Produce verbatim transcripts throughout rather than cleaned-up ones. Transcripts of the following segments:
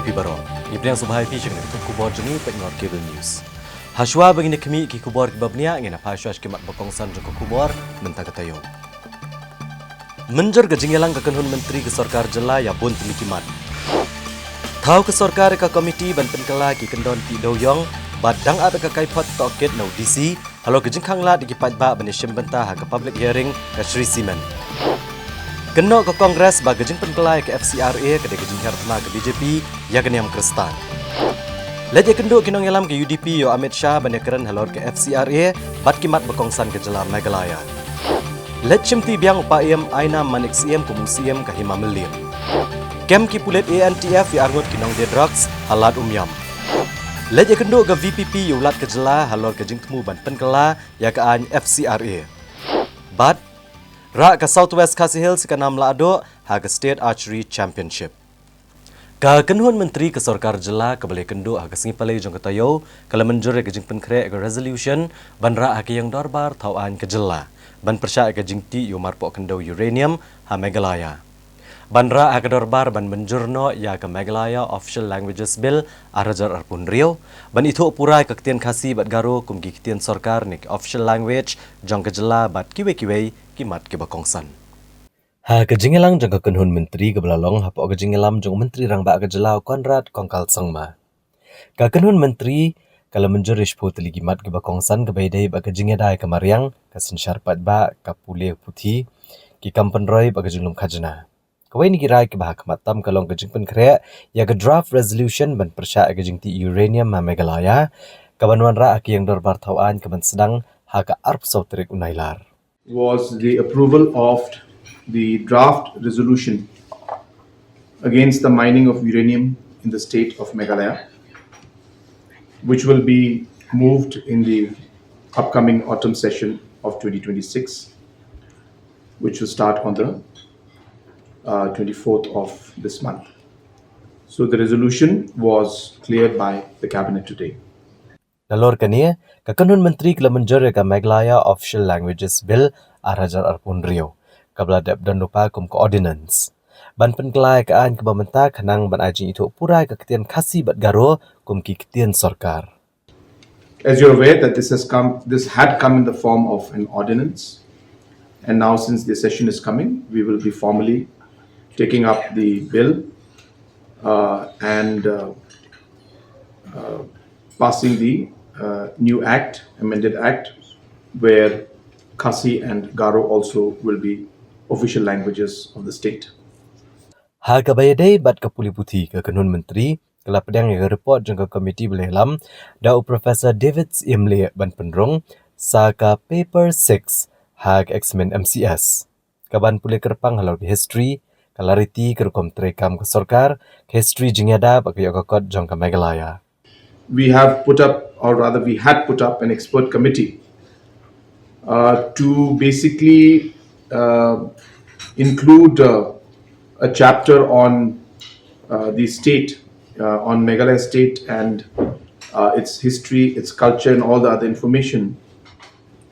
Phi baroh, ngi pdiang sngewbha ïa phi sha kane ka khubor jong ngi Pynroi Cable News. Hashwa ba ngin ïa khmih ki khubor kiba bniah, ngin ïa phai shuwa sha ki mat ba kongsan jong ka khubor mynta ka taïew. Mynjur ka jingïalang ka kynhun myntri ka sorkar jylla ïa bun tylli ki mat. Thaw ka sorkar ïa ka komiti ban pynkylla ki kyndon tih dewïong bad dang ap ïa ka kaiphod tohkit na u D C halor ka jingkhanglad ïa ki paidbah ban ïashim bynta ha ka public hearing ka Shree Cement. Kynnoh ka Congress ba ka jingpynkylla ïa ka F C R A ka dei ka jinghiar thma ka B J P ïa ka niam Khristan. Leit ïakynduh ki nongïalam ka U D P ïa u Amit Shah ban ïakren halor ka F C R A bad ki mat ba kongsan ka jylla Meghalaya. Leit shimti biang u Paiem Ainam Manik Syiem kum u Syiem ka Hima Mylliem. Kem ki pulit A N T F ïa arngut ki nongdie drugs ha Lad Umiam. Leit ïakynduh ka V P P ïa u Lat ka jylla halor ka jingthmu ban pynkylla ïa ka aiñ F C R A. Bad rah ka South West Khasi Hills ka nam lahduh ha ka State Archery Championship. Ka kynhun myntri ka sorkar jylla kaba la ïakynduh ha ka sngi Palei jong ka taïew ka la mynjur ïa ka jingpynkhreh ïa ka resolution ban rah ha ka ïing dorbar thaw aiñ ka jylla ban pyrshah ïa ka jingtih ïa u marpoh khyndew uranium ha Meghalaya. Ban rah ha ka dorbar ban mynjur noh ïa ka Meghalaya Official Languages Bill ar hajar arphew hynriew, ban ithuh pura ïa ka ktien Khasi bad Garo kum ki ktien sorkar ne ki official language jong ka jylla bad kiwei kiwei ki mat kiba kongsan. Ha ka jingïalang jong ka kynhun myntri kaba la long hapoh ka jingïalam jong u Myntri Rangbah ka jylla u Conrad Kongkal Sangma, ka kynhun myntri ka la mynjur ïa shiphew tylli ki mat kiba kongsan kaba ïadei bad ka jingïada ïa ka mariang, ka synshar paidbah, ka pule puthi, ki kam pynroi bad ka jinglum khajna. Kawei na ki rai kiba ha khmat tam ka long ka jingpynkhreh ïa ka draft resolution ban pyrshah ïa ka jingtih uranium ha Meghalaya, kaban wanrah ha ka ïing dorbar thaw aiñ kaban sdang ha ka arphew saw tarik u Nailar. Was the approval of the draft resolution against the mining of uranium in the state of Meghalaya, which will be moved in the upcoming autumn session of twenty twenty-six, which will start on the uh, twenty-fourth of this month. So the resolution was cleared by the cabinet today. Nalor kane, ka kynhun myntri ka la mynjur ïa ka Meghalaya Official Languages Bill ar hajar arphew hynriew, kaba la dep don lypa kum ka ordinance, ban pynkylla ïa ka aiñ kaba mynta khnang ban ai jingithuh pura ïa ka ktien Khasi bad Garo kum ki ktien sorkar. As you're aware that this has come, this had come in the form of an ordinance, and now since the session is coming, we will be formally taking up the bill uh, and uh, uh, passing the uh, new act, amended act, where Khasi and Garo also will be official languages of the state. Ha kaba ïadei bad ka pule puthi, ka kynhun myntri ka la pdiang ïa ka report jong ka komiti ba la ïalam da u Professor David Syiemlieh ban pynrung sa ka paper six ha ka examen M C S, kaban pule kyrpang halor ka history, ka lariti, ka rukom treikam ka sorkar, ka history jingïada bad ka ïoh ka kot jong ka Meghalaya. We have put up, or rather we had put up, an expert committee uh, to basically uh, include uh, a chapter on uh, the state, uh, on Meghalaya state and uh, its history, its culture, and all the other information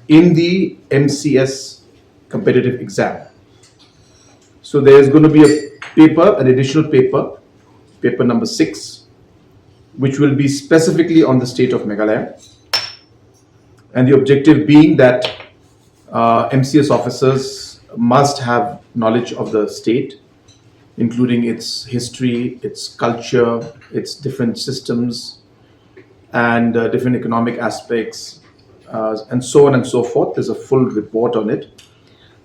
in the M C S competitive exam. So there is going to be a paper, an additional paper, paper number six, which will be specifically on the state of Meghalaya. And the objective being that uh, M C S officers must have knowledge of the state, including its history, its culture, its different systems, and uh, different economic aspects, uh, and so on and so forth. There's a full report on it,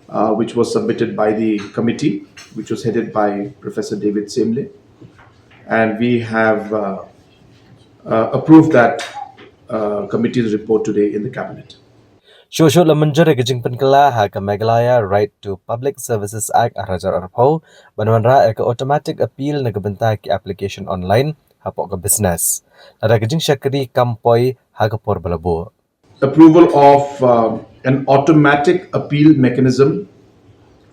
uh, which was submitted by the committee, which was headed by Professor David Syiemlieh. And we have uh, uh, approved that uh, committee's report today in the cabinet. Shuh shuh la mynjur ïa ka jingpynkylla ha ka Meghalaya Right to Public Services Act ar hajar arphew ban wanrah ïa ka automatic appeal na ka bynta ki application online hapoh ka business, lada ka jingshakri kam poi ha ka por ba la buh. Approval of uh, an automatic appeal mechanism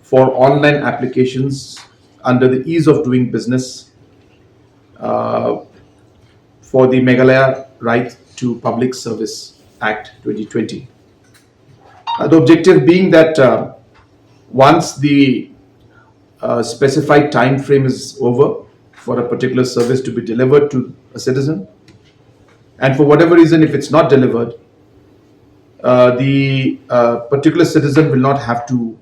for online applications under the ease of doing business uh, for the Meghalaya Right to Public Service Act twenty twenty. Uh, the objective being that uh, once the uh, specified time frame is over, for a particular service to be delivered to a citizen. And for whatever reason, if it's not delivered, uh, the uh, particular citizen will not have to,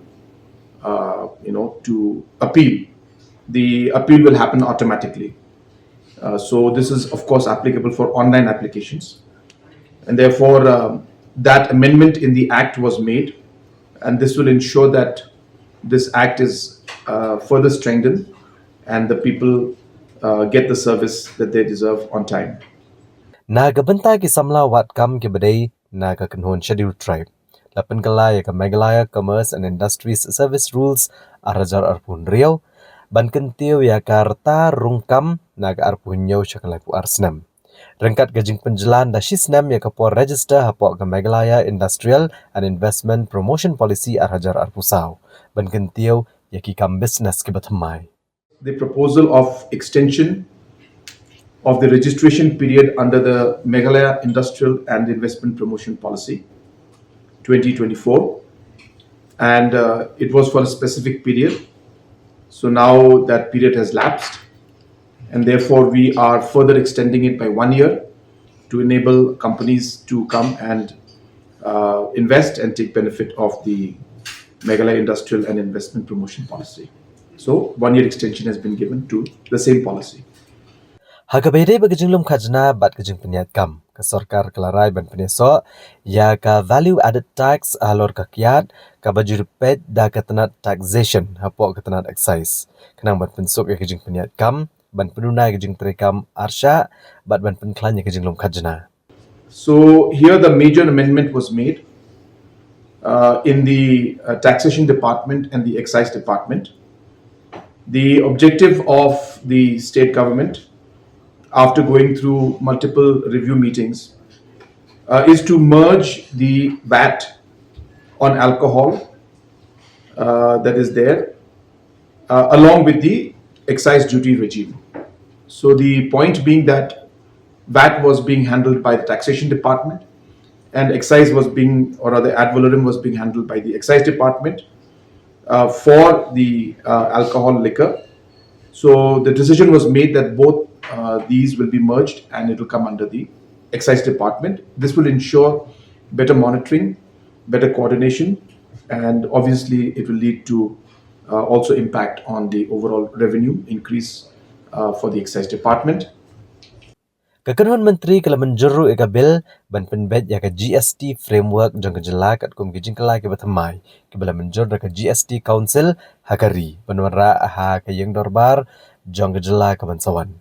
uh, you know, to appeal. The appeal will happen automatically. Uh, so this is, of course, applicable for online applications. And therefore, um, that amendment in the Act was made, and this will ensure that this Act is uh, further strengthened and the people uh, get the service that they deserve on time. Na ka bynta ki samla wad kam kiba dei na ka kynhun Scheduled Tribe, la pynkylla ïa ka Meghalaya Commerce and Industries Service Rules ar hajar arphew hynriew ban kyntiew ïa ka rta rung kam na ka arphew hynñiew sha ka laiphew ar snem, ryngkat ka jingpynjlan da shi snem ïa ka por register hapoh ka Meghalaya Industrial and Investment Promotion Policy ar hajar arphew saw ban kyntiew ïa ki kam business kiba thymmai. The proposal of extension of the registration period under the Meghalaya Industrial and Investment Promotion Policy twenty twenty-four, and uh, it was for a specific period. So now that period has lapsed, and therefore we are further extending it by one year to enable companies to come and uh, invest and take benefit of the Meghalaya Industrial and Investment Promotion Policy. So, one year extension has been given to the same policy. Ha kaba ïadei bad ka jinglum khajna bad ka jingpynïaid kam, ka sorkar ka la rai ban pynïasoh ïa ka value added tax halor ka kiad kaba ju peit da ka tnat taxation hapoh ka tnat excise, khnang ban pynsuk ïa ka jingpynïaid kam, ban pynduna ïa ka jingtrei kam arshah bad ban pynkhlaiñ ïa ka jinglum khajna. So here the major amendment was made uh, in the uh, taxation department and the excise department. The objective of the state government, after going through multiple review meetings, uh, is to merge the VAT on alcohol uh, that is there uh, along with the excise duty regime. So the point being that VAT was being handled by the taxation department, and excise was being, or rather, ad valorem was being handled by the excise department uh, for the uh, alcohol liquor. So the decision was made that both uh, these will be merged and it will come under the excise department. This will ensure better monitoring, better coordination, and obviously it will lead to uh, also impact on the overall revenue increase uh, for the excise department. Ka kynhun myntri ka la mynjur ruh ïa ka bill ban pynbeit ïa ka G S T framework jong ka jylla katkum ki jingkylla kiba thymmai kiba la mynjur da ka G S T Council ha ka ri ban wanrah ha ka ïing dorbar jong ka jylla ka ban sa wan.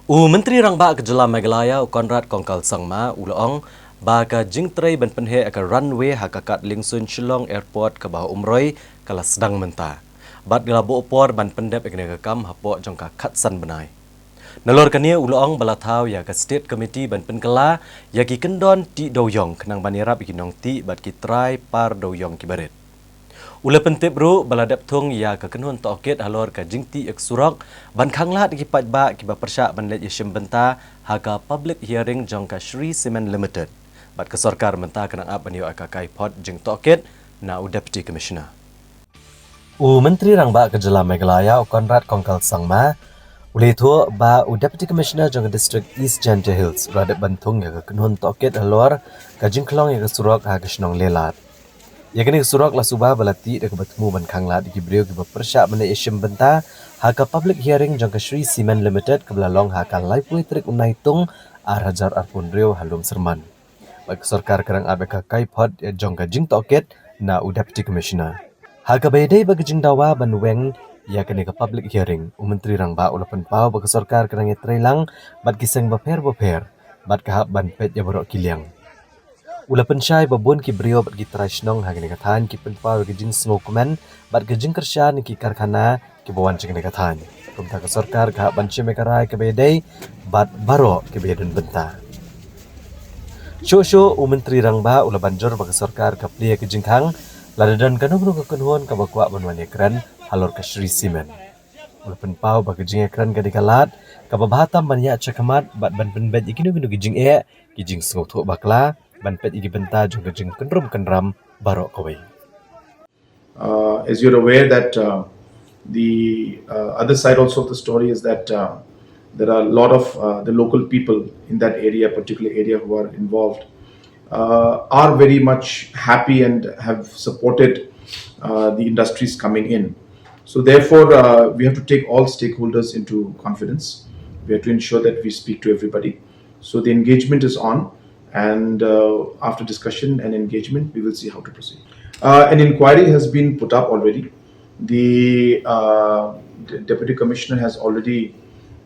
U Myntri Rangbah ka jylla Meghalaya u Conrad Kongkal Sangma u la ong ba ka jingtrei ban pynheh ïa ka runway ha ka kad liengsuiñ Shillong Airport kaba ha Umroi ka la sdang mynta bad ka la buh por ban pyndep ïa kane ka kam hapoh jong ka khatsan bnai. Nalor kane u la ong ba la thaw ïa ka State Committee ban pynkylla ïa ki kyndon tih dewïong khnang ban ïarap ïa ki nongtih bad ki trai par dewïong kiba rit. U la pyntip ruh ba la dep thung ïa ka kynhun tohkit halor ka jingtih ïa ka surok ban khanglad ïa ki paidbah kiba pyrshah ban leit ïashim bynta ha ka public hearing jong ka Shree Cement Limited. Bad ka sorkar mynta ka nang ap ban ïoh ïa ka kaiphod jingtohkit na u Deputy Commissioner. U Myntri Rangbah ka jylla Meghalaya u Conrad Kongkal Sangma u la ïathuh ba u Deputy Commissioner jong ka District East Jaintia Hills u la dep ban thung ïa ka kynhun tohkit halor ka jingkhlong ïa ka surok ha ka shnong Lelad. Ïa kane ka surok la suba ba la tih da kaba thmu ban khanglad ïa ki briew kiba pyrshah ban leit ïashim bynta ha ka public hearing jong ka Shree Cement Limited kaba la long ha ka laiphew tarik u Naitung ar hajar arphew hynriew ha Lum Syrman. Bad ka sorkar ka nang ap ïa ka kaiphod jong ka jingtohkit na u Deputy Commissioner. Ha kaba ïadei bad ka jingdawa ban weng ïa kane ka public hearing, u Myntri Rangbah u la pynpaw ba ka sorkar ka nang ïatreilang bad ki seng bapher bapher bad ka hap ban peit ïa baroh ki liang. U la pynshai ba bun ki briew bad ki trai shnong ha kane ka thaiñ ki pynpaw ïa ka jingsngewkmen bad ka jingkyrshan ïa ki karkhana kiba wan sha kane ka thaiñ. Kumta ka sorkar ka hap ban shim ïa ka rai kaba ïadei bad baroh kiba ïadon bynta. Shuh shuh u Myntri Rangbah u la ban jur ba ka sorkar ka plie ïa ka jingkhang lada don kano kano ka kynhun kaba kwah ban wan ïakren halor ka Shree Cement. U la pynpaw ba ka jingïakren ka dei ka lad kaba bha tam ban ïaid shakhmat bad ban pynbeit ïa kino kino ki jingeh, ki jingsngewthuh bakla, ban peit ïa ki bynta jong ka jingkynrum kynram baroh kawei. Uh, as you're aware that uh, the uh, other side also of the story is that uh, There are a lot of uh, the local people in that area, particular area, who are involved, uh, are very much happy and have supported uh, the industries coming in. So therefore, uh, we have to take all stakeholders into confidence. We have to ensure that we speak to everybody. So the engagement is on, and uh, after discussion and engagement, we will see how to proceed. Uh, an inquiry has been put up already. The uh, d- deputy commissioner has already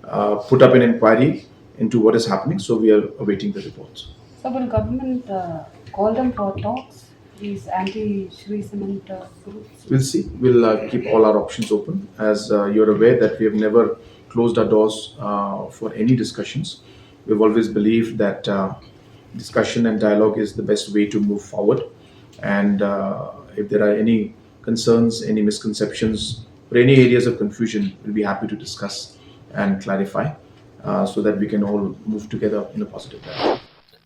uh, put up an inquiry into what is happening, so we are awaiting the reports. So will government uh, call them for talks, these anti-Shree Cement uh, groups? We'll see. We'll uh, keep all our options open. As uh, you're aware that we have never closed our doors uh, for any discussions. We've always believed that uh, discussion and dialogue is the best way to move forward. And uh, if there are any concerns, any misconceptions, or any areas of confusion, we'll be happy to discuss and clarify uh, so that we can all move together in a positive direction.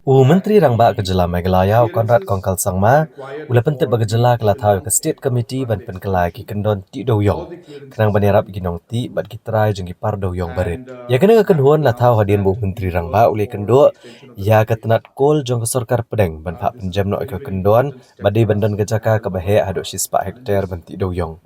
U Myntri Rangbah ka Jylla Meghalaya, u Conrad Kongkal Sangma, u la pyntip ba ka jylla ka la thaw ïa ka State Committee ban pynkylla ïa ki kyndon tih dewiong, khnang ban ïarap ïa ki nongtih bad ki trai jong ki par dewiong barit. Ïa kane ka kynhun la thaw hadien ba u Myntri Rangbah u la ïakynduh ïa ka tnat coal jong ka sorkar pdeng ban phah pynjem noh ïa ka kyndon ba dei ban don ka jaka kaba heh haduh shispah hektar ban tih dewiong,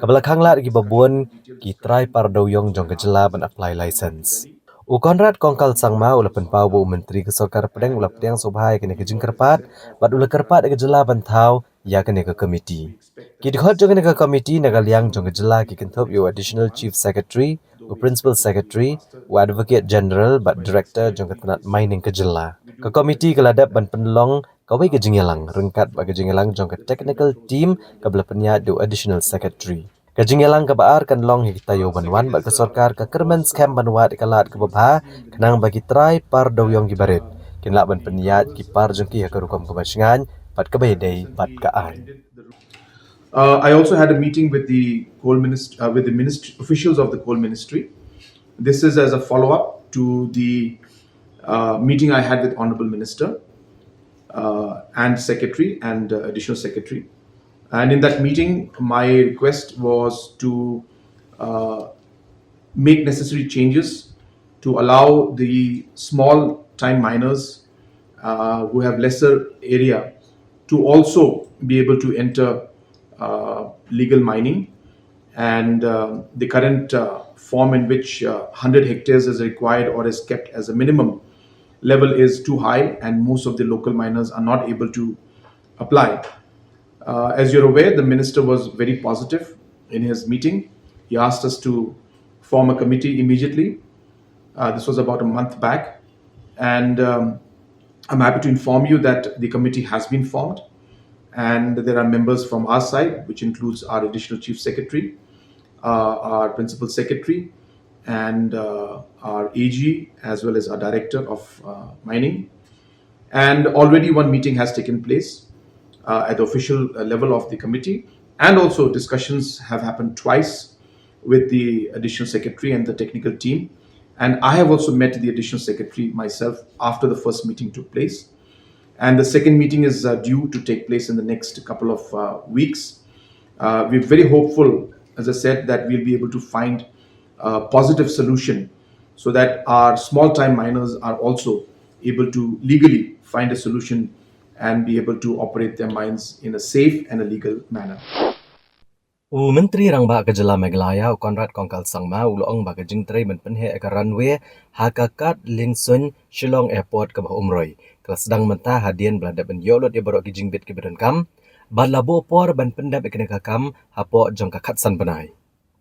kaba la khang lad ïa kiba bun ki trai par dewiong jong ka jylla ban apply license. U Conrad Kongkal Sangma u la pynpaw ba u Myntri ka sorkar pdeng u la pdiang sngewbha ïa kane ka jingkyrpad bad u la kyrpad ïa ka jylla ban thaw ïa kane ka committee. Ki dkhot jong kane ka committee na ka liang jong ka jylla ki kynthup ïa u Additional Chief Secretary, u Principal Secretary, u Advocate General bad Director jong ka tnat mining ka jylla. Ka committee ka la dep ban pynlong kawei ka jingïalang ryngkat bad ka jingïalang jong ka technical team kaba la pynïaid da u Additional Secretary. Ka jingïalang kaba ar kan long ha ki taïew ban wan bad ka sorkar ka kyrmen skhem ban wad ïa ka lad kaba bha khnang ba ki trai par dewiong kiba rit kin lah ban pynïaid ki par jong ki ha ka rukom kaba shngaiñ bad kaba ïadei bad ka aiñ. Uh, I also had a meeting with the coal minister, uh, with the ministry officials of the coal ministry. This is as a follow-up to the uh, meeting I had with Honorable Minister uh, and Secretary and uh, Additional Secretary. And in that meeting, my request was to uh, make necessary changes to allow the small time miners uh, who have lesser area to also be able to enter uh, legal mining. And uh, the current uh, form in which uh, one hundred hectares is required or is kept as a minimum level is too high, and most of the local miners are not able to apply. Uh, as you're aware, the minister was very positive in his meeting. He asked us to form a committee immediately. Uh, this was about a month back. And um, I'm happy to inform you that the committee has been formed. And there are members from our side, which includes our Additional Chief Secretary, uh, our Principal Secretary, and uh, our A G, as well as our Director of uh, Mining. And already one meeting has taken place uh, at the official uh, level of the committee. And also, discussions have happened twice with the Additional Secretary and the technical team. And I have also met the Additional Secretary myself after the first meeting took place. And the second meeting is uh, due to take place in the next couple of uh, weeks. Uh, we're very hopeful, as I said, that we'll be able to find a positive solution so that our small time miners are also able to legally find a solution and be able to operate their mines in a safe and a legal manner. U Myntri Rangbah ka Jylla Meghalaya, u Conrad Kongkal Sangma, u la ong ba ka jingtrei ban pynheh ïa ka runway ha ka kad liengsuiñ Shillong Airport kaba ha Umroi ka la sdang mynta hadien ba la dep ban ïoh lut ïa baroh ki jingbit kiba donkam bad la buh por ban pyndep ïa kane ka kam hapoh jong ka khatsan bnai.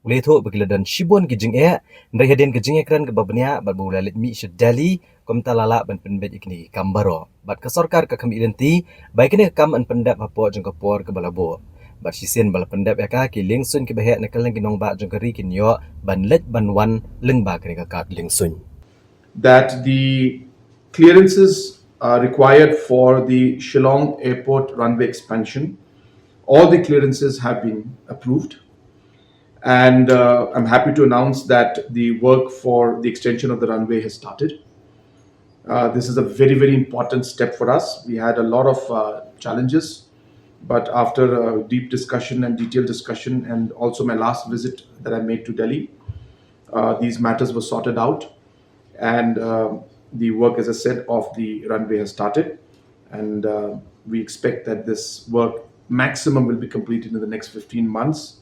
U la ïathuh ba ki la don shibun ki jingeh hynrei hadien ka jingïakren kaba bniah bad ba u la leit mih sha Delhi, kumta la lah ban pynbeit ïa kine ki kam baroh. Bad ka sorkar ka khmih lynti ba ïa kane ka kam yn pyndep hapoh jong ka por kaba la buh. Bad shisien ba la pyndep ïa ka, ki liengsuiñ kiba heh na kylleng ki nongbah jong ka ri kin ïoh ban leit ban wan lyngba kane ka kad liengsuiñ. That the clearances are required for the Shillong Airport runway expansion, all the clearances have been approved. And uh, I'm happy to announce that the work for the extension of the runway has started. Uh, this is a very, very important step for us. We had a lot of uh, challenges, but after a deep discussion and detailed discussion, and also my last visit that I made to Delhi, uh, these matters were sorted out. And uh, the work, as I said, of the runway has started. And uh, we expect that this work maximum will be completed in the next fifteen months,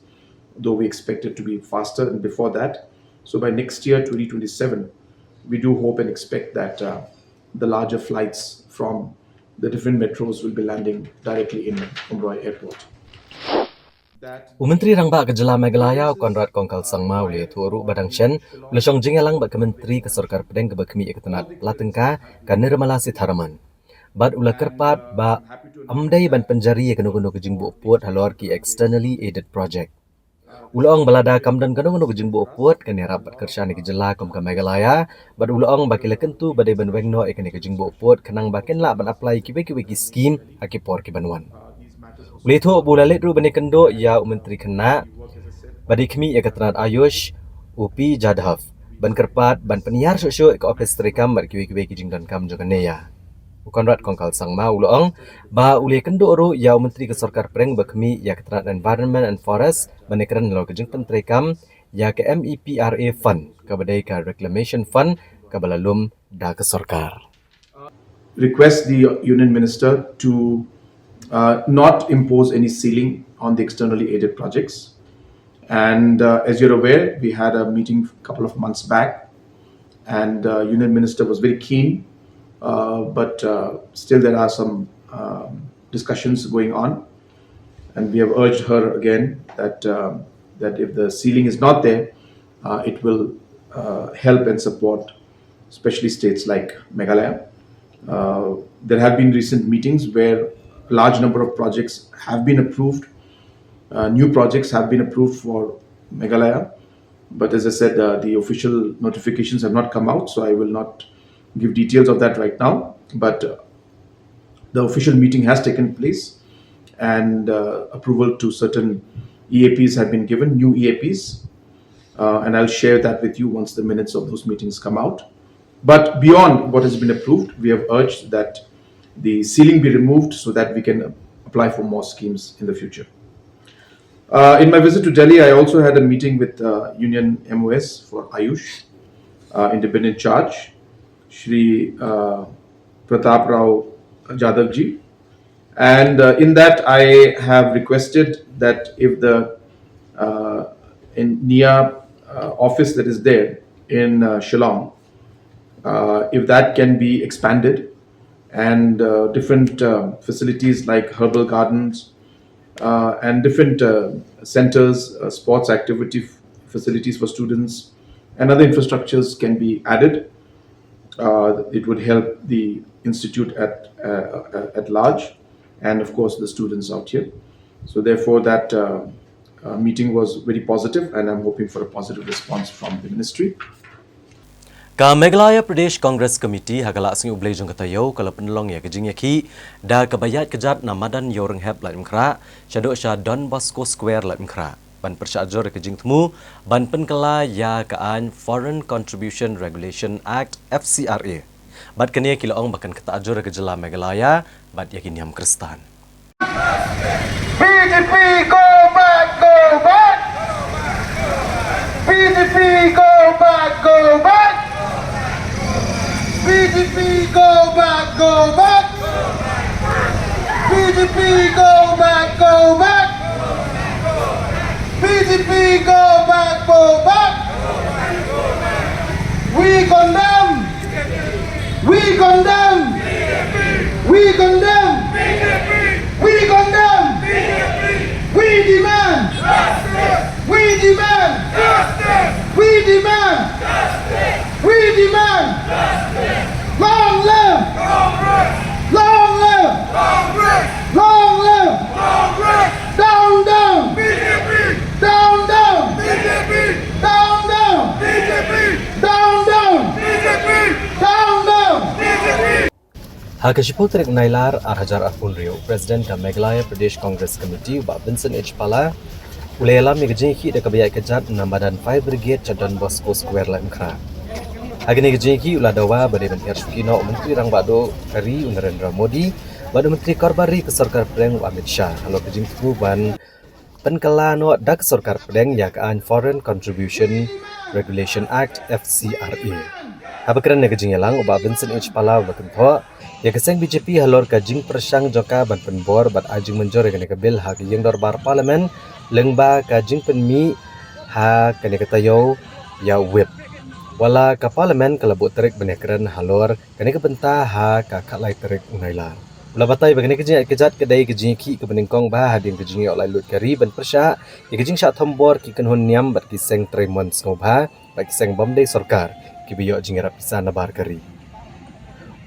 though we expect it to be faster and before that. So by next year, twenty twenty-seven, we do hope and expect that uh, the larger flights from the different metros will be landing directly in Umroi Airport. U Myntri Rangbah ka Jylla Meghalaya u Conrad Kongkal Sangma u la ïathuh ruh ba dang shen u la shong jingïalang bad ka Myntri ka Sorkar Pdeng kaba khmih ïa ka tnat la tyngka ka Nirmala Sitharaman. Bad u la kyrpad ba ym dei ban pynjari ïa kano kano ka jingbuh pud halor ki externally aided project. U la ong ba lada kam don kano kano ka jingbuh pud kan ïarap bad kyrshan ïa ka jylla kum ka Meghalaya, bad u la ong ba ki la kyntu ba dei ban weng noh ïa kane ka jingbuh pud khnang ba kin lah ban apply kiwei kiwei ki skim ha ki por ki ban wan. U la ïathuh ba u la leit ruh ban ïakynduh ïa u Myntri Khynnah ba dei khmih ïa ka tnat Ayush, u P Jadhav, ban kyrpad ban pynïar shuh shuh ïa ka ophis treikam bad kiwei kiwei ki jingdonkam jong kane ïa. U Conrad Kongkal Sangma u la ong ba u la ïakynduh ruh ïa u Myntri ka Sorkar Pdeng ba khmih ïa ka tnat Environment and Forest ban ïakren halor ka jingpyntreikam ïa ka MEPRA fund kaba dei ka Reclamation Fund kaba la lum da ka sorkar. Request the Union Minister to uh, not impose any ceiling on the externally aided projects. And uh, as you're aware, we had a meeting a couple of months back, and uh, Union Minister was very keen, uh, but uh, still there are some um, discussions going on. And we have urged her again that, uh, that if the ceiling is not there, uh, it will uh, help and support, especially states like Meghalaya. Uh, there have been recent meetings where a large number of projects have been approved. Uh, new projects have been approved for Meghalaya. But as I said, uh, the official notifications have not come out, so I will not give details of that right now. But uh, the official meeting has taken place, and uh, approval to certain E A Ps have been given, new E A Ps, uh, and I'll share that with you once the minutes of those meetings come out. But beyond what has been approved, we have urged that the ceiling be removed so that we can apply for more schemes in the fucharge. Uh, in my visit to Delhi, I also had a meeting with uh, Union M O S for Ayush, uh, independent charge, Shri uh, Pratap Rao Jadavji. And uh, in that, I have requested that if the uh, in Nia uh, office that is there in uh, Shillong, uh, if that can be expanded, and uh, different uh, facilities like herbal gardens uh, and different uh, centers, uh, sports activity f- facilities for students, and other infrastructures can be added. Uh, it would help the institute at uh, at large, and of course the students out here. So therefore, that uh, uh, meeting was very positive, and I'm hoping for a positive response from the ministry. Ka Meghalaya Pradesh Congress Committee ha ka la sngi U Blei jong ka taïew ka la pynlong ïa ka jingïakhih da kaba ïaid kjat na madan Ïewrynghep Laitumkhrah shaduh sha Don Bosco Square Laitumkhrah ban pyrshah jur ïa ka jingthmu ban pynkylla ïa ka aiñ Foreign Contribution Regulation Act, F C R A. Bad kane ki la ong ba kan ktah jur ïa ka jylla Meghalaya bad ïa ki niam Khristan. B J P, go back, go back. B J P, go back, go back. B J P, go back, go back. B J P, go back, go back. B J P, go back, go back. We condemn. We condemn. We condemn. We condemn. We demand. We demand. We demand. We demand. Long live. Long live. Long live. Down, down. Down, down. Down, down. Down, down. Down, down. Ha ka shiphew tarik Nailar ar hajar arphew hynriew, President ka Meghalaya Pradesh Congress Committee u Bah Vincent H Pala u la ïalam ïa ka jingïakhih da kaba ïaid kjat na madan Fire Brigade sha Don Bosco Square Laitumkhrah. Ha kane ka jingïakhih u la dawa ba dei ban hiar shuki noh u Myntri Rangbah Duh ka ri u Narendra Modi bad u Myntri Karobar Ri ka Sorkar Pdeng u Amit Shah halor ka jingthmu ban pynkylla noh da ka Sorkar Pdeng ïa ka aiñ Foreign Contribution Regulation Act, F C R A. Haba kren na ka jingïalang, u Bah Vincent H Pala u la kynthoh ïa ka seng B J P halor ka jingpyrshang jong ka ban pynbor bad ai jingmynjur ïa kane ka bill ha ka ïing dorbar Parliament lyngba ka jingpynmih ha kane ka taïew ïa u Whip. Wat la ka Parliament ka la buh tarik ban ïakren halor kane ka bynta ha ka khatlai tarik u Nailar. U la batai ba kane ka jingïaid kjat ka dei ka jingïakhih kaba nyngkong bha hadien ka jingïoh laitluid ka ri ban pyrshah ïa ka jingshah thombor ki kynhun niam bad ki seng treimon sngewbha bad ki seng bym dei sorkar kiba ïoh jingïarap pisa na bar ka ri.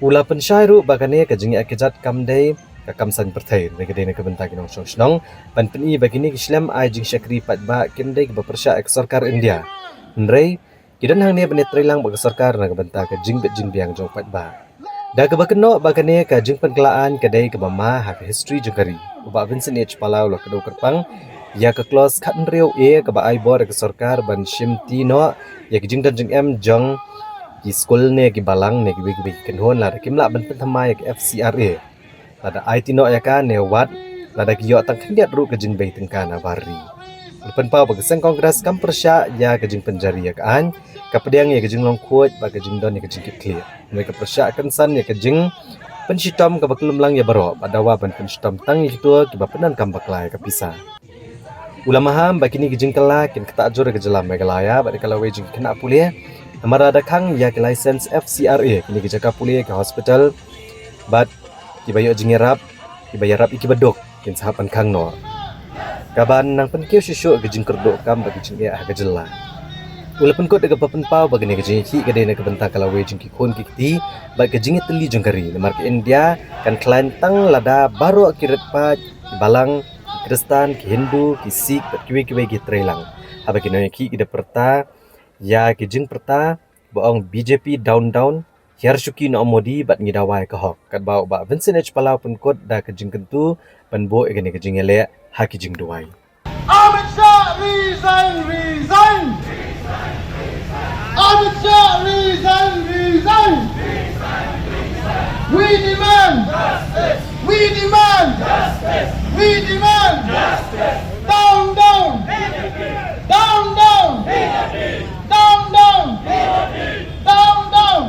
U la pynshai ruh ba kane ka jingïaid kjat kam dei ka kam saiñ pyrthei, hynrei ka dei na ka bynta ki nongshong shnong ban pyni ba kine ki shlem ai jingshakri paidbah kim dei kiba pyrshah ïa ka sorkar India, hynrei ki don hangne ban ïatreilang bad ka sorkar na ka bynta ka jingbit jingbiang jong u paidbah. Da kaba kynnoh ba kane ka jingpynkylla aiñ ka dei kaba ma ha ka history jong ka ri, u Bah Vincent H Pala u la kdew kyrpang ïa ka clause khathynriew A kaba ai bor ïa ka sorkar ban shimti noh ïa ka jingdon jingem jong ki skul ne ki balang ne kiwei kiwei ki kynhun lada kim lah ban pynthymmai ïa ka F C R A. Lada aiti noh ïa ka ne wat lada ki ïoh tang khyndiat ruh ka jingbei tyngka na bar ri. U la pynpaw ba ka seng Congress kam pyrshah ïa ka jingpynjari ïa ka aiñ, ka pdiang ïa ka jinglong khuid bad ka jingdon ïa ka jingkitkhlieh. Hynrei ka pyrshah kynsan ïa ka jingpynshitom kaba khlem lang ïa baroh bad dawa ban pynshitom tang ïa kito kiba pyndonkam bakla ïa ka pisa. U la maham ba kine ki jingkylla kin ktah jur ïa ka jylla Meghalaya bad ïa ka lawei jong ki khynnah pule. Namar lada khang ïa ki license F C R A, kine ki jaka pule, ki hospital bad kiba ïoh jingïarap, kiba ïarap ïa kiba duk kin sa hap ban khang noh. Kaban nang pynkiew shuh shuh ka jingkyrduh kam bad ka jingeh ha ka jylla. U la pynkut da kaba pynpaw ba kane ka jingïakhih ka dei na ka bynta ka lawei jong ki khun ki kti bad ka jingïatylli jong ka ri, namar ka India kan khlaiñ tang lada baroh ki rit paid, ki balang, ki Khristan, ki Hindu, ki Sikh bad kiwei kiwei ki treilang. Haba ki nongïakhih ki da pyrta ïa ki jingpyrta ba ong B J P down down, hiar shuki na u Modi bad ngi dawa ïa ka hok. Katba u Bah Vincent H Pala u pynkut da ka jingkyntu ban buh ïa kane ka jingïaleh ha ki jingduwai. Amit Shah, resign, resign! Amit Shah, resign, resign! We demand justice! We demand justice! We demand justice! Down, down! Down, down! Down, down! Down, down!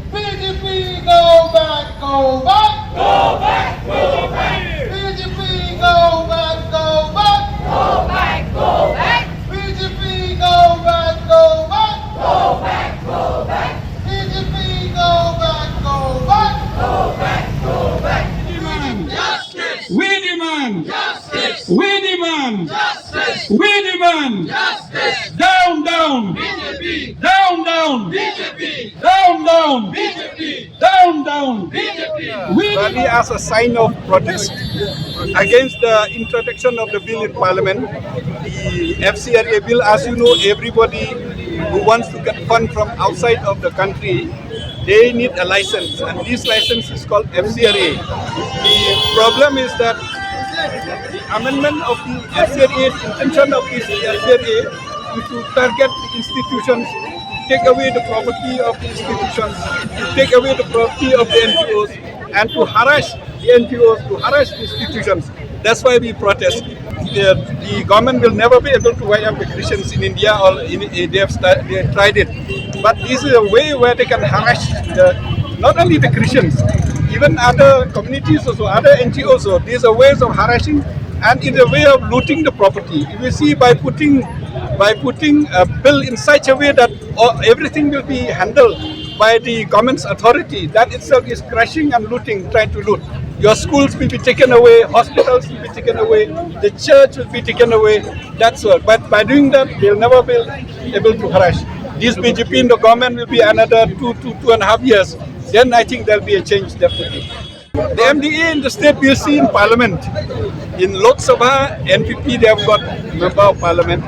B J P, go back, go back! Go back, go back! B J P, go back, go back! Go back, go back! B J P, go back, go back! Go back, go back! B J P, go back, go back! Go back, go back! We demand justice! We demand justice! We demand justice! We demand justice! Down, down! B J P! Down, down! B J P! Down, down! B J P! Down, down! B J P! We rally as a sign of protest against the introduction of the bill in Parliament. The F C R A bill, as you know, everybody who wants to get fund from outside of the country, they need a license, and this license is called F C R A. The problem is that the amendment of the F C R A, the intention of this F C R A is to target the institutions, take away the property of the institutions, take away the property of the N G Os, and to harass the N G Os, to harass the institutions. That's why we protest. The, the government will never be able to wipe up the Christians in India, or in, they have sta- they have tried it. But this is a way where they can harass the, not only the Christians, even other communities also, other N G Os also. These are ways of harassing, and it's a way of looting the property. If you see, by putting by putting a bill in such a way that, uh, everything will be handled by the government's authority, that itself is crushing and looting, trying to loot. Your schools will be taken away, hospitals will be taken away, the church will be taken away. That's all. But by doing that, they'll never be able to harass. This B J P in the government will be another two, two, two and a half years. Then I think there'll be a change, definitely. The M D A in the state, we'll see in parliament. In Lok Sabha, N P P, they have got member of parliament.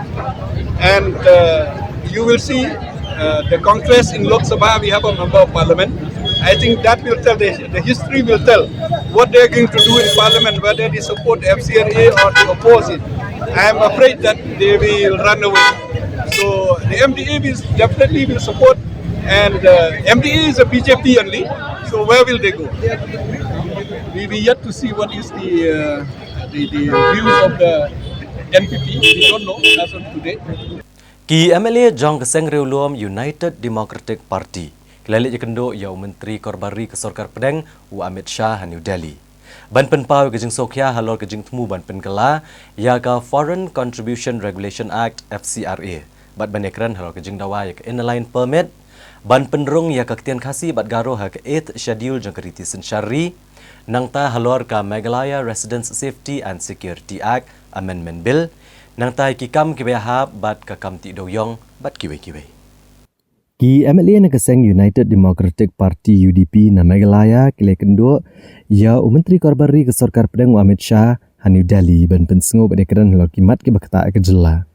And, uh, you will see, uh, the Congress in Lok Sabha, we have a member of parliament. I think that will tell, the, the history will tell what they are going to do in parliament, whether they support F C R A or they oppose it. I am afraid that they will run away. So the M D A will definitely will support, and, uh, M D A is a B J P only. So where will they go? We, we yet to see what is the, uh, the, the views of the N P P. We don't know as of today. Ki M L A jong ka seng riewlum United Democratic Party ki la leit ïakynduh ïa u Myntri Korbari ka Sorkar Pdeng u Amit Shah ha New Delhi ban pynpaw ïa ka jingsngewkhia halor ka jingthmu ban pynkylla ïa ka Foreign Contribution Regulation Act, F C R A, bad ban ïakren halor ka jingdawa ïa ka Inner Line Permit, ban pynrung ïa ka ktien Khasi bad Garo ha ka Eighth Schedule jong ka riti synshar ri, nangta halor ka Meghalaya Residents Safety and Security Act Amendment Bill, nangta ïa ki kam kiba ïahap bad ka kam tih dewiong bad kiwei kiwei. Ki M L A na ka seng United Democratic Party, U D P, na Meghalaya ki la ïakynduh ïa u Myntri Korbari ka Sorkar Pdeng u Amit Shah ha New Delhi ban pynsngew bad ïakren halor ki mat kiba ktah ïa ka jylla.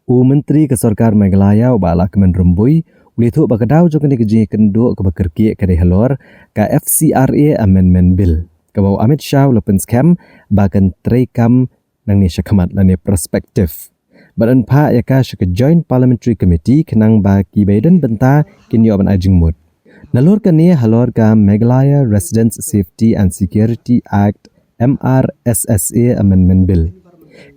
U Myntri ka Sorkar Meghalaya u Bah Lahkmen Rymbui u la ïathuh ba ka daw jong kane ka jingïakynduh kaba kyrkieh ka dei halor ka F C R A Amendment Bill, kaba u Amit Shah u la pynskhem ba kan treikam nangne shakhmat lane prospective, bad yn phah ïa ka sha ka Joint Parliamentary Committee khnang ba kiba ïadon bynta kin ïoh ban ai jingmut. Nalor kane, halor ka Meghalaya Residents Safety and Security Act, M R S S A Amendment Bill,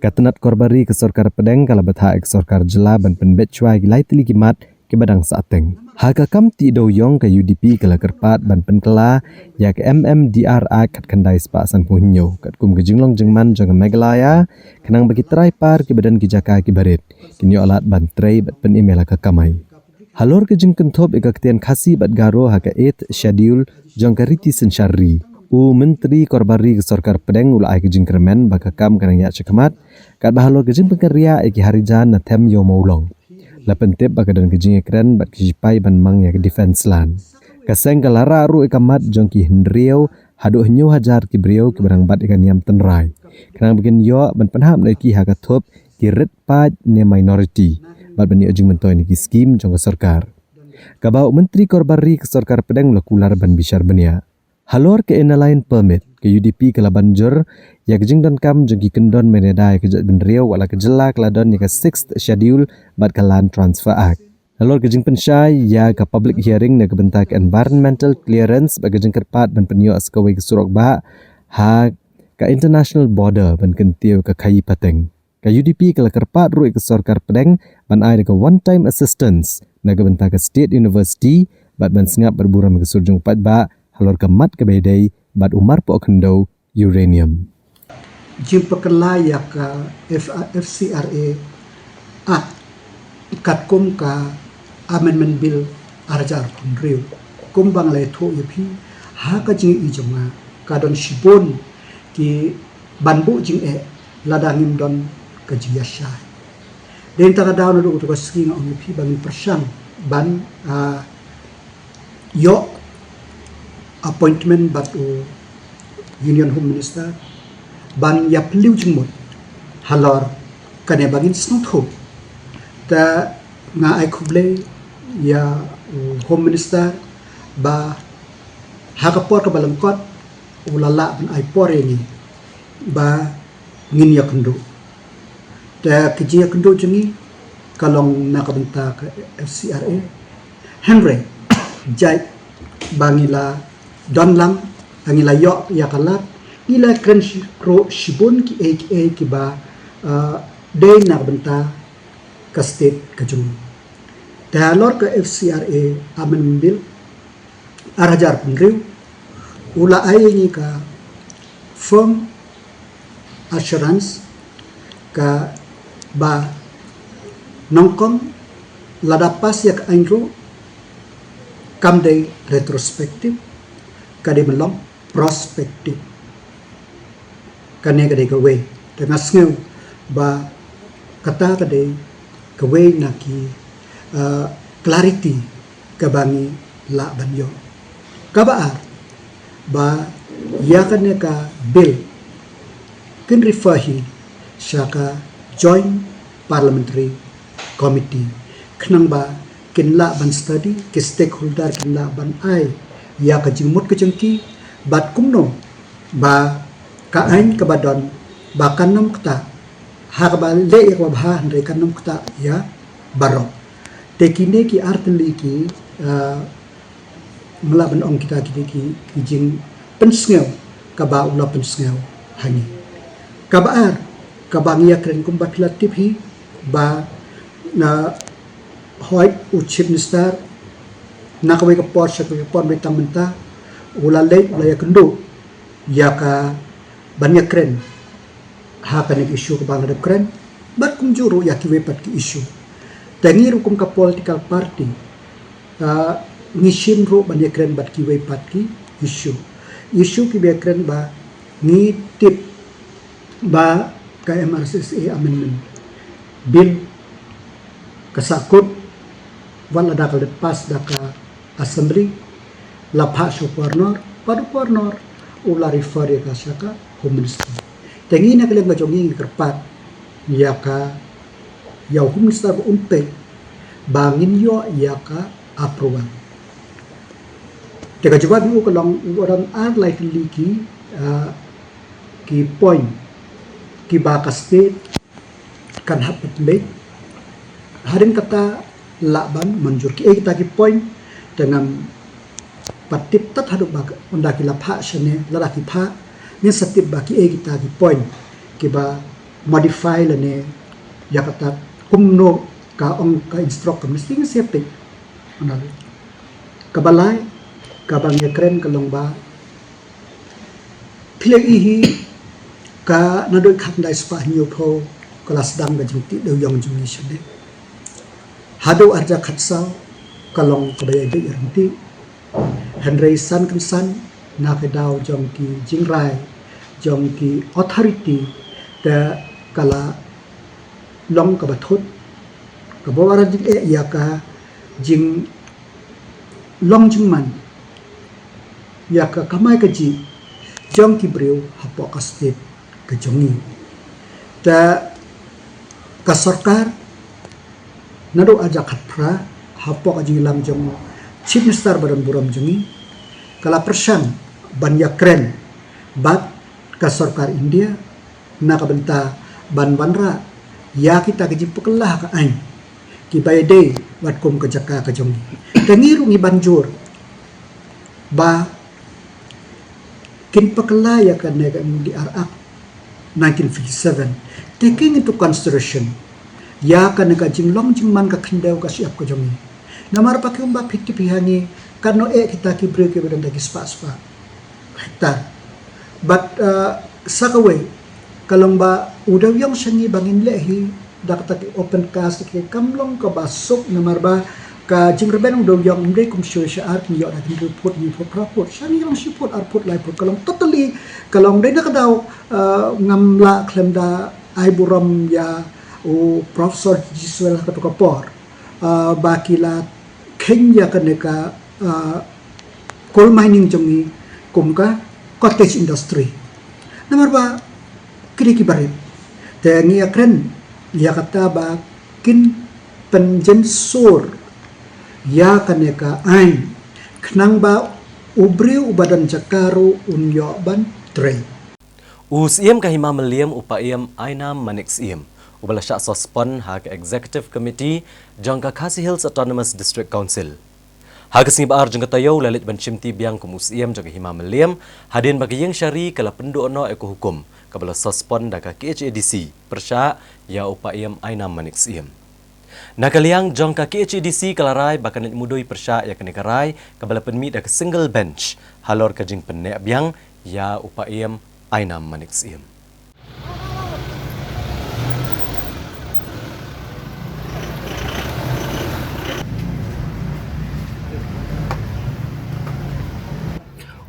ka tnat Korbari ka Sorkar Pdeng ka la bthah ïa ka Sorkar Jylla ban pynbeit shuwa ïa ki lai tylli ki mat kiba dang sahteng. Ha ka kam tih dewiong, ka U D P ka la kyrpad ban pynkylla ïa ka M M D R Act khatkhyndai spah sanphew hynñiew katkum ka jinglong jingman jong ka Meghalaya, khnang ba ki trai par kiba don ki jaka kiba rit kin ïoh lad ban trei bad pynim ïa la ka kamai. Halor ka jingkynthup ïa ka ktien Khasi bad Garo ha ka Eighth Schedule jong ka riti synshar ri, u Myntri Korbari ka Sorkar Pdeng u la ai ka jingkyrmen ba ka kam ka nang ïaid shakhmat, katba halor ka jingpynkynriah ïa ki Harijan na Them Ïew Mawlong, la pyntip ba ka don ka jingïakren bad ki shipai ban mang ïa ka defence line. Ka seng ka la rah ruh ïa ka mat jong ki hynriew haduh hynñiew hajar ki briew kiba dang bat ïa ka niam tynrai, khnang ba kin ïoh ban pynhap noh ïa ki ha ka thup ki rit paid ne minority, bad ban ïoh jingmyntoi na ki skim jong ka sorkar, kaba u Myntri Korbari ka Sorkar Pdeng u la kular ban bishar bniah. Halor ka Inner Line Permit, ka U D P ka la ban jur ïa ka jingdonkam jong ki kyndon marïada ïa ka jaitbynriew, wat la ka jylla ka la don ïa ka Sixth Schedule bad ka Land Transfer Act. Halor ka jingpynshai ïa ka public hearing na ka bynta ka environmental clearance bad ka jingkyrpad ban pynïoh sa kawei ka surok bah ha ka international border ban kyntiew ïa ka khaii pateng, ka U D P ka la kyrpad ruh ïa ka Sorkar Pdeng ban ai da ka one time assistance na ka bynta ka State University bad ban sngap bad burom ïa ka sur jong u paidbah halor ka mat kaba ïadei bad u marpoh khyndew uranium. Jingpynkhlaiñ ïa ka F-, F C R A Act katkum ka Amendment Bill ar hajar hynriew, kumba nga la ïathuh ïa phi ha ka jingïohi jong nga, ka don shibun ki ban buh jingeh lada ngim don ka jingïashai. Dei na kata ka daw naduh kato ka sngi nga ong ïa phi ba ngin pyrshang ban, ah, ïoh appointment bad u Union Home Minister ban ïa pynlong jingmut halor kane ba ngin sngewthuh. Te nga ai khublei ïa u Home Minister ba ha ka por kaba lyngkot u la lah ban ai por ïa ngi ba ngin ïakynduh. Te ka jingïakynduh jong ngi ka long na ka bynta ka F C R A. Hynrei jait ba ngi la don lang, ba ngi la ïoh ïa ka lad, ngi la kren shi-, ruh shibun kiei kiei kiba, ah, dei na ka bynta ka state ka jong ngi. Te halor ka F C R A Amendment Bill ar hajar hynriew, u la ai ïa ngi ka firm assurance kaba nyngkong, lada pass ïa ka aiñ ruh kam dei retrospective, ka dei ban long prospective. Kane ka dei kawei. Te nga sngew ba kata ka dei kawei na ki, uh, clarity kaba ngi lah ban ïoh. Kaba ar, ba ïa kane ka bill kin refer hi sha ka Joint Parliamentary Committee, khnang ba kin lah ban study, ki stakeholder kin lah ban ai ïa ka jingmut ka jong ki, bad kumno ba ka aiñ kaba don ba kan ym ktah ha kaba leh ïa kaba bha, hynrei kan ym ktah ïa baroh. Te kine ki ar tylli ki, ah, nga lah ban ong kita kine ki, ki jingpynsngew kaba u la pynsngew ha ngi. Kaba ar, kaba ngi ïakren kumba phi la tip hi, ba Na hoi u Chief Minister, na kawei ka por sha kawei ka por, mynta mynta u la leit, u la ïakynduh ïa ka ban ïakren ha kane ka issue kaba nga dep kren, bad kumjuh ruh ïa kiwei pat ki issue. Te ngi ruh kum ka political party, ah, ngi shim ruh ban ïakren bad kiwei pat ki issue. Issue kiba ïakren ba ngi tip ba ka M R S S A Amendment Bill ka sahkut, wat lada ka la pass da ka Assembly, la phah sha u Governor, bad u Governor u la refer ïa ka sha ka Home Ministry. Te ngi na ka liang ka jong ngi ngi kyrpad ïa ka, ïa u Home Minister ba un peit ba ngin ïoh ïa ka approval. Te ka jubab u ka long, u don ar lai tylli ki, ah, ki point kiba ka state kan hap ban pynbeit. Hadien kata lah ban mynjur kiei kita ki point, te ngam pat tip tad haduh ba ynda ki la phah shane, lada ki phah, ngin sa tip ba kiei kita ki point kiba modify lane ïa kata kumno ka ong ka instruct ka Ministry, ngin sa peit. Kaba lai, kaba ngi ïakren ka long ba phi la ïohi hi, ka naduh khatkhyndai spah hynñiewphew ka la sdang ka jingtih dewïong jong ngi shane. Haduh arhajar khatsaw ka long kaba ïai beit ïai ryntih. Hynrei san kynsan na ka daw jong ki jingrai jong ki authority, te ka la long kaba thut, kaba waran jingeh ïa ka jinglong jingman, ïa ka kamai kajih jong ki briew hapoh ka state ka jong ngi. Te ka sorkar naduh arhajar khatphra, hapoh ka jingïalam jong Chief Minister ba don burom jong ngi, ka la pyrshang ban ïakren bad ka sorkar India na ka bynta ban wanrah ïa kita ki jingpakla ka aiñ kiba ïadei bad kum ka jaka ka jong ngi. Te ngi ruh ngi ban jur ba kin pakla ïa kane ka M D R Act nineteen fifty-seven. Taking into consideration ïa kane ka jinglong jingman ka khyndew ka shyiap ka jong ngi. Namar ba kumba phi tip hi ha ngi, katno eh kita ki briew kiba don da ki spah spah hektar. But, uh, sa kawei ka long ba u dewïong sha ngi ba ngin leh hi da kata ki open cast, ki kam long kaba suk, namar ba ka jingrben u dewïong ym dei kum shuh sha ar, kin ïoh da ki hynriew phut, hynñiew phut, phra phut, sha ngi long shi phut, ar phut, lai phut, ka long totally, ka long dei na ka daw, uh, ngam lah khlem da ai burom ïa u Professor Jiswell ha kato ka por, uh, ba ki la kheiñ ïa kane ka, uh, coal mining jong ngi kum ka cottage industry. Namar ba ki dei ki barit. Te ngi ïakren ïa kata ba kin pynjynsur ïa kane ka aiñ khnang ba u briew uba don jaka ruh un ïoh ban trei. U Syiem ka Hima Mylliem, u Paiem Ainam Manik Syiem, uba la shah suspend ha ka Executive Committee jong ka Khasi Hills Autonomous District Council. Ha ka sngi ba ar jong ka taïew u la leit ban shimti biang kum u Syiem jong ka Hima Mylliem, hadien ba ka Ïing Shari ka la pynduh noh ïa ka hukum kaba la suspend da ka K H A D C pyrshah ïa u Paiem Ainam Manik Syiem. Na ka liang jong ka K H A D C ka la rai ba kan leit mudui pyrshah ïa kane ka rai kaba la pynmih da ka single bench halor ka jingpynneh biang ïa u Paiem Ainam Manik Syiem.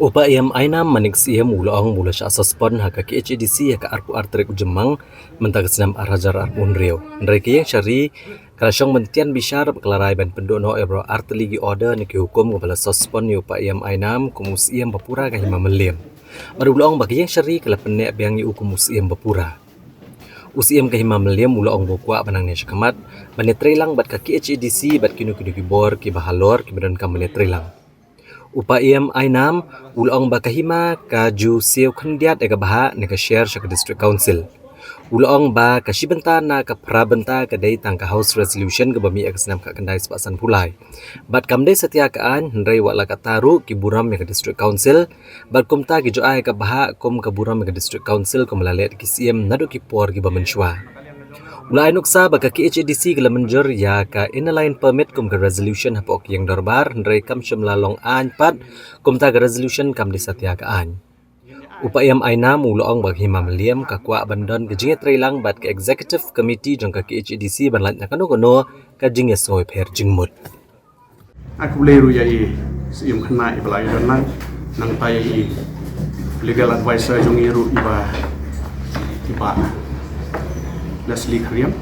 U Paiem Ainam Manik Syiem u la ong ba u la shah suspend ha ka K H A D C ha ka arphew ar tarik u Jymmang mynta ka snem ar hajar arphew hynriew. Hynrei ka Ïing Shari ka la shong ban tian bishar bad ka la rai ban pynduh noh ïa baroh ar tylli ki order ne ki hukum kaba la suspend ïa u Paiem Ainam kum u Syiem ba pura ka Hima Mylliem. Bad u la ong ba ka Ïing Shari ka la pynneh biang ïa u kum u Syiem ba pura. U Syiem ka Hima Mylliem u la ong ba u kwah ban nangne shakhmat ban ïatreilang bad ka K H A D C bad kino kino ki bor kiba halor kiba donkam ban ïatreilang. U Paiem Ainam u la ong ba ka hima ka ju siew khyndiat ïa ka bhah ne ka share sha ka District Council. U la ong ba ka shi bynta na ka phra bynta ka dei tang ka House Resolution kaba mih ha ka snem khatkhyndai spah sanphew lai. Bad kam dei satia ka aiñ, hynrei wat la katta ruh ki burom ïa ka District Council, bad kumta ki ju ai ka bhah kum ka burom ïa ka District Council kum la leh ki Syiem naduh ki por kiba mynshuwa. U la ai nuksa ba ka KHADC ka la mynjur ïa ka Inner Line Permit kum ka resolution hapoh ka ïing dorbar, hynrei kam shym la long aiñ pat, kumta ka resolution kam dei satia ka aiñ. U Paiem Ainam u la ong ba ka Hima Mylliem ka kwah ban don ka jingïatreilang bad ka Executive Committee jong ka KHADC ban lait na kano kano ka jingïasngewpher jingmut. Nga khublei ruh ïa i Syiem Khynnah iba la ïadon lang, nangta ïa i legal advisor jong i ruh iba, iba Leslie Khyriem,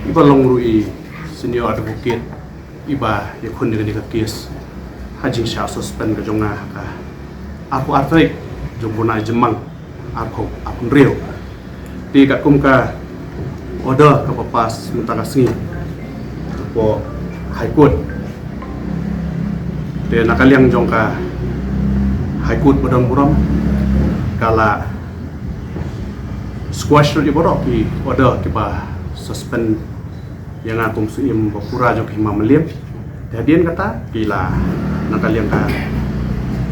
iba long ruh i senior advocate iba ïakhun ïa kane ka case ha jingshah suspend ka jong nga ha ka arphew ar tarik jong u bnai Jymmang arphew arphew hynriew. Te katkum ka order kaba pass mynta ka sngi hapoh High Court, te na ka liang jong ka High Court ba don burom ka la squash ruh ïa baroh ki order kiba suspend ïa nga kum Syiem ba pura jong ka Hima Mylliem. Te hadien kata ki la, na ka liang ka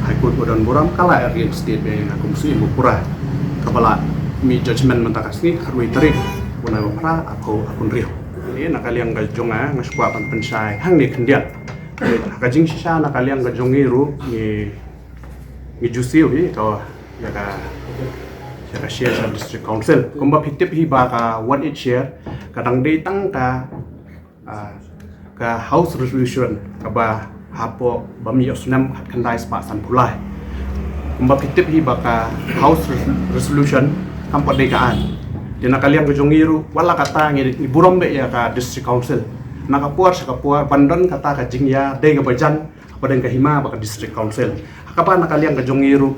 High Court ba don burom ka la reinstate ïa nga kum Syiem ba pura, kaba la mih judgment mynta ka sngi, khatwei tarik u bnai ba phra, arphew arphew hynriew. Te na ka liang ka jong nga, nga shu kwah ban pynshai hangne khyndiat. Ka jingshisha na ka liang ka jong ngi ruh ngi, ngi ju siew hi ka ïa ka, ïa ka share sha District Council. Kumba phi tip hi ba ka one eight share ka dang dei tang ka, ah, ka House Resolution kaba hapoh ba mih ïa u snem khatkhyndai spah sanphew lai. Kumba phi tip hi ba ka House Res-, Resolution kam pat dei ka aiñ. Te na ka liang ka jong ngi ruh, wat la katta ngi, ngi burom beit ïa ka District Council. Na ka por sha ka por ban don kata ka jingïadei kaba jan hapdeng ka Hima bad ka District Council. Ha kaba na ka liang ka jong ngi ruh,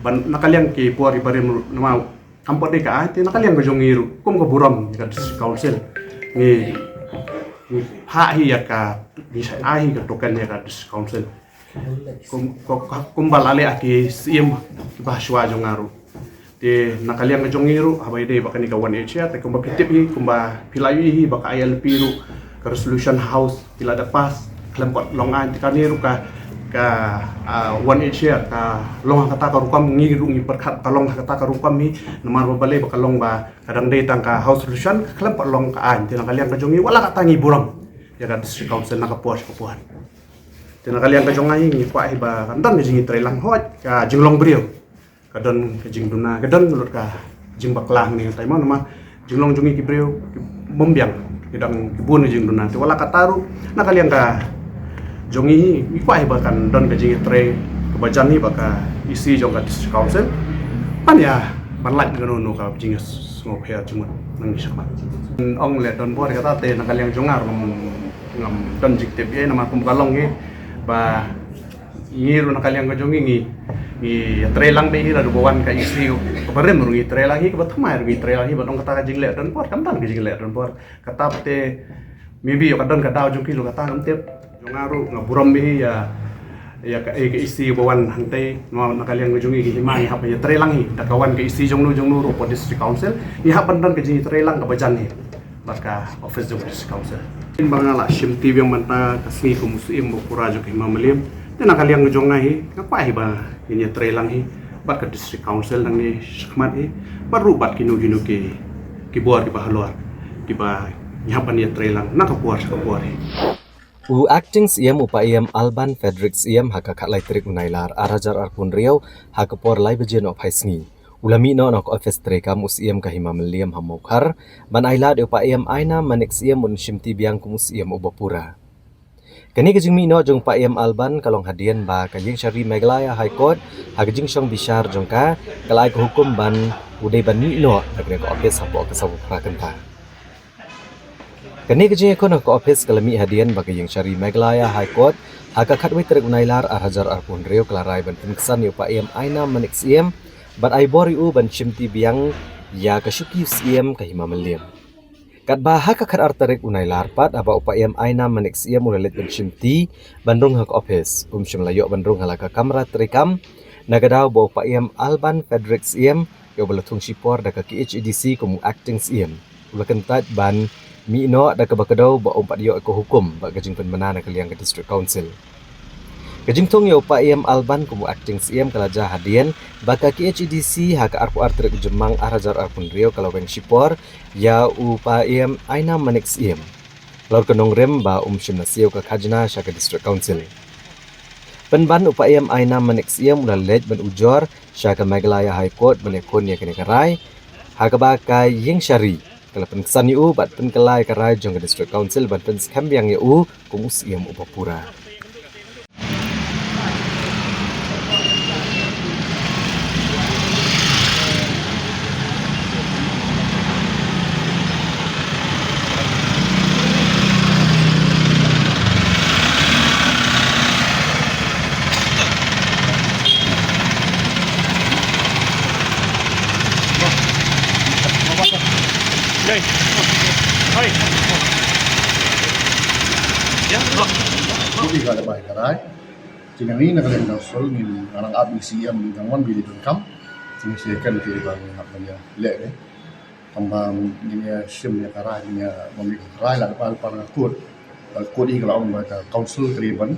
ban, na ka liang ki por iba rim ruh, namar kam pat dei ka aiñ, te na ka liang ka jong ngi ruh kum ka burom ïa ka District Council, ngi, ngi phah hi ïa ka, ngi shah ai hi ka token ïa ka District Council. Kum, kum, kumba la leh ha ki Syiem kiba shuwa jong nga ruh. Te na ka liang ka jong ngi ruh, haba ïadei bad kane ka one eight share, te kumba phi tip hi, kumba phi la ïohi hi ba ka ILP ruh, ka Resolution House ki la dep pass khlem pat long aiñ. Te kane ruh ka, ka, ah, one eight share ka long ha kata ka rukom, ngi ruh ngi pyrkhat ka long ha kata ka rukom hi, namar ba balei ba ka long ba ka dang dei tang ka House Resolution, khlem pat long ka aiñ. Te na ka liang ka jong ngi, wat la katta ngi burom ïa ka District Council na ka por sha ka por. Te na ka liang ka jong nga hi, ngi kwah hi ba kan don ka jingïatreilang, hooid ka jinglong briew ka don ka jingduna, ka don lut ka jingbakla hangne, ka taimon namar jinglong jong ngi ki briew ki bym biang, ki dang ki bun ka jingduna. Te wat la katta ruh na ka liang ka jong ngi hi, ngi kwah hi ba kan don ka jingïatrei kaba jan hi bad ka EC jong ka District Council, ban ïa, ban lait na kano kano ka jingïasngewpher jingmut nangne shakhmat. Ong leh donbor kata, te na ka liang jong nga ruh ngam, ngam don jingtip ei, namar kum ka long hi ba ngi ruh na ka liang ka jong ngi, ngi, ngi ïatreilang beit hi lada ba wan ka EC kaba rim ruh ngi treilang hi, kaba thymmai ruh ngi treilang hi, bad ong kata ka jingleh donbor, kam don ka jingleh donbor. Kata te maybe ïoh ka don ka daw jong ki ruh kata ngam tip. Jong nga ruh nga burom beit hi ïa, ïa ka, ïa ka EC ba wan hangtei, na, na ka liang ka jong ngi ki Hima ngi hap ïatreilang hi da ka wan ka EC jong no jong no ruh hapoh District Council, ngi hap ban don ka jingïatreilang kaba jan hi bad ka office jong District Council. Ba nga la shimti biang mynta ka sngi kum u Syiem ba pura jong ka Hima Mylliem. Te na ka liang ka jong nga hi, nga kwah hi ba ngin ïatreilang hi bad ka District Council nangne shakhmat hi, bad ruh bad kino kino ki, ki bor kiba halor, kiba ngi hap ban ïatreilang na ka por sha ka por hi. U Acting Syiem u Paiem Alban Frederick Syiem ha ka khatlai tarik u Nailar arhajar arphew hynriew ha ka por lai baje nohphai sngi u la mih noh na ka office treikam u Syiem ka Hima Mylliem ha Mawkhar, ban ailad ïa u Paiem Ainam Manik Syiem un shimti biang kum u Syiem uba pura. Kane ka jingmih noh jong u Paiem Alban ka long hadien ba ka Ïingshari Meghalaya High Court ha ka jingshong bishar jong ka, ka la ai ka hukum ban u dei ban mih noh na kane ka office hapoh ka sawphew phra kynta. Kane ka jingïakhun ha ka office ka la mih hadien ba ka Ïingshari Meghalaya High Court ha ka khatwei tarik u Nailar arhajar arphew hynriew ka la rai ban pynksan ïa u Paiem Ainam Manik Syiem bad ai bor ïa u ban shimti biang ïa ka shuki u Syiem ka Hima Mylliem. Katba ha ka khatar tarik u Nailar pat, haba u Paiem Ainam Manik Syiem u la leit ban shimti ban rung ha ka office, um shym la ïoh ban rung ha la ka kamra treikam, na ka daw ba u Paiem Alban Frederick Syiem, ïa uba la thung shipor da ka KHADC kum u Acting Syiem, u la kyntait ban mih noh da kaba kdew ba um pat ïoh ïa ka hukum bad ka jingpynbna na ka liang ka District Council. Ka jingthung ïa u Paiem Alban kum u Acting Syiem ka la jia hadien ba ka K H A D C ha ka arphew ar tarik u Jymmang ar hajar arphew hynriew ka la weng shipor ïa u Paiem Ainam Manik Syiem, halor ka nongrim ba um shym la siew ka khajna sha ka District Council. Pynban u Paiem Ainam Manik Syiem u la leit ban ujor sha ka Meghalaya High Court ban ïakhun ïa kane ka rai, ha kaba ka Ïing Shari ka la pynksan ïa u bad pynkylla ïa ka rai jong ka District Council ban pynskhem biang ïa u kum u Syiem uba pura. Dei. Hai. Ya. Budi ka da bai ka rai. Jingïakhun na ka liang council ngin nang ap ni C M ni nang wan bili donkam. Jingïakhun ki ba ngin hap ban ïa leh dei. Tang ba ngin ïa shim ïa ka rai, ngin ïa bam ïa ka rai la ka rai la ka court. La court i ka la ong ba ka council ka dei ban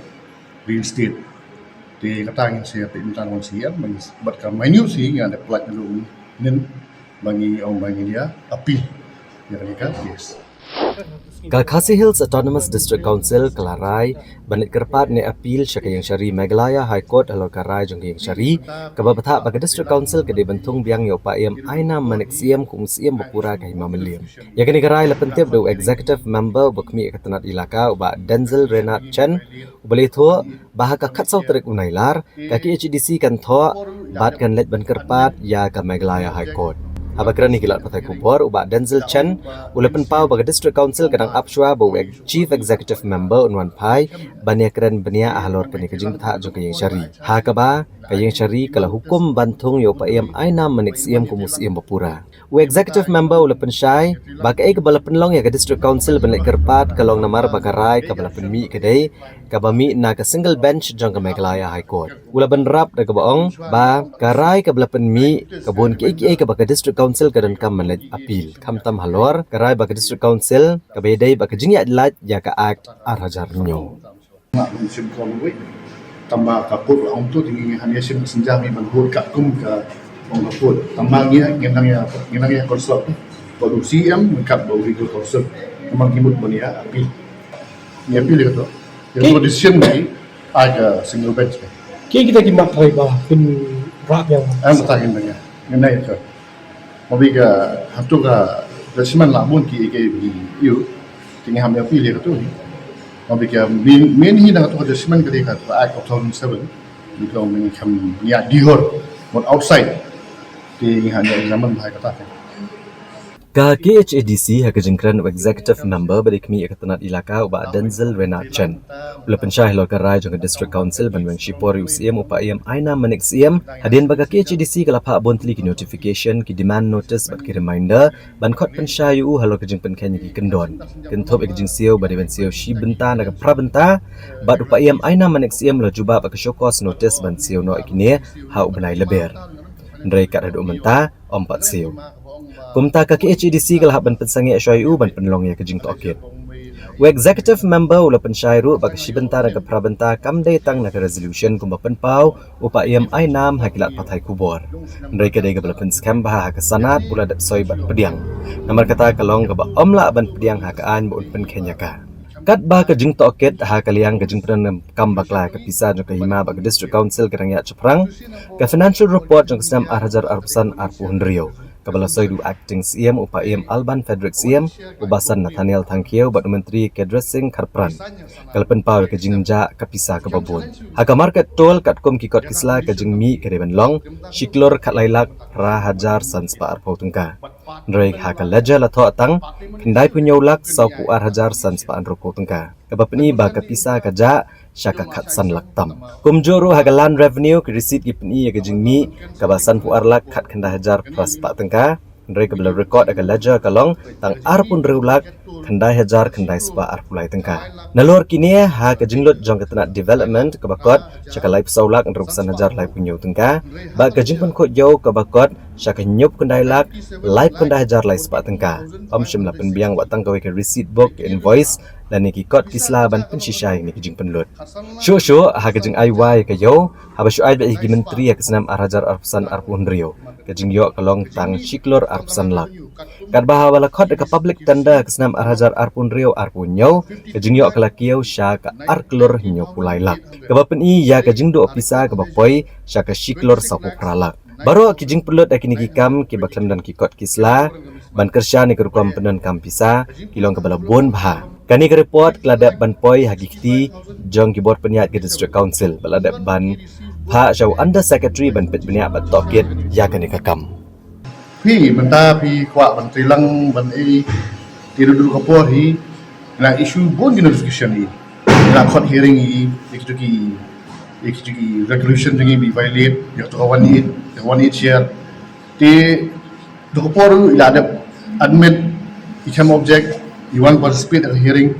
reinstate. Te kata ngin sa ïa peit mynta wan C M, bad ka minute shi ngin ïa dep pynlait na ruh ngin ba ngi ong ba ngin ïa appeal ïa kane ka case. Ka Khasi Hills Autonomous District Council ka la rai ban leit kyrpad ne appeal sha ka Ïing Shari Meghalaya High Court halor ka rai jong ka Ïing Shari kaba bthah ba ka District Council ka dei ban thung biang ïa u Paiem Ainam Manik Syiem kum u Syiem ba pura ka Hima Mylliem. Ïa kane ka rai la pyntip da u Executive Member uba khmih ïa ka tnat ilaka u Bah Denzil Renard Chen, uba la ïathuh ba ha ka khatsaw tarik u Nailar ka K H A D C kan thoh bad kan leit ban kyrpad ïa ka Meghalaya High Court. Haba kren ïa ki lad pathai khubor, u Bah Denzil Chen u la pynpaw ba ka District Council ka dang ap shuwa ba u Ex-, Chief Executive Member un wan phai ban ïakren bniah halor kane ka jingbthah jong ka Ïing Shari, ha kaba ka Ïing Shari ka la hukum ban thung ïa u Paiem Ainam Manik Syiem kum u Syiem ba pura. U Executive Member u la pynshai ba kaei kaba la pynlong ïa ka District Council ban leit kyrpad ka long namar ba ka rai kaba la pynmih ka dei kaba mih na ka single bench jong ka Meghalaya High Court. U la bynrap da kaba ong ba ka rai kaba la pynmih ka bun kiei kiei kaba ka District Council ka donkam ban leit appeal, khamtam halor ka rai ba ka District Council kaba ïadei bad ka jingïaid lait ïa ka Act ar hajar hynñiew. Nga ban shim call wei. Tang ba ka court la ong to, te ngi hap ïa shim synjam ban hold katkum ka ong ka court. Tang ba ngi, ngi nang ïa, ngi nang ïa consult bad u C M, ngi kat bad u legal counsel. Tang ba ngi mut ban ïa appeal. Ngi appeal ïa kato. Ïa kato decision ngi ai ka single bench. Ki kita ki mat rai ba pynrap ïa. Em, ta ngi nang ïa. Ngi nang ïa ka. Mabi ka, hato ka judgment la bun ki, ki, ki, ïa u, te ngi hap ïa appeal ïa kato hi. Mabi ka, main, main hi na kato ka judgment ka dei ka Act of two thousand seven. Ngi ka ong ngi kham ïa dihor, mut outside. Te ngi hap ïa examine bha kata ka. Ka K H A D C ha ka jingkren u Executive Member ba dei khmih ïa ka tnat ilaka u Bah Denzil Renard Chen. U la pynshai halor ka rai jong ka District Council ban weng shipor ïa u Syiem u Paiem Ainam Manik Syiem, hadien ba ka K H A D C ka la phah bun tylli ki notification, ki demand notice bad ki reminder ban khot pynshai ïa u halor ka jingpynkheiñ ïa ki kyndon, kynthup ïa ka jingsiew ba dei ban siew shi bynta na ka phra bynta, bad u Paiem Ainam Manik Syiem u la jubab ïa ka show cause notice ban siew noh ïa kine ha u bnai Lber. Hynrei kat haduh mynta ym pat siew. Kumta ka K H A D C ka la hap ban pynsangeh shuwa ïa u ban pynlong ïa ka jingtohkit. U Executive Member u la pynshai ruh ba ka shi bynta na ka phra bynta kam dei tang na ka resolution kumba pynpaw u Paiem Ainam ha ki lad pathai khubor, hynrei ka dei kaba la pynskhem bha ha ka Senate, u la dep soi bad pdiang. Namar kata ka long kaba ym lah ban pdiang ha ka aiñ ba un pynkheiñ ïa ka. Katba ka jingtohkit ha ka liang ka jingpyndonkam bakla ka pisa jong ka hima bad ka District Council ka dang ïaid shaphrang, ka financial report jong ka snem ar hajar arphew san arphew hynriew, kaba la soi da u Acting Syiem u Paiem Alban Frederick Syiem, u Bah San Nathaniel Thangkhiew bad u Myntri Gajendra Singh Kharpran, ka la pynpaw ïa ka jingjah ka pisa kaba bun. Ha ka market toll katkum ki kot ki sla ka jingmih ka dei ban long shi klur khatlai lak phra hajar san spah arphew tyngka. Hynrei ha ka ledger la thoh tang khyndai phew hynñiew lak saw phew ar hajar san spah hynriewphew tyngka, kaba pyni ba ka pisa ka jah sha ka khatsan lak tam. Kumjuh ruh ha ka Land Revenue ki receipt ki pyni ïa ka jingmih kaba san phew ar lak khatkhyndai hajar phra spah tyngka, hynrei kaba la record ha ka ledger ka long tang ar phew hynriew lak khyndai hajar khyndai spah arphew lai tyngka. Nalor kine ha ka jinglut jong ka tnat development kaba kot sha ka laiphew saw lak hynriewphew san hajar laiphew hynñiew tyngka, bad ka jingpynkhuid ïew kaba kot sha ka hynñiewphew khyndai lak laiphew khyndai hajar lai spah tyngka. Ym shym la pynbiang wat tang kawei ka receipt book, ka invoice lane ki kot ki sla ban pynshisha ïa kane ka jingpynlut. Shuh shuh ha ka jingai wai ka ïew haba shu ai beit ïa ki myntri ha ka snem ar hajar arphew san arphew hynriew, ka jingïoh ka long tang shi klur arphew san lak. Katba haba la khot da ka public tender ka snem ar hajar arphew hynriew arphew hynñiew, ka jingïoh ka la kiew sha ka ar klur hynñiewphew lai lak, kaba pyni ïa ka jingduh pisa kaba poi sha ka shi klur sawphew phra lak. Baroh ki jingpynlut ha kine ki kam kiba khlem don ki kot ki sla ban kyrshan ïa ka rukom pyndonkam pisa ki long kaba la bun bha. Kane ka report ka la dep ban poi ha ki kti jong ki bor pynïaid ka District Council, ba la dep ban phah sha u Under Secretary ban peit bniah bad tohkit ïa kane ka kam. Phi mynta phi kwah ban treilang ban ei, te duh duh ka por hi la issue bun ki notification hi, la khot hearing hi, ïa kitu ki, ïa kitu ki regulation jong ngi ba i violate, ïa ka one eight, ïa ka one eight share. Te duh ka por i la dep admit i khlem object, i wan participate ha ka hearing,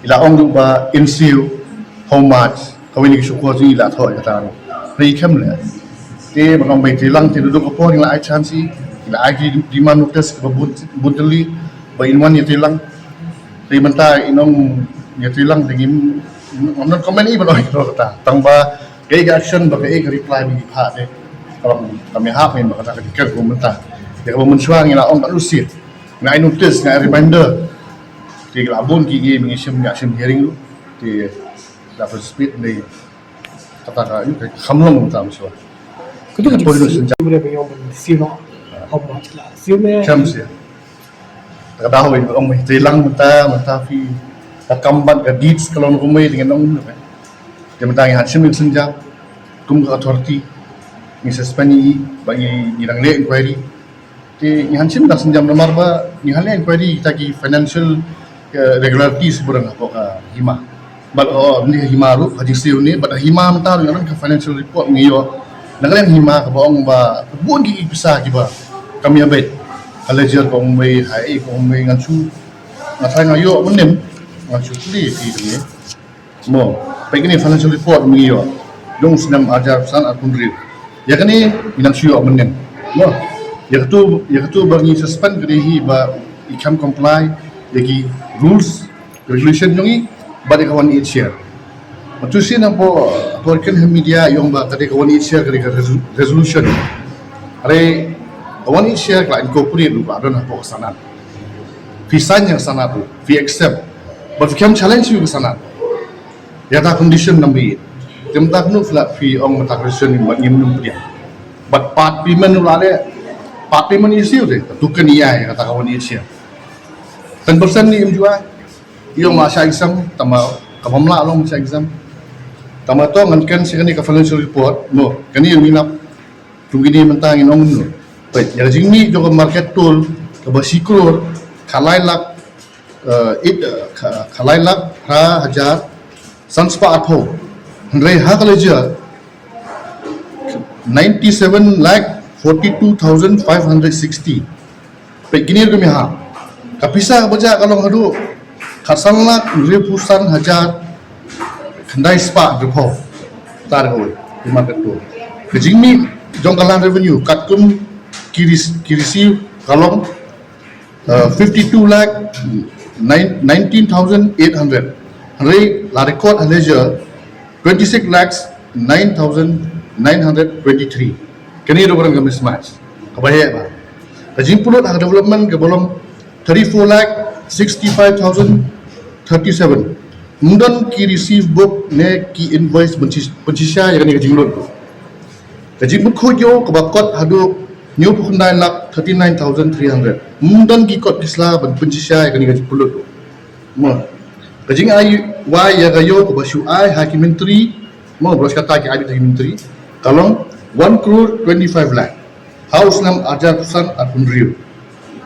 i la ong ruh ba in siew how much, kawei na ki shukor jong i la thoh ïa kata ruh. Hynrei i khlem leh. Te ban ong ba i treilang, te duh duh ka por i la ai chance i, i la ai ki demand notice kaba bun, bun tylli ba in wan ïatreilang. Te mynta in ong ïatreilang te ngim, ngam don comment i ban ong ïa kata. Tang ba kaei ka action bad kaei ka reply ba ngi phah te, ka long kam ïahap ngi ba kata ka jingkyrkhu mynta. Ïa kaba mynshuwa ngi la ong katno sien, ngi ai notice, ngi ai reminder. Te la bun ki ngi, ngi shim, ngi shim hearing ruh. Te la participate ne kata ka, ïa ka kham long mynta mynshuwa. Katu ka jingpoi siew, siew ne, how much la siew ne? Kham siew. Ka dei hoi ong mei treilang mynta, mynta phi, ka kam bad ka deeds ka long kumwei, te ngin ong kumno. Te mynta ngi hap shim ïa ka sienjam kum ka authority, ngi suspend ïa i, ba ngi, ngi dang leh inquiry. Te ngi hap shim da sienjam namar ba ngi hap leh inquiry kita ki financial, eh, irregularities ba dang hapoh ka hima. Bad, oh, ym dei ha hima ruh, ha jingsiew ne, bad ha hima mynta ruh ngi don ka financial report ngi ïoh na ka liang hima kaba ong ba bun ki pisa kiba kam ïabeit. Ha ledger ka ong mei, ha ei ka ong mei, ngan shu, nga tharai nga ïoh mynnin, ngan shu pule ïa phi ne. Mo, peit kane financial report ngi ïoh jong u snem ar hajar arphew san arphew hynriew. Ïa kane ngi nang shu ïoh mynnin. Mo, ïa katu, ïa katu ba ngi suspend ka dei hi ba i khlem comply ïa ki rules, regulation jong i bad ïa ka one eight share. Mynta shisien hapoh, hapoh kane ha media i ong ba ka dei ka one eight share, ka dei ka resol-, resolution. Hynrei ka one eight share ka la incorporate ruh, ka don hapoh ka sanad. Phi sign ïa ka sanad ruh, phi accept. Bad phi khlem challenge ïa ka sanad. Ïa kata condition number eight. Te mynta kumno phi la, phi ong mynta condition ni, bad ngim nym pdiang. Bad part payment ruh la leh, part payment issue te, ka token ïa, ïa kata ka one eight share. Ten percent ni im ju ai. I ong ma shah exam, tangba ka bym lah long shah exam. Tangba to ngan kren sha kane ka financial report, mo, kane ngi lap. Kum kine mynta ngin ong kumno. Peit, ïa ka jingmih jong ka market toll kaba shi klur khatlai lak, eh, eight, eh, kha-, khatlai lak phra hajar san spah arphew. Hynrei ha ka ledger ninety seven lakh forty two thousand five hundred sixty. Peit kine ruh kum ïa ha. Ka pisa kaba jah ka long haduh khatsan lak hynriewphew san hajar khyndai spah hynriewphew. Tar kawei, lima ka tu. Ka jingmih jong ka land revenue katkum ki rec-, ki receive ka long, uh, fifty two lakh nine, nineteen thousand eight hundred. Hynrei la record ha ledger twenty six lakhs nine thousand nine hundred twenty three. Kane ruh ka dei ka mismatch kaba heh ba. Ka jingpynlut ha ka development kaba long thirty four lakh sixty five thousand thirty seven. Ym don ki receive book ne ki invoice pynshi-, pynshisha ïa kane ka jinglut. Ka jingpynkhot ïew kaba kot haduh hynñiewphew khyndai lak thirty nine thousand three hundred. Ym don ki kot ki sla ban pynshisha ïa kane ka jingpynlut. Mo, ka jingai wai ïa ka ïew kaba shu ai ha ki myntri, mo, baroh kata ki ai beit ha ki myntri, ka long one crore twenty five lakh ha u snem ar hajar arphew san arphew hynriew.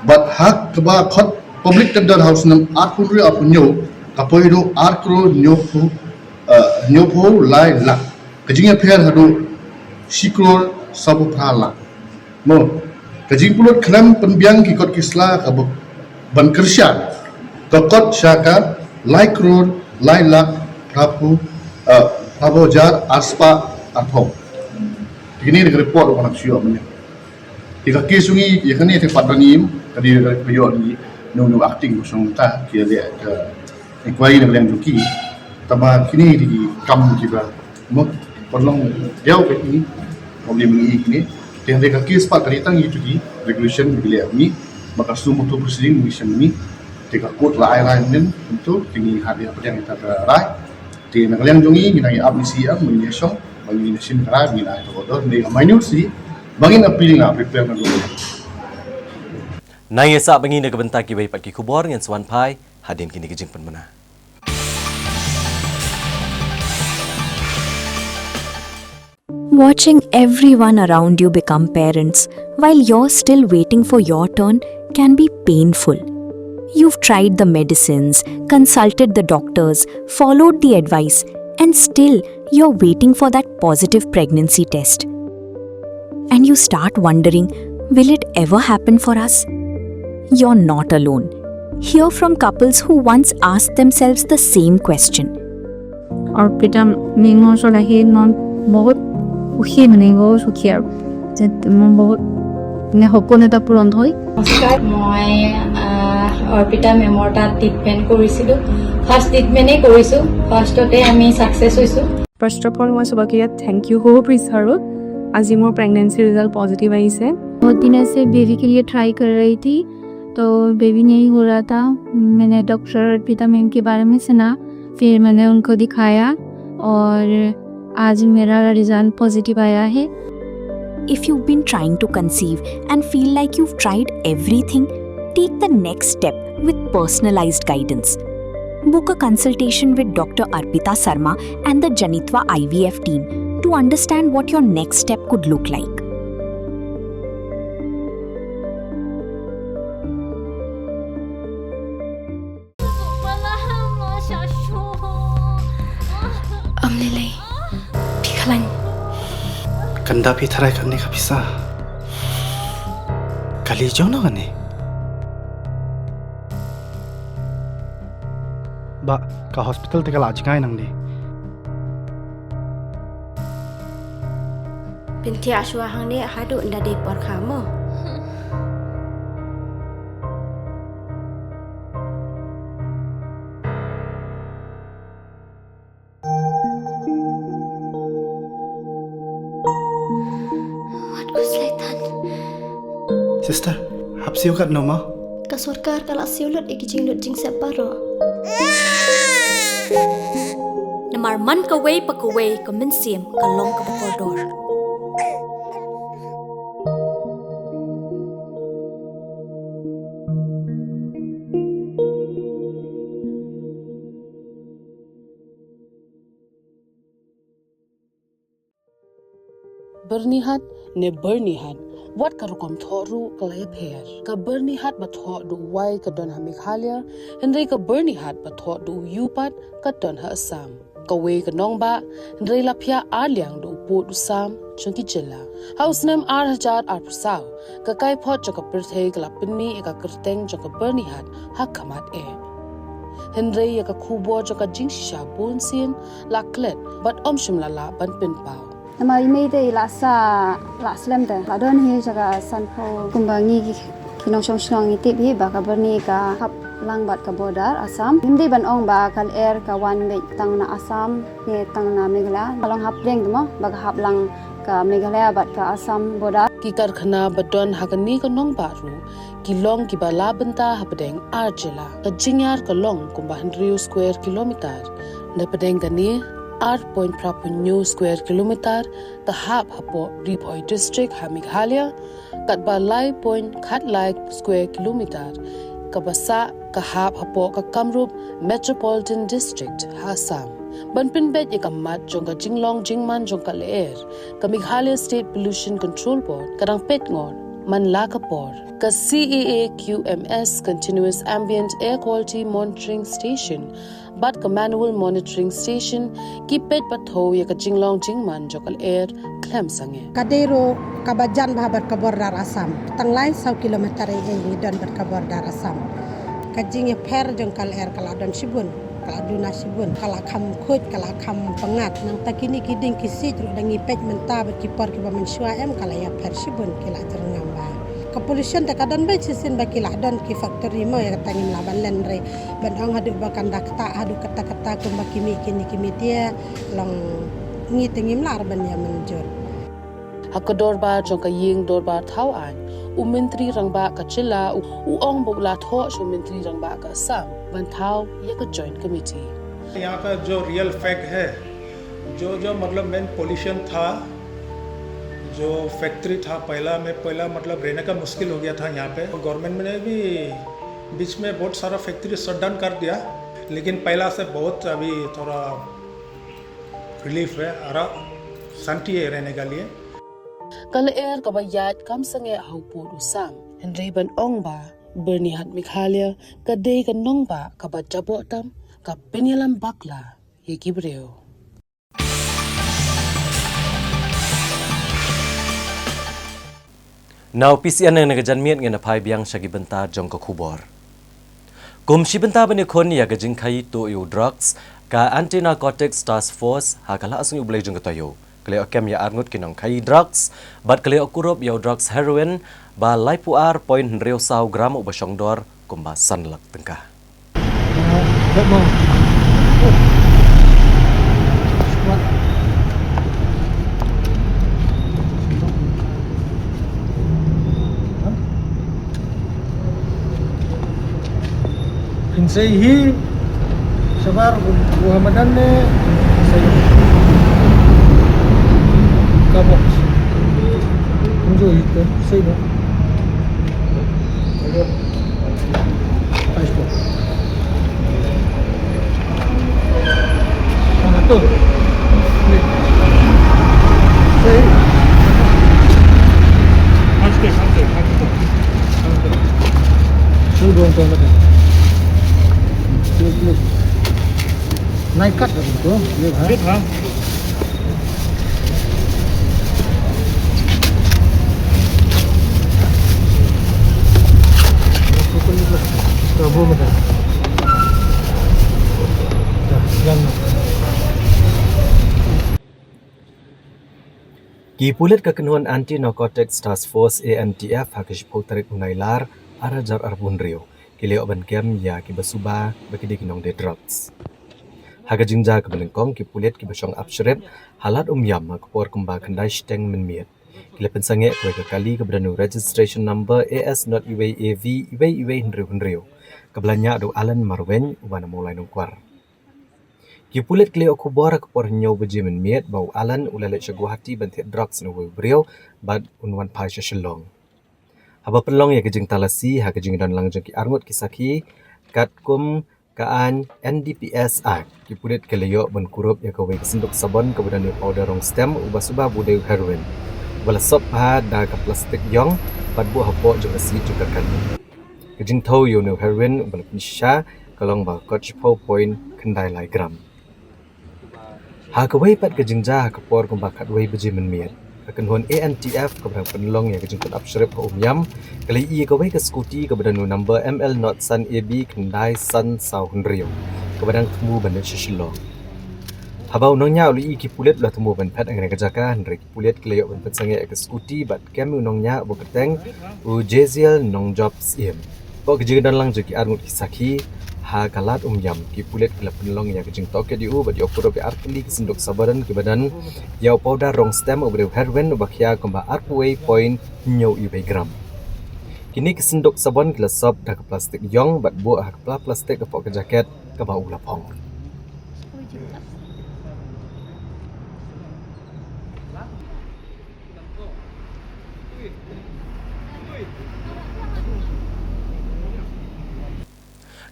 Bad ha kaba khot public tender ha u snem arphew hynriew arphew hynñiew, ka poi haduh ar crore hynñiewphew, eh, hynñiewphew lai lak. Ka jingïapher haduh shi crore sawphew phra lak. Mo, ka jingpynlut khlem pynbiang ki kot ki sla kaba ban kyrshan Ka kot sha ka lai klur lai lak phra phew, eh, phra phew hajar ar spah ar phew. Kine ki report ba nga la shu ïoh mynne. Te ka case jong ngi ïa kane te pat ba ngim, ka dei ka ïoh ngi, nong nong acting ko song ta ki leh ka inquiry na ka liang jong ki. Tangba kine ki dei ki kam kiba, mo, pynlong diaw ka ngi, mo, ngi ngi kine. Te hynrei ka case pat ka dei tang ïa ki resolution ki leh ngi, ba ka suit motu proceeding ngi shem ngi. Te ka court la ai rai mynne, tentu te ngi hap ïa pdiang ïa ka rai. Te na ka liang jong ngi, ngi nang ïa ap ngi shu ïa, ngi ïa shong, ba ngi ïa shim ka rai, ngi nang ïa ka order, ngi ïa minute shi, ba ngin appeal, ngi ap appeal na ka order. Nang ïa sah ba ngi na ka bynta kiwei pat ki khubor, ngin sa wan phai hadien kine ki jingpynbna. Watching everyone around you become parents while you're still waiting for your turn can be painful. You've tried the medicines, consulted the doctors, followed the advice, and still you're waiting for that positive pregnancy test. And you start wondering, will it ever happen for us? You're not alone. Hear from couples who once asked themselves the same question. অৰ্পিতা মেমৰ ওচৰত আহি মই বহুত সুখী, মানে বহুত সুখী আৰু যে মোৰ বহুত, মানে, সপোন এটা পূৰণ হ'ল। নমস্কাৰ, মই, আহ, অৰ্পিতা মেমৰ তাত ট্ৰিটমেণ্ট কৰিছিলোঁ। ফাৰ্ষ্ট ট্ৰিটমেণ্টেই কৰিছোঁ, ফাৰ্ষ্টতে আমি ছাকচেছ হৈছোঁ। ফাৰ্ষ্ট অফ অল, মই চবকে ইয়াত থেংক ইউ ক'ব বিচাৰোঁ। আজি মোৰ প্ৰেগনেঞ্চি ৰিজাল্ট পজিটিভ আহিছে। बहुत दिनों से बेबी के लिए ट्राई कर रही थी, तो बेबी नहीं हो रहा था। मैंने डॉक्टर अर्पिता मैम के बारे में सुना, फिर मैंने उनको दिखाया और आज मेरा रिजल्ट पॉजिटिव आया है। If you've been trying to conceive and feel like you've tried everything, take the next step with personalized guidance. Book a consultation with Doctor Arpita Sarma and the Janitva I V F team to understand what your next step could look like. Ym lei lei. Phi khlaiñ. Kan da phi tharai kane ka pisa. Kali jong no kane. Ba ka hospital te ka la jngai nangne. Pynthia shuwa hangne haduh ynda dei por kha mo. Wat khuslai than. Sister, hap siew katno mo? Ka sorkar ka la siew lut ïa ki jinglut jingsep baroh. Namar man kawei pa kawei ka mynsiem ka long kaba kordor. Byrnihat ne Byrnihat, wat ka rukom thoh ruh ka la ïapher. Ka Byrnihat ba thoh da u wai ka don ha Meghalaya, hynrei ka Byrnihat ba thoh da u ïu pat ka don ha Assam. Kawei ka nongbah, hynrei la phiah ar liang da u pud u sam jong ki jylla. Ha u snem ar hajar arphew saw, ka kaiphod jong ka pyrthei ka la pynmih ïa ka kyrteng jong ka Byrnihat ha khmat eh. Hynrei ïa ka khubor jong ka jingshisha bunsien la klet bad ym shym la lah ban pynpaw. Namar i mei te i la sah, la slem te, la don hi sha ka sanphew. Kumba ngi ki, ki nongshong shnong ngi tip hi ba ka Byrni ka hap lang bad ka border Assam. Ngim dei ban ong ba ka lyer ka wan beit tang na Assam ne tang na Meghalaya. Ka long hapdeng te mo ba ka hap lang ka Meghalaya bad ka Assam border. Ki karkhana ba don ha kane ka nongbah ruh ki long kiba la bynta hapdeng ar jylla. Ka jingïar ka long kumba hynriew square kilometer. Napdeng kane, ar point phra phew hynñiew square kilometer ka hap hapoh Ri Bhoi District ha Meghalaya, katba lai point khatlai square kilometer kaba sah ka hap hapoh ka Kamrup Metropolitan District ha Assam. Ban pynbeit ïa ka mat jong ka jinglong jingman jong ka lyer, ka Meghalaya State Pollution Control Board ka dang peit ngor man la ka por. Ka C A A Q M S, Continuous Ambient Air Quality Monitoring Station, bad ka Manual Monitoring Station, ki peit pathew ïa ka jinglong jingman jong ka lyer khlem sangeh. Ka dei ruh kaba jan bha bad ka border Assam. Tang lai saw kilometer ei ei ngi don bad ka border Assam. Ka jingïapher jong ka lyer ka la don shibun, ka la duna shibun, ka la kham khuid, ka la kham pyngngad. Nangta kine ki dieng ki siej ruh da ngi peit mynta bad ki por kiba mynshuwa em ka la ïapher shibun, ki la jyrngam bha. Ka pollution te ka don beit shisien ba ki la don ki factory mo, ïa kata ngim lah ban len re. Ban ong haduh ba kan da ktah haduh katta katta kumba ki mih kine ki media, long ngi te ngim lah re ban ïa mynjur. Ha ka dorbar jong ka ïing dorbar thaw aiñ, u Myntri Rangbah ka jylla u, u ong ba u la thoh sha u Myntri Rangbah ka Assam ban thaw ïa ka Joint Committee. यहाँ का जो रियल फैक्ट है, जो जो मतलब मेन पोल्यूशन था, जो फैक्ट्री था पहला में, पहला मतलब रहने का मुश्किल हो गया था यहाँ पे। गवर्नमेंट ने भी बीच में बहुत सारा फैक्ट्री शट डाउन कर दिया, लेकिन पहला से बहुत अभी थोड़ा रिलीफ है, आराम, शांति है रहने के लिए। Ka lyer kaba ïaid kam sangeh ha u pud u sam, hynrei ban ong ba Byrnihat Meghalaya ka dei ka nongbah kaba jaboh tam, ka pynïalam bakla ïa ki briew. Na u P C N na ka janmiet ngin phai biang sha ki bynta jong ka khubor. Kum shi bynta ban ïakhun ïa ka jingkhaïi tuh ïa u drugs, ka Anti Narcotics Task Force ha ka la sngi u Blei jong ka taïew ka la ïoh kem ïa arngut ki nongkhaïi drugs bad ka la ïoh kurup ïa u drugs heroin ba laiphew ar point hynriew saw gram uba shongdor kumba san lak tyngka. Insai hi sabar bu hamadan ne. Insai kabok. Enjoy itu sai ba. Nai kat tu, ni ha. Ki pulit ka kynhun Anti Narcotics Task Force, A N T F, ha ka shiphew tarik u Nailar ar hajar arphew hynriew ki la ïoh ban kem ïa kiba suba ba ki dei ki nongdie drugs. Ha ka jingjia kaba nyngkong, ki pulit kiba shong ap shrip ha Lad Umïam ha ka por kumba khyndai shiteng mynmiet ki la pynsangeh kawei ka kali kaba don u registration number A S not iwei A V iwei iwei hynriew hynriew, kaba la ñiah da u Alan Marwein uba na Mawlai Nongkwar. Ki pulit ki la ïoh khubor ha ka por hynñiew baje mynmiet ba u Alan u la leit sha Guwahati ban thied drugs na uwei u briew bad un wan phai sha Shillong. Haba pynlong ïa ka jingtalasi ha ka jingdon lang jong ki arngut ki sakhi katkum ka aiñ N D P S Act, ki pulit ki la ïoh ban kurup ïa kawei ka synduk sabon kaba don ïa u powder rong stem uba suba ba u dei u heroin, uba la sop bha da ka plastik ïong bad buh hapoh jong ka seat jong ka kali. Ka jingthew ïa une u heroin uba la pynshisha ka long ba kot shiphew point khyndai lai gram. Ha kawei pat ka jingjia ha ka por kumba khatwei baje mynmiet, ka kynhun A N T F kaba dang pynlong ïa ka jingpynap shrip ha Umïam ka la ïohi ïa kawei ka scooty kaba don u number M L not san A B khyndai san saw hynriew kaba dang thmu ban leit sha Shillong. Haba u nongñiah u la ïohi ki pulit u la thmu ban phet ha kane ka jaka, hynrei ki pulit ki la ïoh ban pynsangeh ïa ka scooty bad kem ïa u nongñiah uba kyrteng u Jeziel Nongjop Syiem. Hapoh ka jingdon lang jong ki arngut ki sakhi ha ka Lad Umïam, ki pulit ki la pynlong ïa ka jingtohkit ïa u bad ïoh kurup ïa arphew tylli ki synduk sabon kiba don ïa u powder rong stem uba dei u heroin uba khia kumba arphew wei point hynñiew iwei gram. Kine ki synduk sabon ki la sop da ka plastik ïong bad buh ha ka pla plastik hapoh ka jaket kaba u la phong.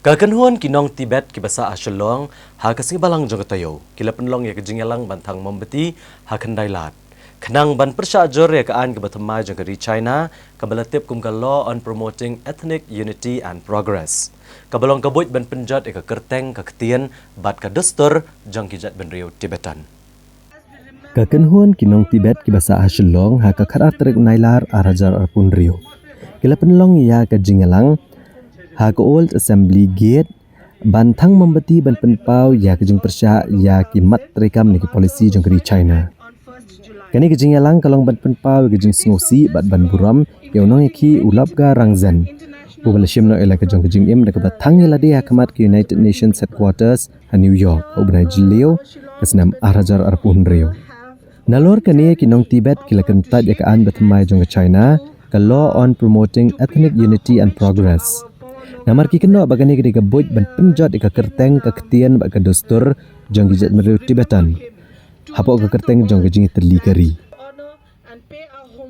Ka kynhun ki nong Tibet kiba sah ha Shillong ha ka sngi Balang jong ka taïew ki la pynlong ïa ka jingïalang ban thang mombati ha Khyndai Lad, khnang ban pyrshah jur ïa ka aiñ kaba thymmai jong ka ri China kaba la tip kum ka Law on Promoting Ethnic Unity and Progress, kaba long ka buit ban pynjot ïa ka kyrteng, ka ktien bad ka dustur jong ki jaitbynriew Tibetan. Ka kynhun ki nong Tibet kiba sah ha Shillong ha ka khatar tarik u Nailar ar hajar arphew hynriew ki la pynlong ïa ka jingïalang ha ka Old Assembly Gate, ban thang mombati ban pynpaw ïa ka jingpyrshah ïa ki mat treikam ne ki policy jong ka ri China. Kane ka jingïalang ka long ban pynpaw ïa ka jingsngewsih bad ban burom ïa u nongïakhih u Lapgar Rangzen, uba la shim noh ïa la ka jong ka jingim da kaba thang ïa lade ha khmat ka United Nations Headquarters ha New York ha u bnai Jylliew ka snem ar hajar arphew hynriew. Nalor kane, ki nong Tibet ki la kyntait ïa ka aiñ bathymmai jong ka China, ka Law on Promoting Ethnic Unity and Progress. Namar ki kynnoh ba kane ka dei ka buit ban pynjot ïa ka kyrteng, ka ktien bad ka dustur jong ki jaitbynriew Tibetan hapoh ka kyrteng jong ka jingïatylli ka ri.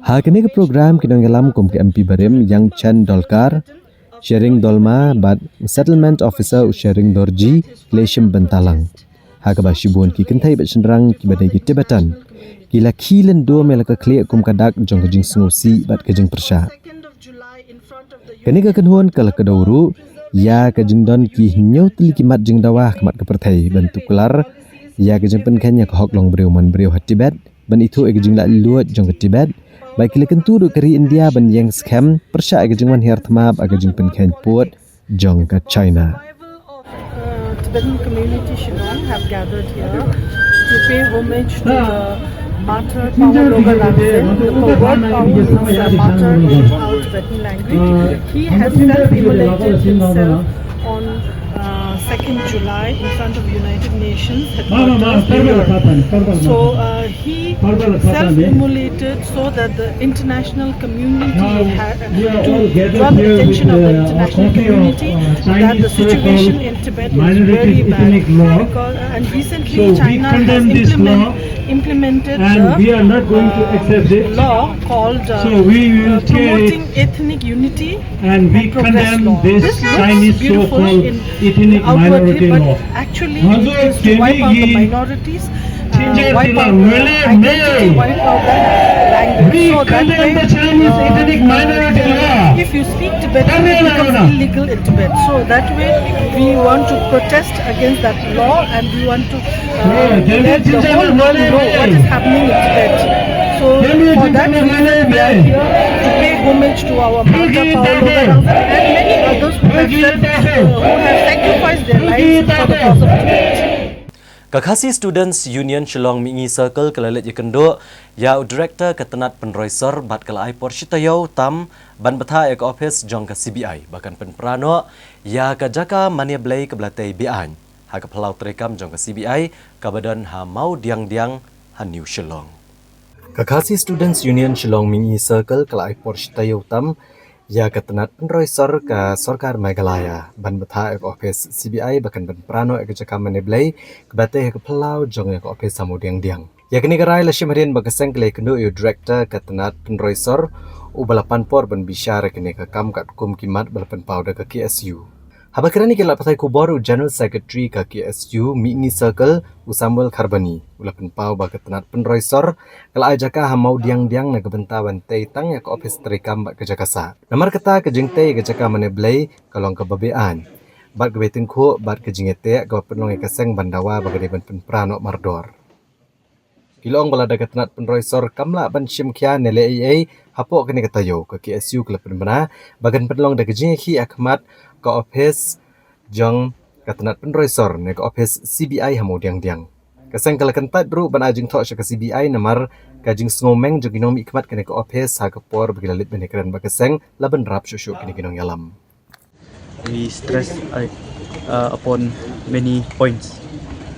Ha kane ka program, ki nongïalam kum ka M P barim Yangchen Dolkar, Shering Dolma bad Settlement Officer u Shering Dorji ki la shim bynta lang, ha kaba shibun ki kynthei bad shynrang kiba dei ki Tibetan ki la khie lyndum ïa la ka khlieh kum ka dak jong ka jingsngewsih bad ka jingpyrshah. Kane ka kynhun ka la kdew ruh ïa ka jingdon ki hynñiew tylli ki mat jingdawa ha khmat ka pyrthei ban tuklar ïa ka jingpynkheiñ ïa ka hok long briew man briew ha Tibet, ban ithuh ïa ka jinglaitluid jong ka Tibet. Bad ki la kyntu ruh ïa ka ri India ban ïeng skhem pyrshah ïa ka jingwan hiar thma bad ka jingpynkheiñ pud jong ka China. Uh, Tibetan community Shillong have gathered here to pay homage to the martyr Pawo Loga Lamsen. The word Pawo means uh, martyr in our Tibetan language. He has self-immolated himself on uh, second July in front of United Nations headquarters, New York. So uh, he self-immolated so that the international community had to draw the attention of the international community that the situation in Tibet is very bad. Because, uh, and recently China has implement, implemented the uh, law called uh, uh, Promoting Ethnic Unity and we condemn this Chinese so-called ethnic minority law. Actually, it is to wipe out the minorities, uh, wipe out the identity, wipe out the language. So that way, uh, if you speak Tibetan, it becomes illegal in Tibet. So that way, we want to protest against that law and we want to uh, let the whole world know what is happening in Tibet. So for that reason, we are here to pay homage to our martyr Paolo Garang and many others who have, said, uh, who have sacrificed their lives for the cause of Tibet. Ka Khasi Students Union Shillong Mihngi Circle ka la leit ïakynduh ïa u Director ka tnat pynroi sor bad ka la ai por shi taïew tam ban bthah ïa ka ophis jong ka C B I ba kan pynpra noh ïa ka jaka mane blei kaba la tei be-aiñ ha ka phyllaw treikam jong ka C B I kaba don ha Mawdiangdiang ha New Shillong. Ka Khasi Students Union Shillong Mihngi Circle ka la ai por shi taïew tam ïa ka tnat pynroi sor ka sorkar Meghalaya ban bthah ïa ka ophis C B I ba kan pynpra noh ïa ka jaka mane blei kaba tei ha ka phyllaw jong ïa ka ophis ha Mawdiangdiang. Ïa kane ka rai la shim hadien ba ka seng ka la ïakynduh ïa u Director ka tnat pynroi sor uba la pan por ban bishar ïa kane ka kam katkum ki mat ba la pynpaw da ka K S U. Haba kren ïa ki lad pathai khubor u General Secretary ka K S U Mihngi Circle u Samuel Kharbani u la pynpaw ba ka tnat pynroi sor ka la ai jaka ha Mawdiangdiang na ka bynta ban tei tang ïa ka ophis treikam bad ka jaka sah. Namar kata ka jingtei ïa ka jaka mane blei ka long kaba be-aiñ bad kaba tyngkhuh bad ka jingïateh kaba pynlong ïa ka seng ban dawa ba ka dei ban pynpra noh mardor. Ki la ong ba lada ka tnat pynroi sor kam lah ban shim khia ne leh ei ei hapoh kane ka taïew, ka K S U ka la pynbna ba kan pynlong da ka jingïakhih ha khmat ka ophis jong ka tnat pynroi sor ne ka ophis C B I ha Mawdiangdiang. Ka seng ka la kyntait ruh ban ai jingthoh sha ka C B I namar ka jingsngewmeng jong ki nongmihkhmat kane ka ophis ha ka por ba ki la leit ban ïakren bad ka seng la bynrap shuh shuh kine ki nongïalam. We stress uh, uh, upon many points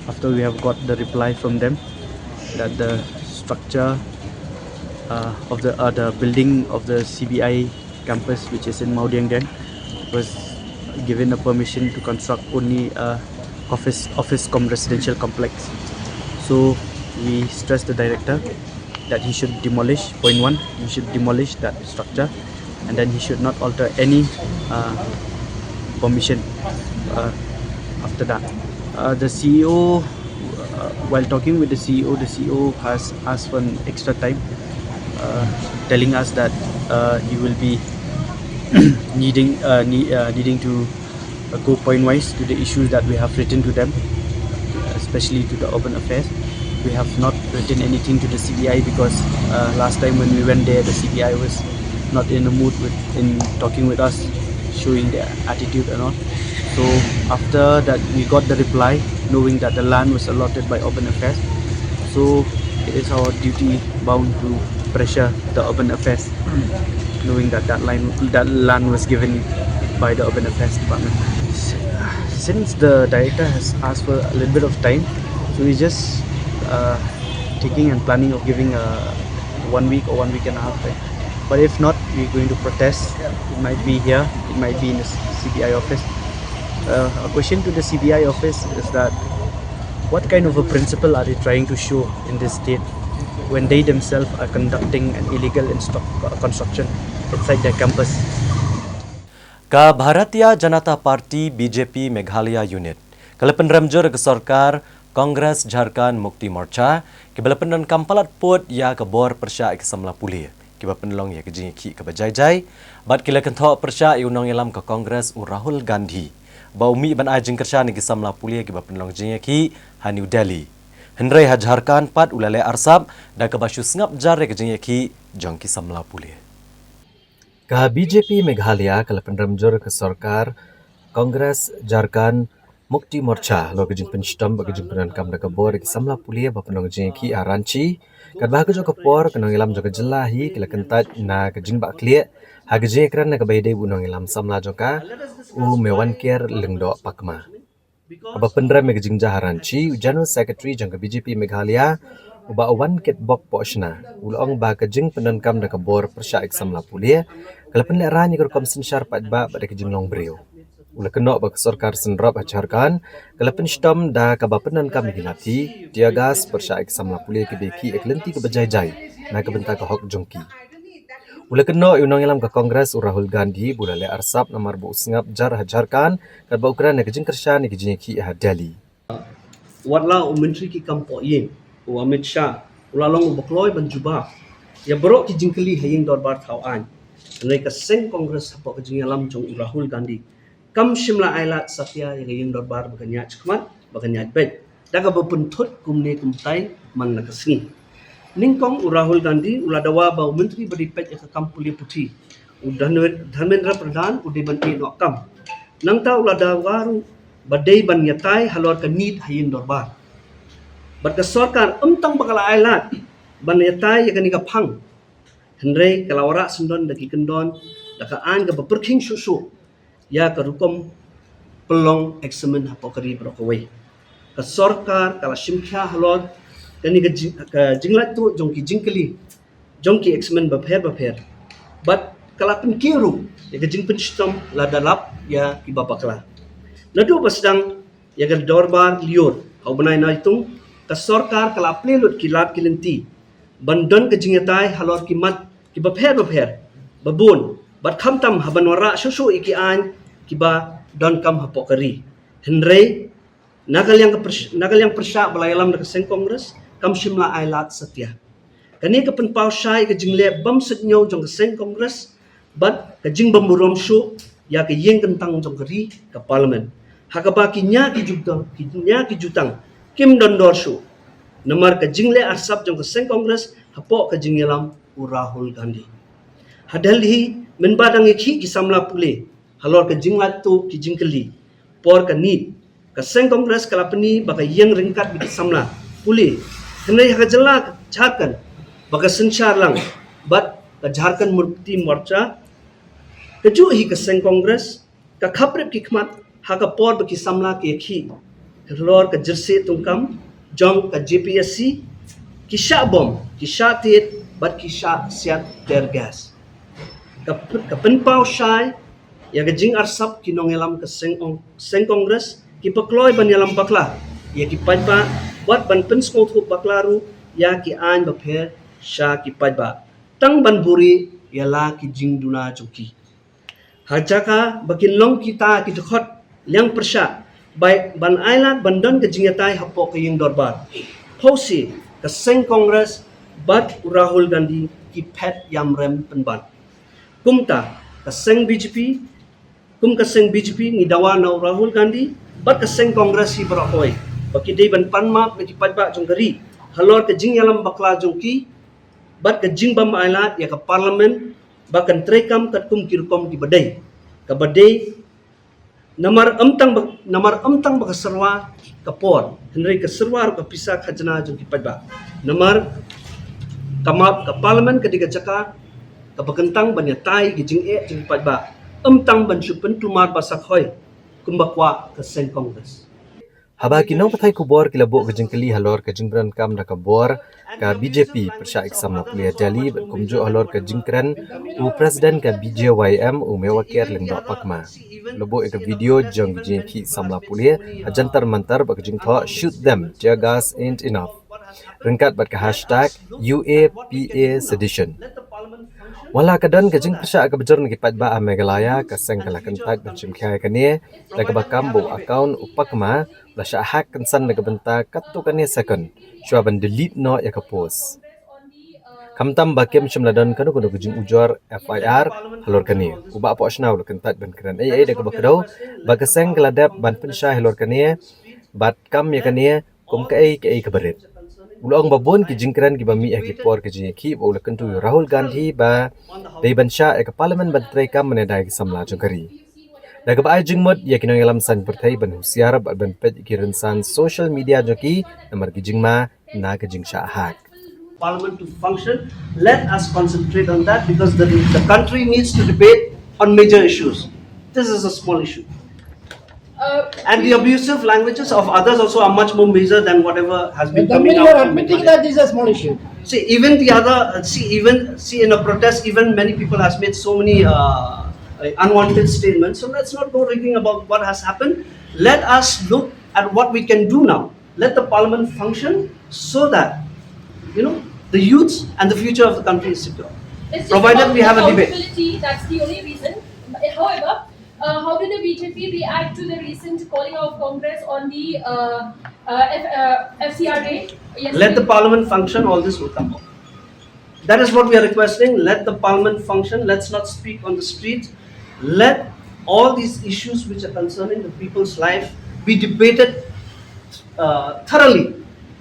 after we have got the reply from them that the structure uh, of the uh, the building of the C B I campus, which is in Mawdiangdiang, was given a permission to construct only a office office cum residential complex. So we stress the director that he should demolish, point one, he should demolish that structure, and then he should not alter any uh, permission uh, after that. Uh, the C E O, uh, while talking with the C E O, the C E O has asked for an extra time, uh, telling us that uh, he will be needing uh, ne- uh, needing to uh, go point wise to the issues that we have written to them, especially to the urban affairs. We have not written anything to the C B I because uh, last time when we went there, the C B I was not in the mood with in talking with us. She showing their attitude and all. So after that, we got the reply, knowing that the land was allotted by Urban Affairs. So it is our duty bound to pressure the Urban Affairs, knowing that that line, that land was given by the Urban Affairs Department. S- Since the director has asked for a little bit of time, so we're just uh, thinking and planning of giving a one week or one week and a half time. But if not, we're going to protest. It might be here, it might be in the C B I office. Uh, a question to the C B I office is that what kind of a principle are they trying to show in this state when they themselves are conducting an illegal instru- uh, construction inside their campus? Ka Bharatiya Janata Party, B J P, Meghalaya Unit ka la pynrem jur ka sorkar Congress Jharkhand Mukti Morcha, kiba la pyndonkam palat pud ïa ka bor pyrshah ïa ki samla pule kiba pynlong ïa ka jingïakhih kaba jai jai, bad ki la kynthoh pyrshah ïa u nongïalam ka Congress u Rahul Gandhi ba u mih ban ai jingkyrshan ïa ki samla pule kiba pynlong jingïakhih ha New Delhi. Hynrei ha Jharkhand pat u la leh arsap da kaba shu sngap jar ïa ka jingïakhih jong ki samla pule. Ka B J P Meghalaya ka la pynrem jur ka sorkar Congress Jharkhand Mukti Morcha halor ka jingpynshitom bad ka jingpyndonkam da ka bor ïa ki samla pule ba pynlong jingïakhih ha Ranchi. Katba ha kajuh ka por ka nongïalam jong ka jylla hi ka la kyntait na ka jingbaklieh ha ka jingïakren na kaba ïadei bad u nongïalam samla jong ka, u Mewanker Lyngdoh Pakma. Haba pynrem ïa ka jingjia ha Ranchi, u General Secretary jong ka B J P Meghalaya, u Bah Wankiatbok Pohshna, u la ong ba ka jingpyndonkam da ka bor pyrshah ïa ki samla pule ka la pynlehraiñ ïa ka rukom synshar paidbah bad ïa ka jinglong briew. U la kynnoh ba ka sorkar synrop ha Jharkhand ka la pynshitom da kaba pyndonkam ïa ki lathi, tear gas, pyrshah ïa ki samla pule kiba ïakhih ïa ki lynti kiba jai jai na ka bynta ka hok jong ki. U la kynnoh ïa u nongïalam ka Congress u Rahul Gandhi ba u la leh arsap namar ba u sngap jar ha Jharkhand katba u kren ïa ka jingkyrshan ïa ka jingïakhih ha Delhi. Wat la u Myntri ki kam poh ïing, u Amit Shah, u la long uba kloi ban jubab ïa baroh ki jingkylli ha ïing dorbar thaw aiñ, hynrei ka seng Congress hapoh ka jingïalam jong u Rahul Gandhi kam shym la ai lad satia ïa ka ïing dorbar ba kan ïaid shakhmat, ba kan ïaid beit da kaba pynthut kumne kumtai man la ka sngi. Nyngkong u Rahul Gandhi u la dawa ba u Myntri ba dei peit ïa ka kam pule puthi, u Dharmendra Pradhan, u dei ban ïeh noh kam. Nangta u la dawa ruh ba dei ban ïatai halor ka NEET ha ïing dorbar. Bad ka sorkar ym tang ba ka la ai lad ban ïatai ïa kane ka phang, hynrei ka la wanrah syndon da ki kyndon, da ka aiñ kaba pyrkhing shuh shuh ïa ka rukom pynlong eksamin hapoh ka ri baroh kawei. Ka sorkar ka la shim khia halor kane ka jing, ka jinglait tuh jong ki jingkylli jong ki eksamin bapher bapher. Bad ka la pynkiew ruh ïa ka jingpynshitom lada lap ïa kiba bakla. Naduh ba sdang ïa ka dorbar lyiur ha u bnai Naitung, ka sorkar ka la plie lut ki lad ki lynti ban don ka jingïatai halor ki mat kiba pher bapher ba bun, bad khamtam haban wanrah shuh shuh ïa ki aiñ kiba donkam hapoh ka ri. Hynrei na ka liang ka pyrsh-, na ka liang pyrshah ba la ïalam da ka seng Congress kam shym la ai lad satia. Kane ka pynpaw shai ka jingleh bym suidñiew jong ka seng Congress bad ka jingbymburom shuh ïa ka ïing kyntang jong ka ri, ka Parliament, ha kaba ki nia ki jutang, ki nia ki jutang kim don dor shuh namar ka jingleh arsap jong ka seng Congress hapoh ka jingïalam u Rahul Gandhi. Ha Delhi, mynba dang ïakhih ki samla pule halor ka jinglait tuh ki jingkylli por ka NEET, ka seng Congress ka la pyni ba ka ïeng ryngkat bad ki samla pule. Hynrei ha ka jylla Jharkhand ba ka synshar lang bad ka Jharkhand Mukti Morcha, kajuh hi ka seng Congress ka khapbrip ki khmat ha ka por ba ki samla ki ïakhih halor ka jyrsieh tyngkam jong ka J P S C, ki shah bom, ki shah tied bad ki shah siat tear gas. Ka, ka pynpaw shai ïa ka jingarsap ki nongïalam ka seng, seng Congress kiba kloi ban ïalam bakla ïa ki paidbah bad ban pynsngewthuh bakla ruh ïa ki aiñ bapher sha ki paidbah tang ban buhrieh ïa la ki jingduna jong ki. Ha jaka ba kin long kita ki dkhot liang pyrshah bai ban ai lad ban don ka jingïatai hapoh ka ïing dorbar, phewse ka seng Congress bad u Rahul Gandhi ki phet ïamrem pynban. Kumta ka seng B J P, kum ka seng B J P ngi dawa na u Rahul Gandhi bad ka seng Congress hi baroh kawei ba ki dei ban pan map na ki paidbah jong ka ri halor ka jingïalam bakla jong ki bad ka jingbym ai lad ïa ka Parliament ba kan treikam katkum ki rukom kiba dei. kaba dei, namar ym tang ba, namar ym tang ba ka syrwa ka por, hynrei ka syrwa ruh ka pisa khajna jong ki paidbah. Namar ka ma-, ka Parliament ka dei ka jaka kaba kyntang ban ïatai ki jingeh jong ki paidbah, ym tang ban shu pyntumar ba sa khoi kumba kwah ka seng Congress. Haba ki nongpathai khubor ki la buh ka jingkylli halor ka jingpyndonkam da ka bor ka B J P pyrshah ïa ki samla pule ha Delhi bad kumjuh halor ka jingkren u President ka B J Y M u Mewakir Lyngdoh Pakma, la buh ïa ka video jong ka jingïakhih samla pule ha Jantar Mantar bad ka jingthoh "Shoot them, tear gas ain't enough" ryngkat bad ka hashtag U A P A sedition. Wat la ka don ka jingpyrshah kaba jur na ki paidbah ha Meghalaya, ka seng ka la kyntait ban shim khia ïa kane da kaba kam ba u account u Pakma la shah hack kynsan na ka bynta katto katne second shuwa ban delete noh ïa ka post. Khamtam ba kim shym la don kano kano ka jingujor F I R halor kane, u Bah Pohshna u la kyntait ban kren ei ei da kaba kdew ba ka seng ka la dep ban pynshai halor kane bad kam ïa kane kum kaei kaei kaba rit. U la ong ba bun ki jingkren kiba mih ha ki por ka jingïakhih ba u la kyntu ïa u Rahul Gandhi ba dei ban shah ïa ka Parliament ban treikam ban ïada ïa ki samla jong ka ri. Da kaba ai jingmut ïa ki nongïalam saiñ pyrthei ban husiar bad ban peit ïa ki rynsan social media jong ki namar ki jingma na ka jingshah hack. Parliament to function, let us concentrate on that because the, the country needs to debate on major issues. This is a small issue. Uh, and the abusive languages of others also are much more major than whatever has been But coming then you out are from admitting Meghalaya. That this is a small issue. See, even the other, uh, see, even, see, in a protest, even many people has made so many, uh, uh, unwanted statements. So let's not go rigging about what has happened. Let us look at what we can do now. Let the Parliament function so that, you know, the youths and the future of the country is secure. It's just provided about we have a debate. Accountability, that's the only reason. However, uh, how did the B J P react to the recent calling out of Congress on the, uh, uh, F, uh, F C R A? Yes, let the Parliament function, all this will come out. That is what we are requesting. Let the Parliament function. Let's not speak on the street. Let all these issues which are concerning the people's life be debated, uh, thoroughly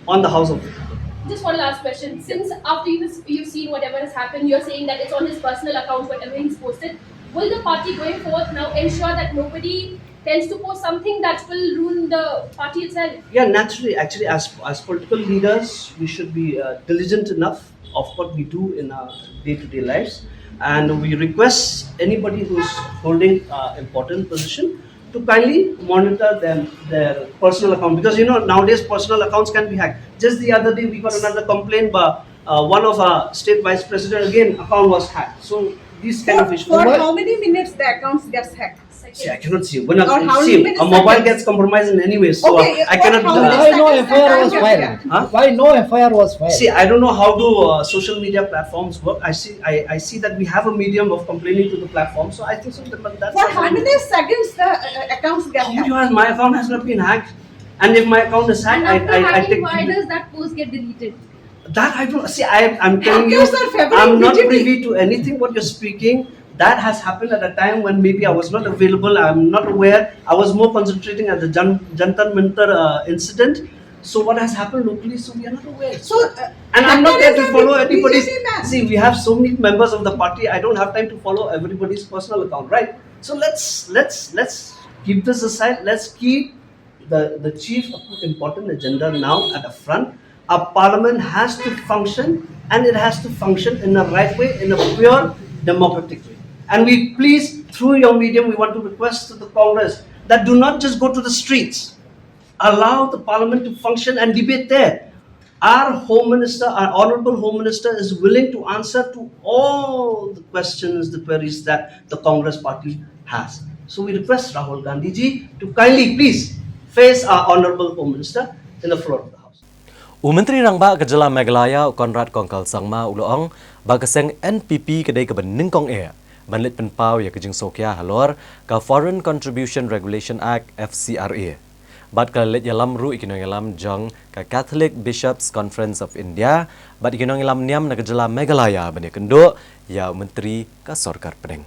on the House of People. Just one last question. Since after you've, you've seen whatever has happened, you're saying that it's on his personal account, whatever he's posted. Will the party going forth now ensure that nobody tends to post something that will ruin the party itself? Yeah, naturally, actually, as, as political leaders, we should be, uh, diligent enough of what we do in our day-to-day lives. And we request anybody who's holding, uh, important position to kindly monitor them, their personal account. Because, you know, nowadays personal accounts can be hacked. Just the other day, we got another complaint by, uh, one of our state vice president, again, account was hacked. So these kind of issues. For how many minutes the accounts gets hacked? See, I cannot see. When a, see, a mobile gets compromised in any way, so, okay, uh, I cannot, uh, why no F I R was filed? Huh? Why no F I R was filed? See, I don't know how do, uh, social media platforms work. I see, I, I see that we have a medium of complaining to the platform, so I think so that, that for how many seconds the, uh, accounts get hacked? How do you ask? My account has not been hacked, and if my account is hacked, I, I, I take. Why does that post get deleted? That I don't see. I, I'm telling you, I'm not privy to anything what you're speaking. That has happened at a time when maybe I was not available. I'm not aware. I was more concentrating at the Jan, Jantar Mantar, uh, incident. So what has happened locally, so we are not aware. So, uh, and I'm not there to follow anybody's. See, we have so many members of the party. I don't have time to follow everybody's personal account, right? So let's, let's, let's keep this aside. Let's keep the, the chief important agenda now at the front. Our parliament has to function, and it has to function in the right way, in a pure democratic way. And we please, through your medium, we want to request to the Congress that do not just go to the streets. Allow the parliament to function and debate there. Our Home Minister, our Honorable Home Minister, is willing to answer to all the questions, the queries that the Congress party has. So we request Rahul Gandhi ji to kindly please face our Honorable Home Minister in the floor of the House. U Myntri Rangbah ka Jylla Meghalaya, u Conrad Kongkal Sangma, u la ong ba ka seng N P P ka dei kaba nyngkong eh ban leit pynpaw ïa ka jingsngewkhia halor ka Foreign Contribution Regulation Act, F C R A. Bad ka la leit ïalam ruh ïa ki nongïalam jong ka Catholic Bishops Conference of India bad ïa ki nongïalam niam na ka Jylla Meghalaya ban ïakynduh ïa u Myntri ka Sorkar Pdeng.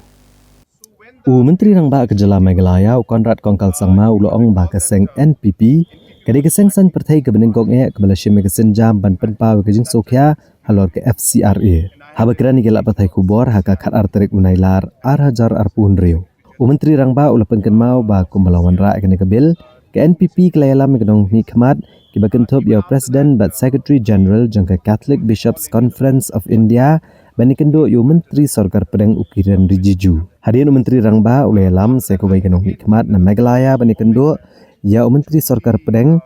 U Myntri Rangbah ka Jylla Meghalaya, u Conrad Kongkal Sangma, u la ong ba ka seng N P P ka dei ka seng saiñ pyrthei kaba nyngkong eh kaba la shim ïa ka sienjam ban pynpaw ïa ka jingsngewkhia halor ka F C R A. Haba kren ïa ki lad pathai khubor ha ka khatar tarik u Nailar ar hajar arphew hynriew, U Myntri Rangbah u la pynkynmaw ba kumba la wanrah ïa kane ka bill, ka N P P ka la ïalam ïa ka nongmihkhmat kiba kynthup ïa u President bad Secretary General jong ka Catholic Bishops Conference of India ban ïakynduh ïa u Myntri Sorkar Pdeng u Kiren Rijiju. Hadien u Myntri Rangbah u la ïalam sa ïa kawei ka nongmihkhmat na Meghalaya ban ïakynduh ïa u Myntri Sorkar Pdeng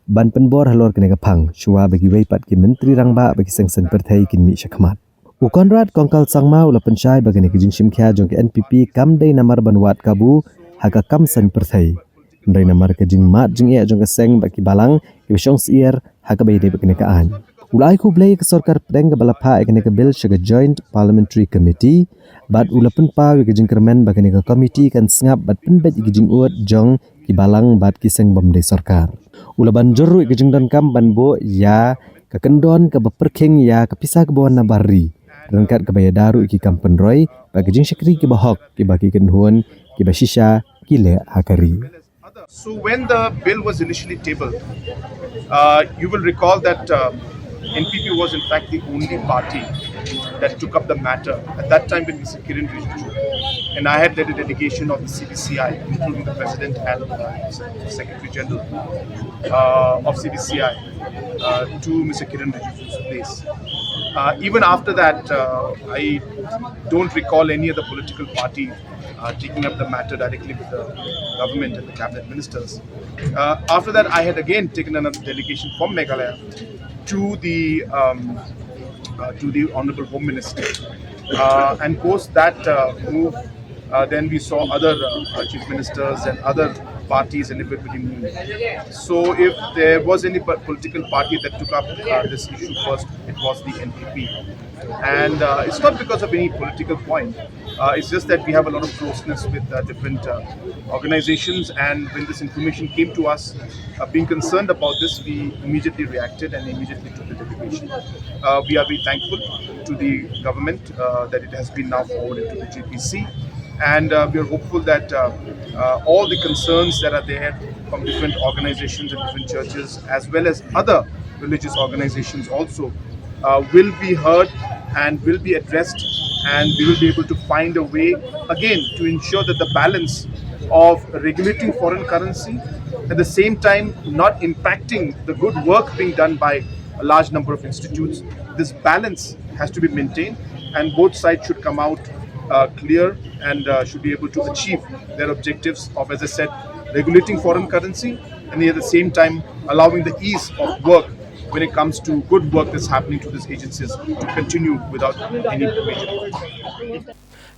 ban pynbor halor kane ka phang, shuwa ba kiwei pat ki Myntri Rangbah bad ki seng saiñ pyrthei kin mih shakhmat. U Conrad Kongkal Sangma u la pynshai ba kane ka jingshim khia jong ka N P P kam dei namar ban wad kabu ha ka kam saiñ pyrthei, hynrei namar ka jingmad jingeh jong ka seng bad ki balang kiba shong syiar ha kaba ïadei bad kane ka aiñ. U la ai khublei ïa ka Sorkar Pdeng kaba la phah ïa kane ka bill sha ka Joint Parliamentary Committee, bad u la pynpaw ïa ka jingkyrmen ba kane ka komiti kan sngap bad pynbeit ïa ki jingud jong ki balang bad ki seng bym dei sorkar. U la ban jur ruh ïa ka jingdonkam ban buh ïa ka kyndon kaba pyrkhing ïa ka pisa kaba wan na bar ri, ryngkat kaba ïada ruh ïa ki kam pynroi bad ka jingshakri kiba hok kiba ki kynhun kiba shisha ki leh ha ka ri. So when the bill was initially tabled, uh, you will recall that uh, N P P was in fact the only party that took up the matter at that time with Mister Kiren Rijiju, and I had led a delegation of the C B C I, including the president and uh, Secretary General uh, of C B C I, uh, to Mister Kiren Rijiju's place. Uh, even after that, uh, I don't recall any other political party uh, taking up the matter directly with the government and the cabinet ministers. Uh, after that, I had again taken another delegation from Meghalaya to the um, uh, to the Honorable Home Minister, uh, and post that uh, move, uh, then we saw other uh, uh, chief ministers and other parties and everybody move. So if there was any po- political party that took up uh, this issue first, it was the N P P. And uh, it's not because of any political point. Uh, it's just that we have a lot of closeness with uh, different uh, organizations, and when this information came to us, uh, being concerned about this, we immediately reacted and immediately took the delegation. Uh, we are very thankful to the government uh, that it has been now forwarded to the J P C, and uh, we are hopeful that uh, uh, all the concerns that are there from different organizations and different churches, as well as other religious organizations also, uh, will be heard and will be addressed, and we will be able to find a way again to ensure that the balance of regulating foreign currency, at the same time not impacting the good work being done by a large number of institutes. This balance has to be maintained, and both sides should come out uh, clear and uh, should be able to achieve their objectives of, as I said, regulating foreign currency and at the same time allowing the ease of work when it comes to good work that's happening through these agencies to continue without any major problem.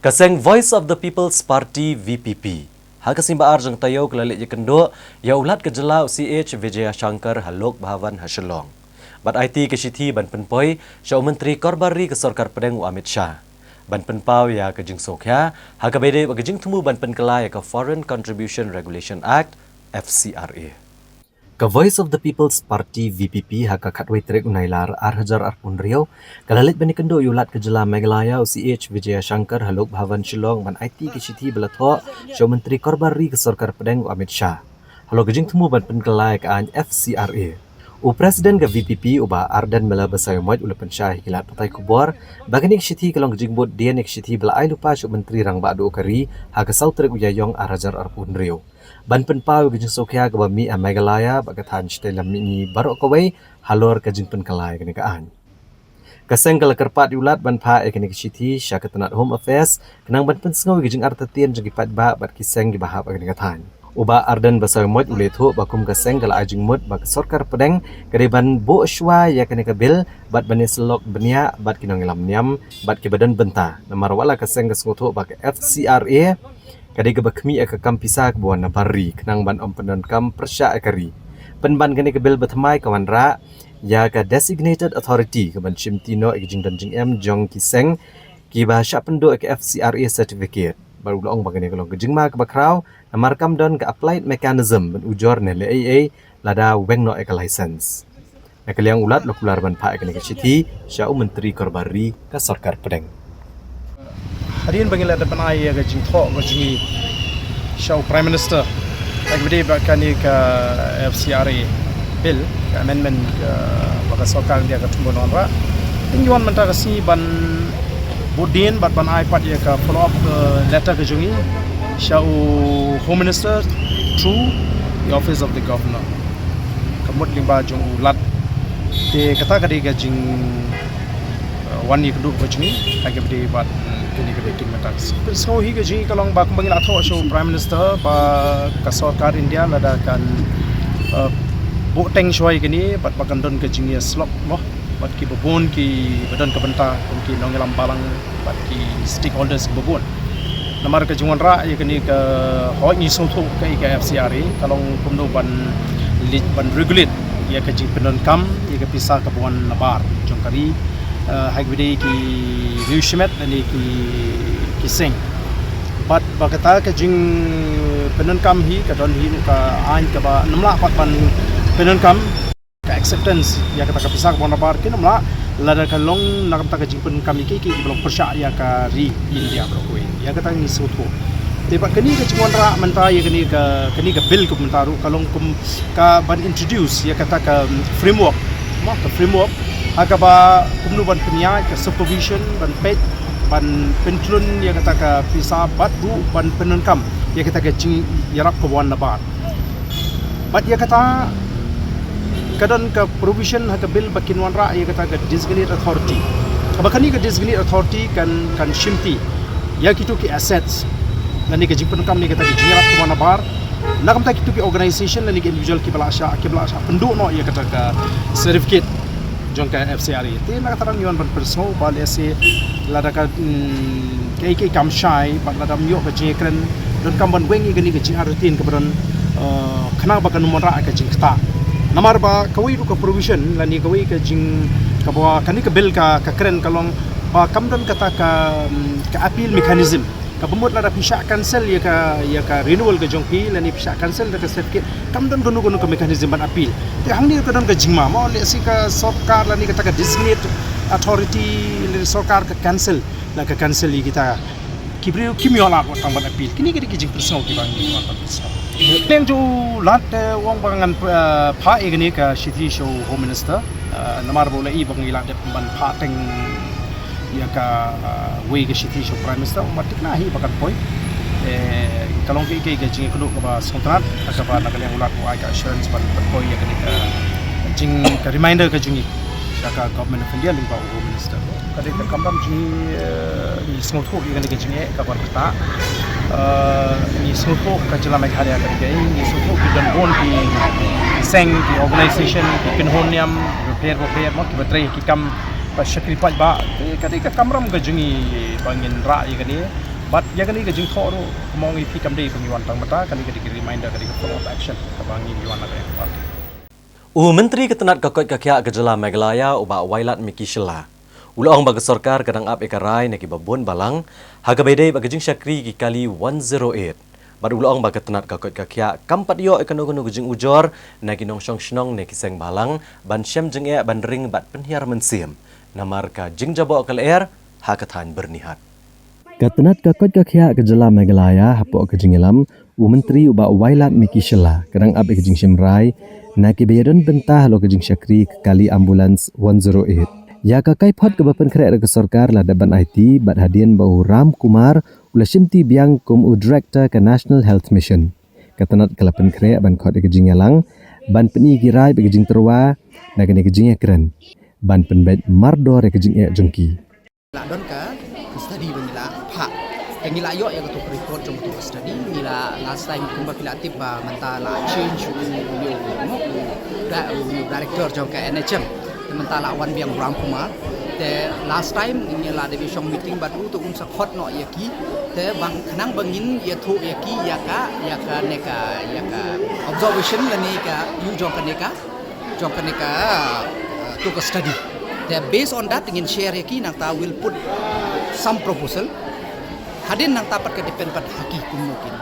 Ka seng Voice of the People's Party, V P P, ha ka Sngi Baar jong taïew ka la leit ïakynduh ïa u Lat ka jylla, u C H Vijayashankar, ha Lok Bhavan ha Shillong, bad aiti ka shithi ban pynpoi sha u Myntri Korbar Ri ka Sorkar Pdeng, u Amit Shah, ban pynpaw ïa ka jingsngewkhia ha kaba ïadei bad ka jingthmu ban pynkylla ïa ka Foreign Contribution Regulation Act, F C R A. Ka Voice of the People's Party, V P P, ha ka khatwei tarik u Nailar ar hajar arphew hynriew ka la leit ban ïakynduh ïa u Lat ka jylla Meghalaya, u C H Vijayashankar, ha Lok Bhavan Shillong, ban aiti ka shithi ba la thoh sha u Myntri Korbar Ri ka Sorkar Pdeng, u Amit Shah, halor ka jingthmu ban pynkylla ïa ka aiñ F C R A. U President ka V P P, u Bah Ardent Miller Basaiawmoit, u la pynshai ha ki lad pathai khubor ba kane ka shithi ka long ka jingbud dien ïa ka shithi ba la ai lypa sha u Myntri Rangbah Duh ka ri ha ka saw tarik u Ïaïong ar hajar arphew hynriew, ban pynpaw ïa ka jingsngewkhia kaba mih ha Meghalaya bad ka thaiñ shatei lam mihngi baroh kawei halor ka jingpynkylla ïa kane ka aiñ. Ka seng ka la kyrpad ïa u Lat ban phah ïa kane ka shithi sha ka tnad Home Affairs, khnang ban pynsngew ïa ka jingartatien jong ki paidbah bad ki seng kiba hap ha kane ka thaiñ. U Bah Ardent Basaiawmoit u la ïathuh ba kum ka seng ka la ai jingmut ba ka Sorkar Pdeng ka dei ban buh shuwa ïa kane ka bill bad ban ïasyllok bniah bad ki nongïalam niam bad kiba don bynta, namar wat la ka seng ka sngewthuh ba ka F C R A ka dei kaba khmih ïa ka kam pisa kaba wan na bar ri, khnang ban ym pyndonkam pyrshah ïa ka ri. Pynban kane ka bill ba thymmai ka wanrah ïa ka Designated Authority kaban shimti noh ïa ka jingdon jingem jong ki seng kiba shah pynduh ïa ka F C R A certificate, bad u la ong ba kane ka long ka jingma kaba khraw, namar kam don ka applied mechanism ban ujor ne leh ei ei lada weng noh ïa ka license. Na ka liang u Lat la kular ban phah ïa kane ka shithi sha u Myntri Korbar Ri ka Sorkar Pdeng. Hadien ba ngi la dep ban ai ïa ka jingthoh ka jong ngi sha u Prime Minister ha kaba ïadei bad kane ka F C R A bill, ka amendment kaba ka sorkar India ka thmu ban wanrah, te ngi wan mynta ka sngi ban bud dien bad ban ai pat ïa ka follow up letter ka jong ngi Sha u Home Minister through the Office of the Governor. Ka mut lyngba jong u Lat. Te kata ka dei ka jing, uh, wan ïa ka duh ka jong ngi, ha kaba ïadei bad, mm, kane ka dei kin mynta. Pynshai hi ka jong ngi ka long ba kumba ngi la thoh sha u Prime Minister ba ka sorkar India lada kan, uh, buh teng shuwa ïa kane bad ba kan don ka jingïasyllok mo. Bad kiba bun kiba don ka bynta kum ki nongïalam balang bad ki stakeholders kiba bun. Namar ka jingwanrah ïa kane ka hoi ngi sngewthuh ka ïa ka F C R A ka long kumno ban leit ban regulate ïa ka jingpyndonkam ïa ka pisa kaba wan nabar jong ka ri, eh, ha kaba ïadei ki riew shimet lane ki ki seng. Bad ba kata ka jingpyndonkam hi ka don hi ruh ka aiñ kaba ym lah pat ban pyndonkam ka acceptance ïa kata ka pisa kaba wan nabar kin ym lah lada ka long na ka bynta ka jingpyndonkam ïa ki ki ba long pyrshah ïa ka ri India baroh kawei. Ïa kata ngi sngewthuh. Te bad kane ka jingwanrah mynta ïa kane ka, kane ka bill ka mynta ruh ka long kum ka ban introduce ïa kata ka, um, framework. Mo ka framework ha kaba kumno ban pynïaid ka supervision ban peit ban pynthlun ïa kata ka pisa bad ruh ban pyndonkam ïa kata ka jingïarap kaba wan nabar. Bad ïa kata ka don ka provision ha ka bill ba kin wanrah ïa kata ka designate authority. Kaba kane ka designate authority kan, kan shimti ïa kito ki assets lane ka jingpyndonkam ïa kata ka jingïarap kaba wan nabar na ka bynta kito ki organisation lane ki individual kiba la shah, kiba la shah pynduh noh ïa kata ka certificate jong ka F C R A. Te na kata ngi wan ban pynsngew ba lehse lada ka, mm, kaei kaei kam shai bad lada ym ïoh ka jingkren donkam ban weng ïa kane ka jingartatien kaba don, eh, khnang ba kan ym wanrah ka jingktah. Namar ba kawei ruh ka provision lane kawei ka jing kaba kane ka bill ka, ka kren ka long ba kam don kata ka, mm, ka appeal mechanism. Kaba mut lada phi shah cancel ïa ka, ïa ka renewal ka jong phi lane phi shah cancel ïa ka certificate kam don kano kano ka mechanism ban appeal. Te hangne ka don ka jingma mo lehse ka sorkar lane kata ka designate authority lane sorkar ka cancel la ka cancel ïa kita ki briew kim ïoh lad wat tang ban appeal. Kine ki dei ki jingpynsngew kiba ngi wan ban pynsngew. Teng ju lad, eh, u ong ba ngan, eh, phah ïa kane ka shithi sha u Home Minister, eh, namar ba u la i ba ngi la dep ban phah teng ïa ka, ah, wei ka shithi sha u Prime Minister, u ong ba thikna hi ba kan poi. Eh, ka long kaei kaei ka jingïakynduh kaba sngewtynnat ha kaba na ka liang u Lat u ai ka assurance ban, ban poi ïa kane ka jing ka reminder ka jong ngi sha ka Government of India lyngba u Home Minister. Ka dei ka kamram jong ngi, eh, ngi sngewthuh ïa kane ka jingeh kaba ktah. Eh, ngi sngewthuh ka jylla Meghalaya ka dei kaei, ngi sngewthuh ki don bun ki seng, ki organisation, ki kynhun niam bapher bapher mo kiba trei ki kam ba shakri paidbah. Te ka dei ka kamram ka jong ngi ba ngin rah ïa kane. Bad ïa kane ka jingthoh ruh kumba ong ïa phi kam dei ba ngi wan tang mynta, kane ka dei ka reminder, ka dei ka follow up action kaba ngi wan na ka ïa ka party. U Myntri ka tnat ka koit ka khiah ka jylla Meghalaya u Bah Wailadmiki Shylla u la ong ba ka sorkar ka dang ap ïa ka rai na kiba bun balang ha kaba ïadei bad ka jingshakri ki kali one zero eight. Bad u la ong ba ka tnat ka koit ka khiah kam pat ïoh ïa kano kano ka jingujor na ki nongshong shnong ne ki seng bhalang ban shem jingeh ban ring bad pynhiar mynsiem namar ka jingjaboh ka lyer ha ka thaiñ Byrnihat. Ka tnat ka koit ka khiah ka jylla Meghalaya hapoh ka jingïalam u Myntri u Bah Wailadmiki Shylla ka dang ap ïa ka jingshim rai na kiba ïadon bynta halor ka jingshakri ka kali ambulance one zero eight. Ïa ka kaiphod kaba pynkhreh da ka sorkar la dep ban aiti bad hadien ba u Ram Kumar u la shimti biang kum u Director ka National Health Mission. Ka tnat ka la pynkhreh ban khot ïa ka jingïalang ban pyni ki rai bad ka jingtyrwa na kane ka jingïakren ban pynbeit mardor ïa ka jingeh jong ki. La don ka study ba ngi la phah. Te ngi la ïoh ïa kato ka report jong kato ka study. Ngi la last time kumba phi la tip ba mynta la change u, u, u, u, da-, u, u director jong ka N H M. Te mynta la wan biang Ram Kumar. Te last time ngi la dep ïa shong meeting bad u, te un sa khot noh ïa ki. Te ba khnang ba ngin ïathuh ïa ki ïa ka, ïa kane ka, ïa ka observation lane ka ïoh jong kane ka jong kane ka, uh, to ka study. Te based on that ngin share ïa ki, nangta will put some proposal. Hadien nangta pat ka depend pat ha ki kumno kin,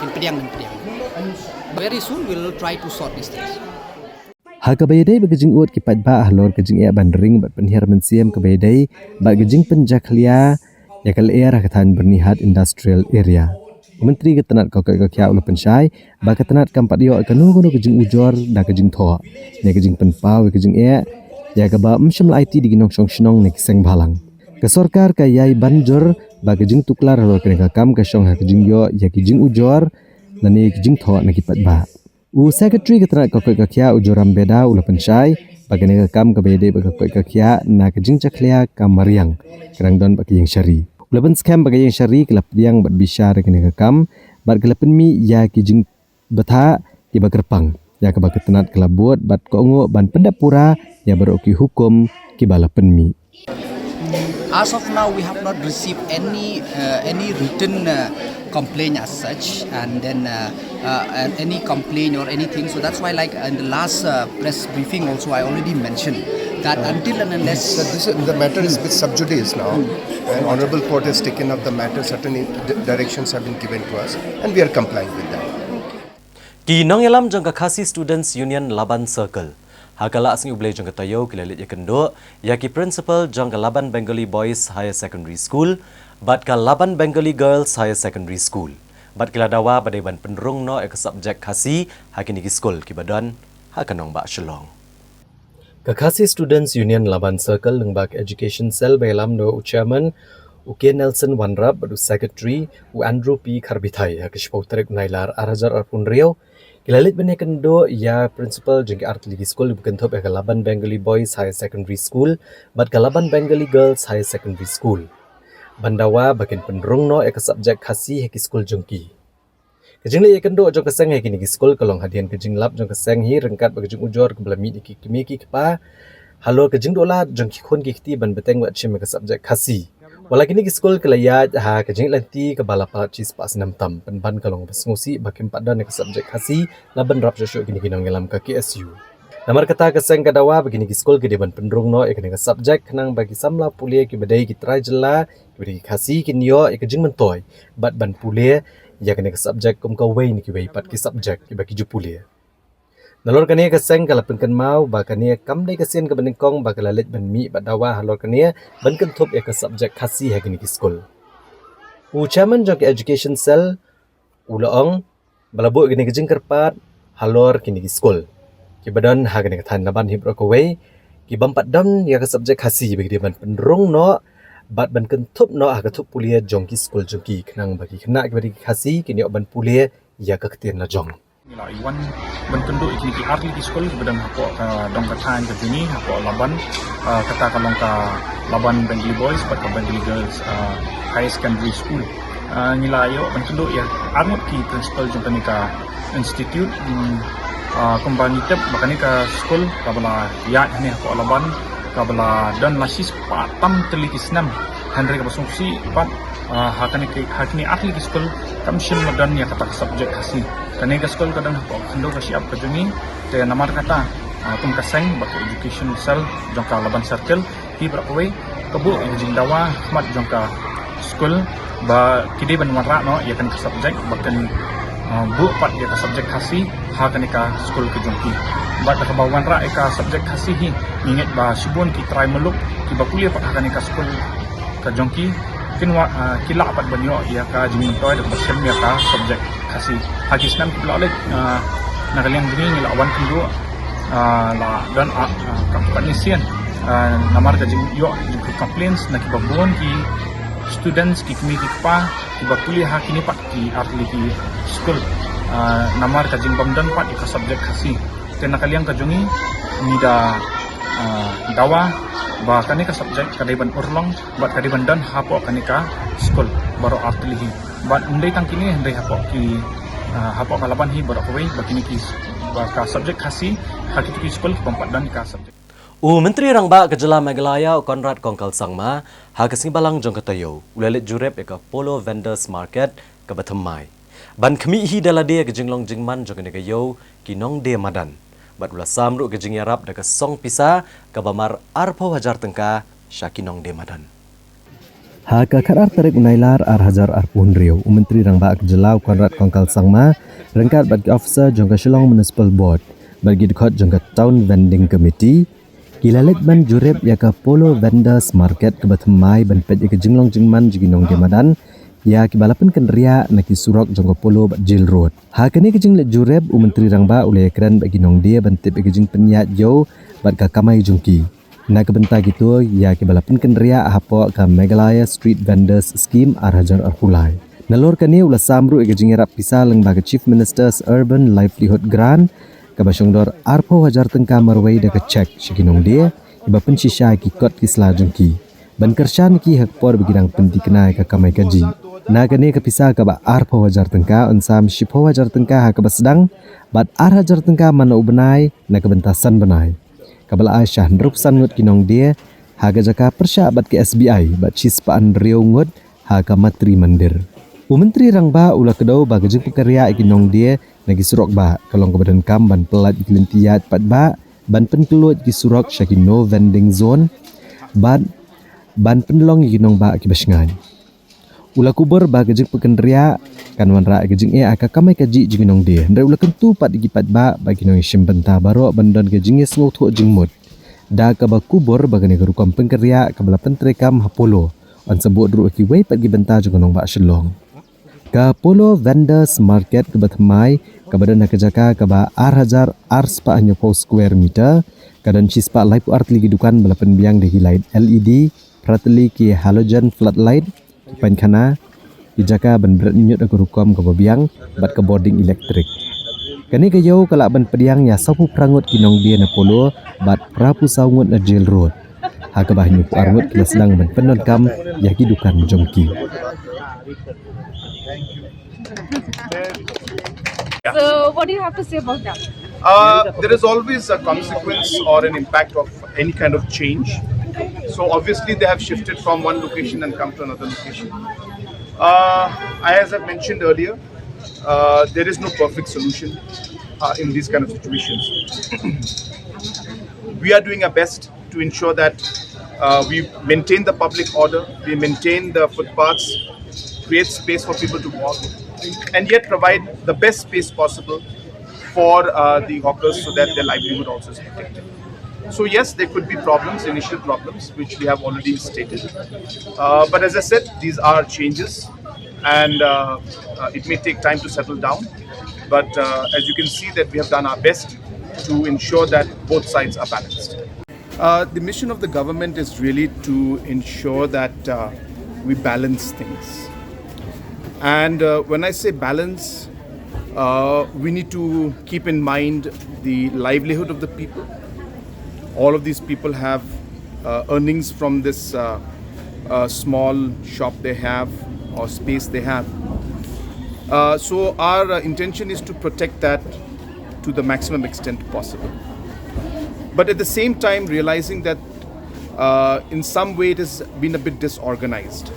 kin pdiang, kin pdiang. Very soon we'll try to sort these things. Ha kaba ïadei bad ka jingud ki paidbah halor ka jingeh ban ring bad pynhiar mynsiem kaba ïadei bad ka jingpynjakhlia ïa ka lyer ha ka thaiñ Byrnihat Industrial Area. U Myntri ka tnat ka koit ka khiah u la pynshai ba ka tnat kam pat ïoh ïa kano kano ka jingujor da ka jingthoh ne ka jingpynpaw ïa ka jingeh ïa kaba ym shym la aiti da ki nongshong shnong ne ki seng bhalang. Ka sorkar ka ïai ban jur ba ka jingtuklar halor kane ka kam ka shong ha ka jingïoh ïa ki jingujor lane ki jingthoh na ki paidbah. U Secretary ka tnat ka koit ka khiah u Joram Beda u la pynshai ba kane ka kam kaba ïadei bad ka koit ka khiah na ka jingjakhlia ka mariang ka dang don bad ka ïing shari. U la pynskhem ba ka ïing shari ka la pdiang bad bishar ïa kane ka kam bad ka la pynmih ïa ki jingbthah kiba kyrpang ïa kaba ka tnat ka la bud bad ka ong ban pyndep pura ïa baroh ki hukum kiba la pynmih. As of now, we have not received any uh, any written uh, complaint as such, and then uh, uh, and any complaint or anything. So that's why, like in the last uh, press briefing, also I already mentioned that until and unless So this is, the matter is with sub judice now, and Honorable Court has taken up the matter. Certain di- directions have been given to us, and we are complying with that. Ki nongïalam jong ka Khasi Students Union Laban Circle ha ka la sngi U Blei jong ka taïew ki la leit ïakynduh ïa ki principal jong ka Laban Bengali Boys Higher Secondary School bad ka Laban Bengali Girls Higher Secondary School bad ki la dawa ba dei ban pynrung noh ïa ka subject Khasi ha kine ki skul kiba don ha ka nongbah Shillong. Ka Khasi Students Union Laban Circle lyngba ka Education Cell ba ïalam da u chairman u K Nelson Wanrap bad u secretary u Andrew P Kharbithai ha ka shiphew tarik u Nailar ar hajar arphew hynriew ki la leit ban ïakynduh ïa principal jong ki artylli ki skul ba kynthup ïa ka Laban Bengali Boys Higher Secondary School bad ka Laban Bengali Girls Higher Secondary School ban dawa ba kin pynrung noh ïa ka subject Khasi ha ki skul jong ki. Ka jingleit ïakynduh jong ka seng ha kine ki skul ka long hadien ka jinglap jong ka seng hi ryngkat bad ka jingujor kaba la mih da ki kmie ki kpa halor ka jingduh lad jong ki khun ki kti ban bteng bad shim ïa ka subject Khasi. Wat la kine ki skul ki la ïaid ha ka jingleit lynti kaba la palat shispah snem tam pynban ka long ba sngewsih ba kim pat don ïa ka subject Khasi la bynrap shuh shuh kine ki nongïalam ka K S U. Namar kata ka seng ka dawa ba kine ki skul ki dei ban pynrung noh ïa kane ka subject khnang ba ki samla pule kiba dei ki trai jylla kiba dei ki Khasi kin ïoh ïa ka jingmyntoi bad ban pule ïa kane ka subject kum kawei na kiwei pat ki subject kiba ki ju pule. Nalor kane ka seng ka la pynkynmaw ba kane kam dei ka sien kaba nyngkong ba ka la leit ban mih bad dawa halor kane ban kynthup ïa ka subject Khasi ha kine ki skul. U chairman jong ka Education Cell u la ong ba la buh kine ki jingkyrpad halor kine ki skul kiba don ha kane ka thaiñ Laban hi baroh kawei ki bym pat don ïa ka subject Khasi ba ki dei ban pynrung noh bad ban kynthup noh ha ka thup pule jong ki skul jong ki khnang ba ki khynnah kiba dei ki Khasi kin ïoh ban pule ïa ka ktien la jong. Ngi la wan ban kynduh ïa kine ki artylli ki skul kiba don hapoh ka dong ka thaiñ ka jong ngi hapoh Laban, ah, kata ka long ka Laban Bengali Boys bad ka Bengali Girls, ah, Higher Secondary School. Ah, ngi la ïoh ban kynduh ïa arngut ki principal jong kane ka institute, hmm, ah, kumba ngi tip ba kane ka skul kaba la ïaid hangne hapoh Laban kaba la don la shispah tam tylli ki snem, hynrei kaba sngewsih pat, ah, ha kane ki, ha kine artylli ki skul kam shym la don ïa kata ka subject Khasi. Kane ka skul ka don hapoh ka khyndew ka shyiap ka jong ngi, te namar kata, ah, kum ka seng bad ka Education Cell jong ka Laban Circle hi baroh kawei ka buh ïa ka jingdawa ha khmat jong ka skul ba ki dei ban wanrah noh ïa kane ka subject ba kin, ah, buh pat ïa ka subject Khasi ha kane ka skul ka jong ki. Bad da kaba wanrah ïa ka subject Khasi hi ngi ngeit ba shibun ki trai muluk kiba pule pat ha kane ka skul ka jong ki kin wa, ah, ki lah pat ban ïoh ïa ka jingmyntoi da kaba shem ïa ka subject Khasi. Ha ki snem kiba la leit, ah, na ka liang jong ngi ngi la wan kynduh, ah, la don, ah, ah, ka pat ni sien, ah, namar ka jingïoh jong ki complaints na kiba bun ki students ki kmie ki kpa kiba pule ha kine pat ki artylli ki skul, ah, namar ka jingbym don pat ïa ka subject Khasi. Te na ka liang ka jong ngi ngi da, ah, dawa ba kane ka subject ka dei ban urlong bad ka dei ban don hapoh kane ka skul baroh artylli hi. Bad ym dei tang kine hynrei hapoh ki, ah, hapoh ka Laban hi baroh kawei ba kine ki, ba ka subject Khasi ha kito ki skul ki bym pat don ka subject. U Myntri Rangbah ka Jylla Meghalaya u Conrad Kongkal Sangma ha ka sngi Balang jong ka taïew u la leit jurip ïa ka Polo Vendors Market kaba thymmai ban khmih hi da lade ïa ka jinglong jingman jong kane ka ïew ki nongdie madan bad u la sam ruh ka jingïarap da ka song pisa kaba mar arphew hajar tyngka sha ki nongdie madan. Ha ka khatar tarik u Nailar ar hajar arphew hynriew, u Myntri Rangbah ka Jylla u Conrad Kongkal Sangma ryngkat bad ki officer jong ka Shillong Municipal Board bad ki dkhot jong ka Town Vending Committee ki la leit ban jurip ïa ka Polo Vendors Market kaba thymmai ban peit ïa ka jinglong jingman jong ki nongdie madan ïa kiba la pynkynriah na ki surok jong ka Polo bad Jail Road. Ha kane ka jingleit jurip u Myntri Rangbah u la ïakren bad ki nongdie ban tip ïa ka jingpynïaid ïew bad ka kamai jong ki. Na ka bynta kito ïa kiba la pynkynriah hapoh ka Meghalaya Street Vendors Scheme ar hajar arphew lai. Nalor kane u la sam ruh ïa ka jingïarap pisa lyngba ka Chief Minister's Urban Livelihood Grant, kaba shongdor arphew hajar tyngka marwei da ka cheque sha ki nongdie kiba pynshisha ïa ki kot ki sla jong ki, ban kyrshan ïa ki ha ka por ba ki dang pynthikna ïa ka kamai kajih. Na kane ka pisa kaba arphew hajar tyngka, yn sam shiphew hajar tyngka ha kaba sdang, bad ar hajar tyngka man la u bnai na ka bynta san bnai, kaba la ai sha hynriew phew san ngut ki nongdie ha ka jaka pyrshah bad ka S B I, bad shispah hynriew ngut ha ka Matri Mandir. U Myntri Rangbah u la kdew ba ka jingpynkynriah ïa ki nongdie na ki surok bah ka long kaba donkam ban pyllait ïa ki lynti ïaid paidbah, ban pynkhlaiñ ïa ki surok sha ki no vending zone, bad ban pynlong ïa ki nongbah kiba shngaiñ. U la kubur ba ka jingpynkynriah kan wanrah ïa ka jingeh ha ka kamai kajih jong ki nongdie, hynrei u la kyntu pat ïa ki paidbah bad ki nongïashim bynta baroh ban don ka jingïasngewthuh jingmut, da kaba kubur ba kane ka rukom pynkynriah kaba la pyntreikam ha Polo yn sa bud ruh ha kiwei pat ki bynta jong ka nongbah Shillong. Ka Polo Vendors Market kaba thymmai, kaba don ha ka jaka kaba ar hajar ar spah hynñiewphew square meter, ka don shispah laiphew ar tylli ki dukan ba la pynbiang da ki light L E D, phra tylli ki halogen floodlight, ki painkhana, ki jaka ban bret ñiut ha ka rukom kaba biang, bad ka bording elektrik. Kane ka ïew ka lah ban pdiang ïa sawphew phra ngut ki nongdie na Polo bad phraphew saw ngut na Jail Road, ha kaba hynñiewphew ar ngut ki la sdang ban pyndonkam ïa ki dukan jong ki. So, what do you have to say about that? Uh, there is always a consequence or an impact of any kind of change. So obviously they have shifted from one location and come to another location. Uh, as I've mentioned earlier, uh, there is no perfect solution uh, in these kind of situations. We are doing our best to ensure that uh, we maintain the public order, we maintain the footpaths, create space for people to walk, and yet provide the best space possible for uh, the hawkers so that their livelihood also is protected. So yes, there could be problems, initial problems, which we have already stated. Uh, but as I said, these are changes, and uh, uh, it may take time to settle down. But uh, as you can see, that we have done our best to ensure that both sides are balanced. Uh, the mission of the government is really to ensure that uh, we balance things. And uh, when I say balance, uh, we need to keep in mind the livelihood of the people. All of these people have uh, earnings from this uh, uh, small shop they have or space they have. Uh, so our uh, intention is to protect that to the maximum extent possible. But at the same time, realizing that uh, in some way it has been a bit disorganized,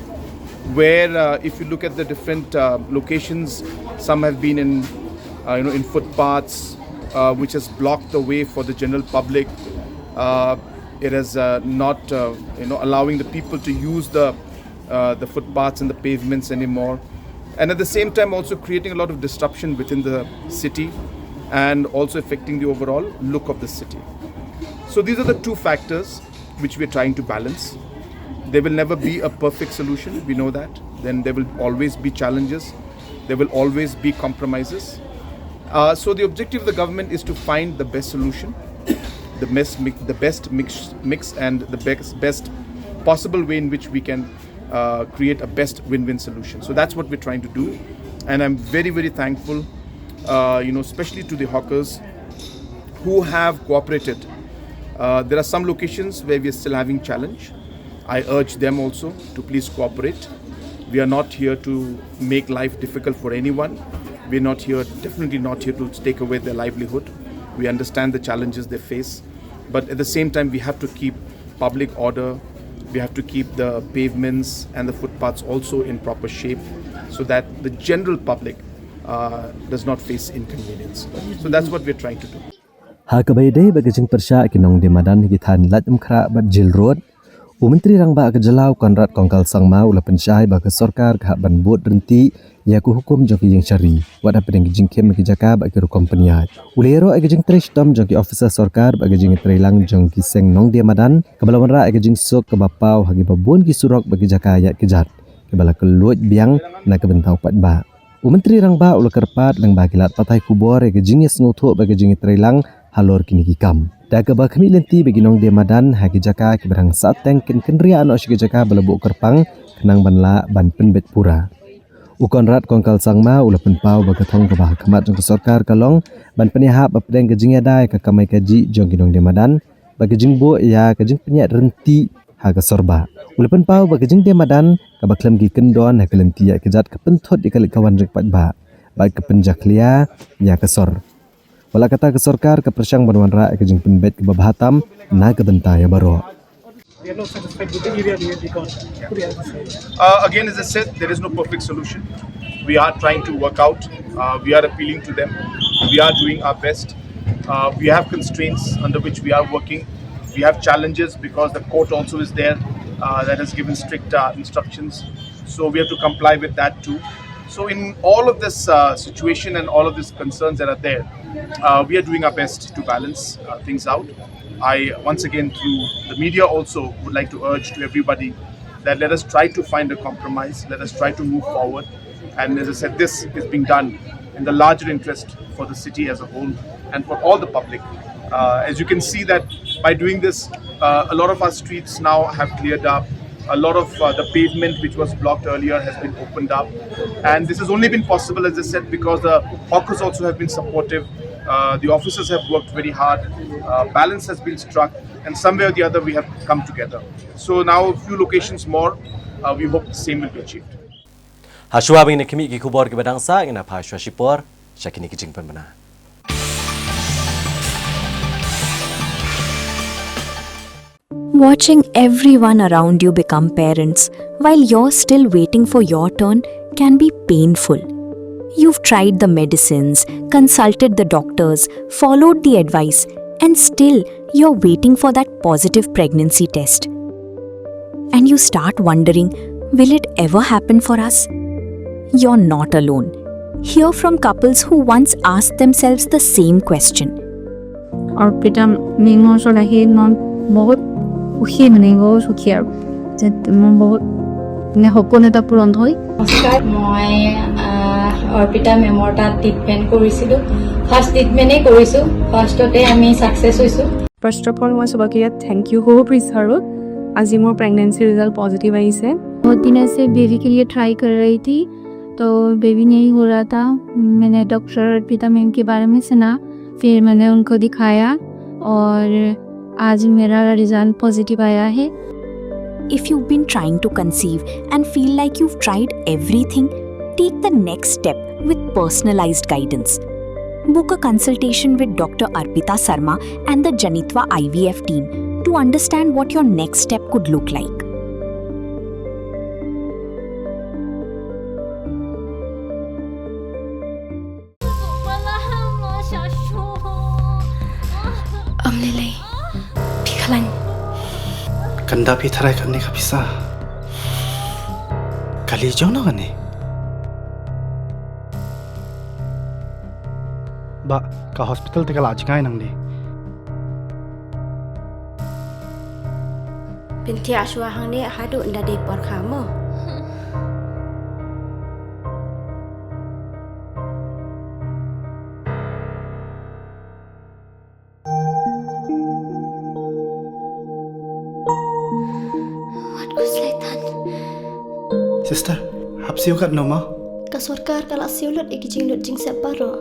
where uh, if you look at the different uh, locations, some have been in, uh, you know, in footpaths, uh, which has blocked the way for the general public. Uh, it is uh, not, uh, you know, allowing the people to use the uh, the footpaths and the pavements anymore, and at the same time also creating a lot of disruption within the city and also affecting the overall look of the city. So these are the two factors which we are trying to balance. There will never be a perfect solution, we know that. Then there will always be challenges, there will always be compromises. Uh, so the objective of the government is to find the best solution, the best mix, the best mix, mix and the best, best possible way in which we can uh, create a best win-win solution. So that's what we're trying to do, and I'm very, very thankful, uh, you know, especially to the hawkers who have cooperated. Uh, there are some locations where we are still having challenge. I urge them also to please cooperate. We are not here to make life difficult for anyone. We're not here, definitely not here to take away their livelihood. We understand the challenges they face, but at the same time, we have to keep public order. We have to keep the pavements and the footpaths also in proper shape so that the general public uh, does not face inconvenience. So that's what we're trying to do. Ha kaba ïadei bad ka jingpyrshah ki nongdie madan ha ki thaiñ Laitumkhrah bad Jail Road, u Myntri Rangbah ka jylla u Conrad Kongkal Sangma u la pynshai ba ka sorkar ka hap ban bud ryntih ïa ka hukum jong ka ïing shari, wat hapdeng ki jingkhim ha ki jaka bad ki rukom pynïaid. U la ïaroh ïa ka jingtrei shitom jong ki ophisar sorkar bad ka jingïatreilang jong ki seng nongdie madan, kaba la wanrah ïa ka jingsuk kaba paw ha kiba bun ki surok bad ki jaka ïaid kjat, kiba la kylluid biang na ka bynta u paidbah. U Myntri Rangbah u la kyrpad lyngba ki lad pathai khubor ïa ka jingïasngewthuh bad ka jingïatreilang halor kine ki kam. Da kaba khmih lynti ba ki nongdie madan ha ki jaka kiba dang sahteng kin kynriah noh sha ki jaka ba la buh kyrpang khnang ban lah ban pynbeit pura. U Conrad Kongkal Sangma u la pynpaw ba ka thong kaba ha khmat jong ka sorkar ka long ban pynïahap hapdeng ka jingïada ïa ka kamai kajih jong ki nongdie madan bad ka jingbuh ïa ka jingpynïaid ryntih ha ka sor bah. U la pynpaw ba ka jingdie madan kaba khlem ki kyndon ha ka lynti ïaid ka jat ka pynthut ïa ka leit ka wan jong ki paidbah bad ka pynjakhlia ïa ka sor. Wat la katta ka sorkar ka pyrshang ban wanrah ïa ka jingpynbeit kaba bha tam na ka bynta ïa baroh. We are not satisfied with the area we have become. Could you help us? Uh, again, as I said, there is no perfect solution. We are trying to work out. Uh, we are appealing to them. We are doing our best. Uh, we have constraints under which we are working. We have challenges because the court also is there, uh, that has given strict, uh, instructions. So we have to comply with that too. So in all of this, uh, situation and all of these concerns that are there, uh, we are doing our best to balance, uh, things out. I, once again, through the media also, would like to urge to everybody that let us try to find a compromise, let us try to move forward. And as I said, this is being done in the larger interest for the city as a whole and for all the public. Uh, as you can see that by doing this, uh, a lot of our streets now have cleared up. A lot of, uh, the pavement which was blocked earlier has been opened up. And this has only been possible, as I said, because the hawkers also have been supportive. Uh, the officers have worked very hard. Uh, balance has been struck, and somewhere or the other, we have come together. So now a few locations more, uh, we hope the same will be achieved. Hashwa ba ngin khmih ki khubor kiba dang sah, ngin ïa phai shuwa shipor sha kine ki jingpynbna. Watching everyone around you become parents while you're still waiting for your turn can be painful. You've tried the medicines, consulted the doctors, followed the advice, and still you're waiting for that positive pregnancy test. And you start wondering, will it ever happen for us? You're not alone. Hear from couples who once asked themselves the same question. অৰ্পিতা মেমৰ ওচৰত আহি মই বহুত সুখী, মানে বহুত সুখী আৰু যে মোৰ বহুত, মানে, সপোন এটা পূৰণ হ'ল। নমস্কাৰ, মই, আহ, অৰ্পিতা মেমৰ তাত ট্ৰিটমেণ্ট কৰিছিলোঁ। ফাৰ্ষ্ট ট্ৰিটমেণ্টেই কৰিছোঁ, ফাৰ্ষ্টতে আমি ছাকচেছ হৈছোঁ। ফাৰ্ষ্ট অফ অল, মই চবকে ইয়াত থেংক ইউ ক'ব বিচাৰোঁ। আজি মোৰ প্ৰেগনেঞ্চি ৰিজাল্ট পজিটিভ আহিছে। बहुत दिन से बेबी के लिए ट्राई कर रही थी, तो बेबी नहीं हो रहा था। मैंने डॉक्टर अर्पिता मैम के बारे में सुना, फिर मैंने उनको दिखाया और आज मेरा रिजल्ट पॉजिटिव आया है। If you've been trying to conceive and feel like you've tried everything, take the next step with personalized guidance. Book a consultation with Doctor Arpita Sarma and the Janitva I V F team to understand what your next step could look like. Am lei lei. Phi khlaiñ. Kan da phi tharai katne ka pisa. Kali jong no kane. Ba ka hospital te ka la jngai nang di. Pynthia shuwa hangne haduh nda dei por kha mo. Wat kus laitan. Sister, hap siew katno mo? Ka sorkar ka la siew lut ïa ki jinglut jingsep baroh.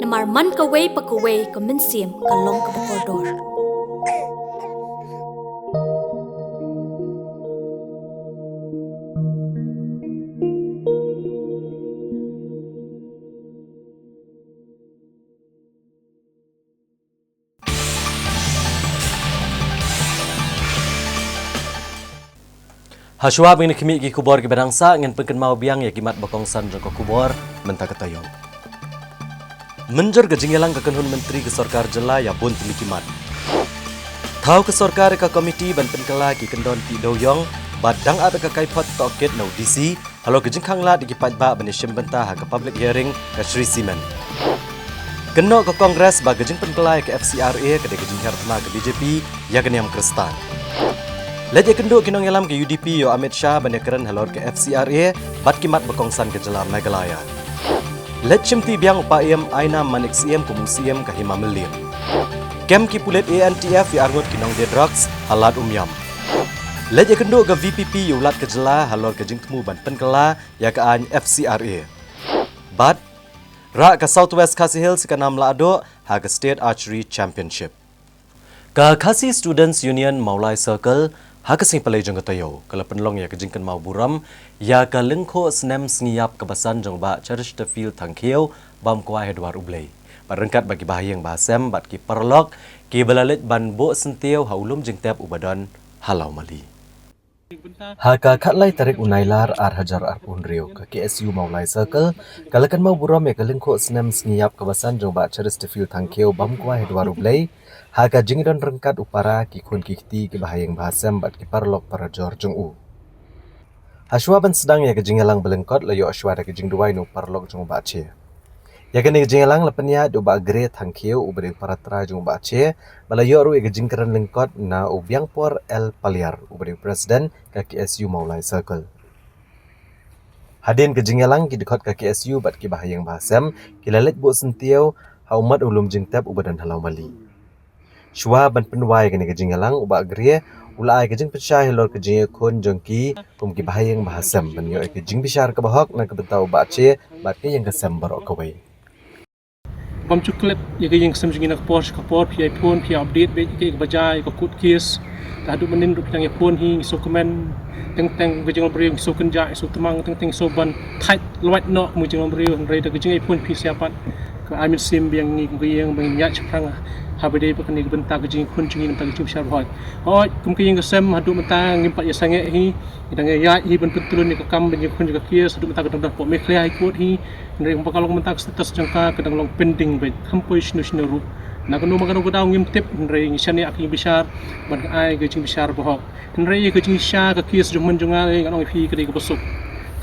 Namar man kawei pa kawei ka mynsiem ka long kaba kordor. Hashwa ba ngin khmih ki khubor kiba dang sah, ngin pynkynmaw biang ïa ki mat ba kongsan jong ka khubor mynta ka taïew. Mynjur ka jingïalang ka kynhun myntri ka sorkar jylla ïa bun tylli ki mat. Thaw ka sorkar ïa ka komiti ban pynkylla ki kyndon tih dewïong bad dang ap ïa ka kaiphod tohkit na u D C halor ka jingkhang lad ïa ki paidbah ban ïashim bynta ha ka public hearing ka Shree Cement. Kynnoh ka Congress ba ka jingpynkylla ïa ka F C R A ka dei ka jinghiar thma ka B J P ïa ka niam Khristan. Leit ïakynduh ki nongïalam ka U D P ïa u Amit Shah ban ïakren halor ka F C R A bad ki mat ba kongsan ka jylla Meghalaya. Leit shimti biang u Paiem Ainam Manik Syiem kum u Syiem ka Hima Mylliem. Kem ki pulit A N T F ïa arngut ki nongdie drugs ha Lad Umiam. Leit ïakynduh ka V P P ïa u Lat ka jylla halor ka jingthmu ban pynkylla ïa ka aiñ F C R A. Bad rah ka South West Khasi Hills ka nam lahduh ha ka State Archery Championship. Ka Khasi Students Union Mawlai Circle ha ka sngi Palei jong ka taïew ka la pynlong ïa ka jingkynmaw burom ïa ka lyngkhuh snem sngi ïap kaba san jong u Bah Chesterfield Thangkhiew bam kwai ha dwar U Blei, bad ryngkat bad ki bahaïing bahasem bad ki paralok kiba la leit ban buh syntiew ha u lum jingtep uba don ha Lawmali. Ha ka khatlai tarik u Nailar ar hajar arphew hynriew, ka K S U Mawlai Circle ka la kynmaw burom ïa ka lyngkhuh snem sngi ïap kaba san jong u Bah Chesterfield Thangkhiew bam kwai ha dwar U Blei ha ka jingdon ryngkat u para, ki khun ki kti, ki bahaïing bahasem bad ki paralok parajor jong u. Hashwa ban sdang ïa ka jingïalang ba lyngkot, la ïoh shuwa da ka jingduwai na u paralok jong u Bah Che. Ïa kane ka jingïalang la pynïaid da u Bah Gre Thangkhiew uba dei u para trai jong u Bah Che, ba la ïoh ruh ïa ka jingkren lyngkot na u Biangpor L Paliar uba dei u president ka K S U Mawlai Circle. Hadien ka jingïalang, ki dkhot ka K S U bad ki bahaïing bahasem ki la leit buh syntiew ha u mat u lum jingtep uba don ha Lawmali. Shuwa ban pynduwai ïa kane ka jingïalang, u Bah Gre u la ai ka jingpynshai halor ka jingïakhun jong ki kum ki bahaïing bahasem ban ïoh ïa ka jingbishar kaba hok na ka bynta u Bah Che bad ka ïing ka sem baroh kawei. Bam shu klet ïa ka ïing ka sem jong ngi na ka por sha ka por, phi ïa phone, phi ïa update beit ïa ka, ïa kaba jia, ïa ka court case. Te haduh mynnin ruh phi dang ïa phone hi, ngi sngewkmen. Teng teng ka jinglong briew ngi sngewkynjah, ngi sngewtmang, teng teng ngi sngewban thait lwait noh kum ka jinglong briew, hynrei da ka jingïa phone phi sha pat ka ai mynsiem biang ngi kum ka ïing ba ngin ïaid shaphrang haba dei bad kane ka bynta ka jingïakhun jong ngi, bynta ka jingbishar ba hok. Hooid, kum ka ïing ka sem haduh mynta ngim pat ïa sangeh hi. Ngi dang ïaid hi ban pyntlun ïa ka kam ban ïakhun jong ka case, haduh mynta ka dang don hapoh Meghalaya High Court hi. Hynrei kumba ka long mynta ka status jong ka, ka dang long pending beit, kham poi shano shano ruh. Na kano ma kano ka daw ngim tip, hynrei ngi shaniah ka jingbishar ban ka ai ka jingbishar ba hok. Hynrei ïa ka jingshisha ka case jong u hynmen jong nga, ngan ong ïa phi, ka dei kaba suk.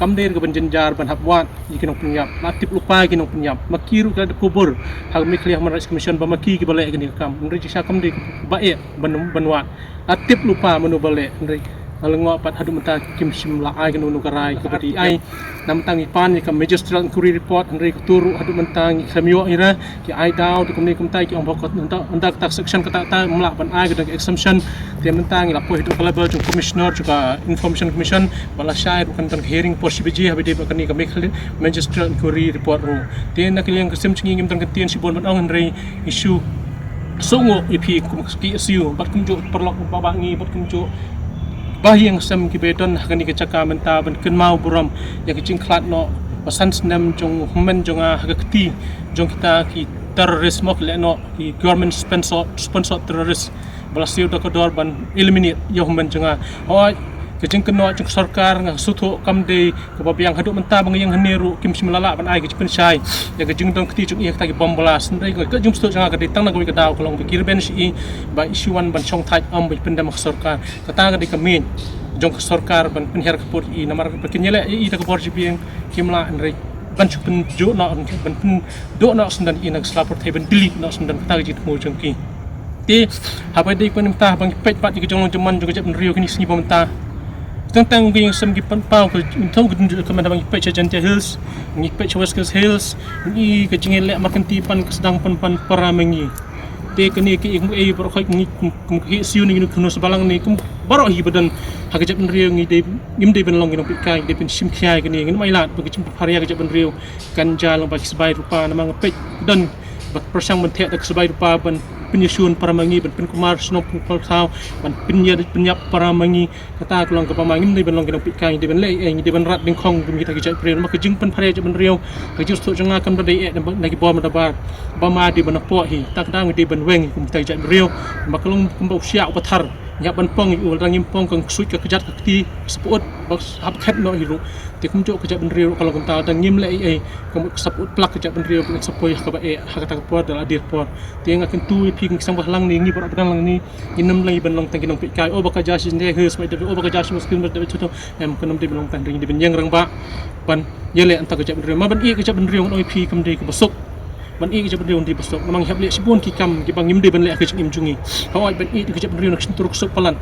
Kam dei ka ban jynjar ban hap wad ïa ki nongpynïap, la tip lypa ïa ki nongpynïap. Ma ki ruh ki la dep kubur ha ka Meghalaya Human Rights Commission ba ma ki kiba leh ïa kane ka kam. Hynrei jingshisha kam dei kaba eh ban, ban wad. La tip lypa mano ba leh, hynrei la lyngngoh pat haduh mynta kim shym la ai kano kano ka rai kaba dei ai. Namar ngi pan ïa ka Magisterial Inquiry Report, hynrei kato ruh haduh mynta ngi khlem ïoh ïa ra, ki ai daw te kumne kumtai, ki ong ba ka, ynda, ynda kata section kata kata ym lah ban ai, ka don ka exemption. Te mynta ngi la poi haduh ka level jong Commissioner jong ka Information Commission, ba la shai ruh kan don ka hearing por shi baje haba dei bad kane ka Meghalaya Magisterial Inquiry Report ruh. Te na ka liang ka sem jong ngi ngim don ka ktien shibun ban ong, hynrei ngi shu sngewnguh ïa phi kum ka K S U bad kumjuh paralok ba, ba ngi bad kumjuh bahaïing sem kiba don ha kane ka jaka mynta ban kynmaw burom ïa ka jingkhlad noh ba san snem jong u hynmen jong nga ha ka kti jong kita ki terrorist, mo, ki leh noh ki government sponsor, sponsor terrorist ba la siew da ka dor ban eliminate ïa u hynmen jong nga. Hooid, ka jingkynnoh jong ka sorkar nga sngewthuh kam dei kaba biang, haduh mynta ba nga ïeng hangne ruh kim shym la lah ban ai ka jingpynshai ïa ka jingdon kti jong i ha kita ki bomb blast. Hynrei ka jingsngewthuh jong nga ka dei tang na kawei ka daw, ka long ba ki rben sha i ba i shu wan ban shong thait, ym ba i pyndem ha ka sorkar. Kata ka dei ka miej jong ka sorkar ban pynhiar ka pud ïa i, namar ba kin ïaleh ïa i da ka bor jabieng kim lah, hynrei ban shu pynduh noh, ban pynduh noh syndon ïa i na ka sla pyrthei, ban delete noh syndon, kata ka jingthmu jong ki. Te haba dei kumne mynta, haba ngi peit pat ïa ka jinglong jingman jong ka jaitbynriew kine ki sngi ba mynta, teng teng ki ïing sem ki pynpaw ka jingthmu ka jingkmen. Haba ngi peit sha Jaintia Hills, ngi peit sha West Khasi Hills, ngi i ka jingïaleh markynti pan ka sdang pan, pan para ma ngi. Te kane ka ïing ba ei baroh khoit ngi kum, kum ka K S U ne, ngi kum khynnah balang ne, kum baroh hi ba don ha ka jaitbynriew, ngi dei, ngim dei ban long ki nongpeitkai, ngi dei ban shim khia ïa kane, ngin ym ailad ba ka jingpynpra ïa ka jaitbynriew kan jia lyngba ki sbai rupa. Namar nga peit don ba pyrshang ban theh da ki sbai rupa ban pynïashun para ma ngi, ban pynkulmar shnong pynkulmar thaw, ban pynïa, pynïap para ma ngi. Kata ka long kaba ma ngim dei ban long ki nongpeitkai, ngi dei ban leh ei, ngi dei ban rat dyngkhong kum kita ki jaitbynriew. Namar ka jingpynpra ïa ka jaitbynriew, ka jingsngewthuh jong nga kam da dei eh na ki bor na ki bar ba ma dei ban poi hi. Kata ka daw ngi dei ban weng kum kita ki jaitbynriew. Namar ka long kumba u shiah uba thar, ngi hap ban pong ïa u, lada ngim pong ka ksuid ka kjat ka kti ka sput ba hap khet noh hi ruh. Te kumjuh ka jaitbynriew ruh ka long kumta, lada ngim leh ei ei, ka mut ka sput plak ka jaitbynriew, ka sa poi ha kaba eh ha kata ka por da la dier por. Te nga kyntu ïa phi kum ki seng ba lang ne, ngi baroh ba dang lang ne, ngin ym lei ban long tang ki nongpeitkai. O ba ka jia sha Jaintia Hills, o ba ka jia sha West Khasi Hills, em, kan ym dei ban long tang, dei ban ïeng rangbah ban ïaleh ïa ka jaitbynriew. Ma ban ïeh ka jaitbynriew ngan ong ïa phi kam dei kaba suk. Ban ïeit ka jaitbynriew hynrei ba suk namar ngi hap leh shibun ki kam kiba ngim dei ban leh ha ka jingim jong ngi. Hooid, ban ïeit ka jaitbynriew na ka shyntur ka suk palat.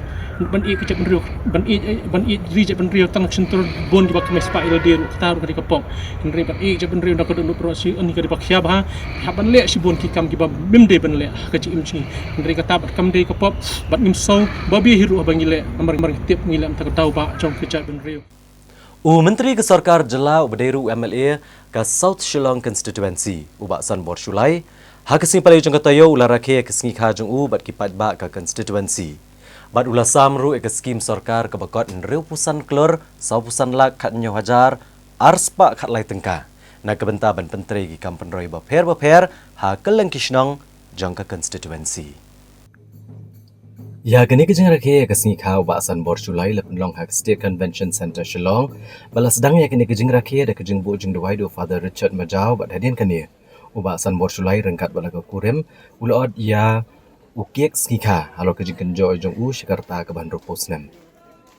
Ban ïeit ka jaitbynriew, ban ïeit, ban ïeit ri jaitbynriew tang na ka shyntur bun kiba kmie spah ïa lade ruh, kata ruh ka dei ka pop. Hynrei ban ïeit ka jaitbynriew na ka dohnud baroh shi, ïa kane ka dei ba khia bha. Hap ban leh shibun ki kam kiba ngim dei ban leh ha ka jingim jong ngi. Hynrei kata bad kam dei ka pop, bad ngim sngew ba biang hi ruh haba ngi leh, namar ngi tip ngi leh mynta ka daw ba jong ka jaitbynriew. U Myntri ka Sorkar Jylla uba dei ruh u M L A ka South Shillong Constituency, u Bah Sanbor Shullai, ha ka sngi Palei jong ka taïew u la rakhe ïa ka sngi kha jong u bad ki paidbah ka constituency. Bad u la sam ruh ïa ka skim sorkar kaba kot hynriewphew san klur sawphew san lak khathynñiew hajar arspah khatlai tyngka na ka bynta ban pyntrei ki kam pynroi bapher bapher ha kylleng ki shnong jong ka constituency. Ïa kane ka jingrakhe ïa ka sngi kha u Bah Sanbor Shullai la pynlong ha ka State Convention Centre Shillong. Bad la sdang ïa kane ka jingrakhe da ka jingbuh jingduwai da u Father Richard Majaw, bad hadien kane u Bah Sanbor Shullai ryngkat bad la ka kurim u la ot ïa u kek sngi kha halor ka jingkynjoh jong u sha ka rta kaba hynriewphew snem.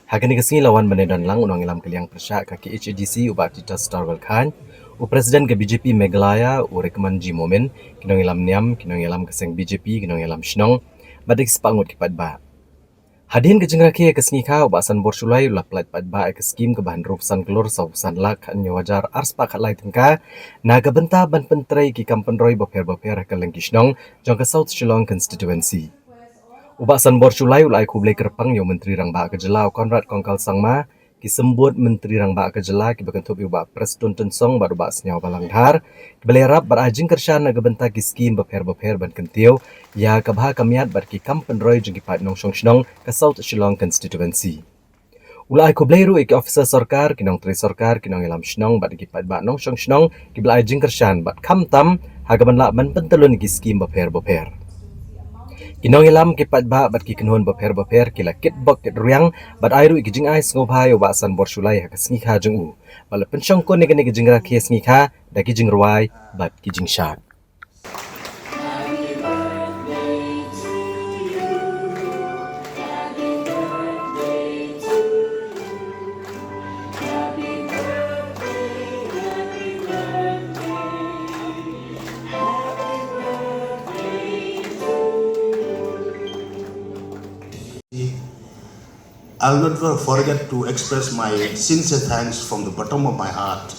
Ha kane ka sngi la wan ban ïadon lang u nongïalam ka liang pyrshah ka K H A D C u Bah Titus Starwell Chyne, u President ka B J P Meghalaya u Rikman G Momin, ki nongïalam niam, ki nongïalam ka seng B J P, ki nongïalam shnong, bad da ki spah ngut ki paidbah. Hadien ka jingrakhe ïa ka sngi kha u Bah Sanbor Shullai u la pyllait paidbah ïa ka skim kaba hynriewphew san klur sawphew san lak khathynñiew hajar arspah khatlai tyngka na ka bynta ban pyntrei ki kam pynroi bapher bapher ha kylleng ki shnong jong ka South Shillong Constituency. U Bah Sanbor Shullai u la ai khublei kyrpang ïa u Myntri Rangbah ka Jylla u Conrad Kongkal Sangma, ki symbud Myntri Rangbah ka Jylla kiba kynthup ïa u Bah Prestone Tynsong bad u Bah Sniawbhalang Dhar, kiba la ïarap bad ai jingkyrshan na ka bynta ki skim bapher bapher ban kyntiew ïa ka bha ka miat bad ki kam pynroi jong ki paid nongshong shnong ka South Shillong Constituency. U la ai khublei ruh ïa ki officer sorkar, ki nongtrei sorkar, ki nongïalam shnong bad ki paidbah nongshong shnong kiba la ai jingkyrshan bad khamtam ha kaban lah ban pyntyllun ïa ki skim bapher bapher. Ki nongïalam, ki paidbah bad ki kynhun bapher bapher ki la kitbok kitrwiang bad ai ruh ïa ki jingai sngewbha ïa u Bah Sanbor Shullai ha ka sngi kha jong u. Bad la pynshongkun ïa kane ka jingrakhe sngi kha da ki jingrwai bad ki jingshad. I'll never forget to express my sincere thanks from the bottom of my heart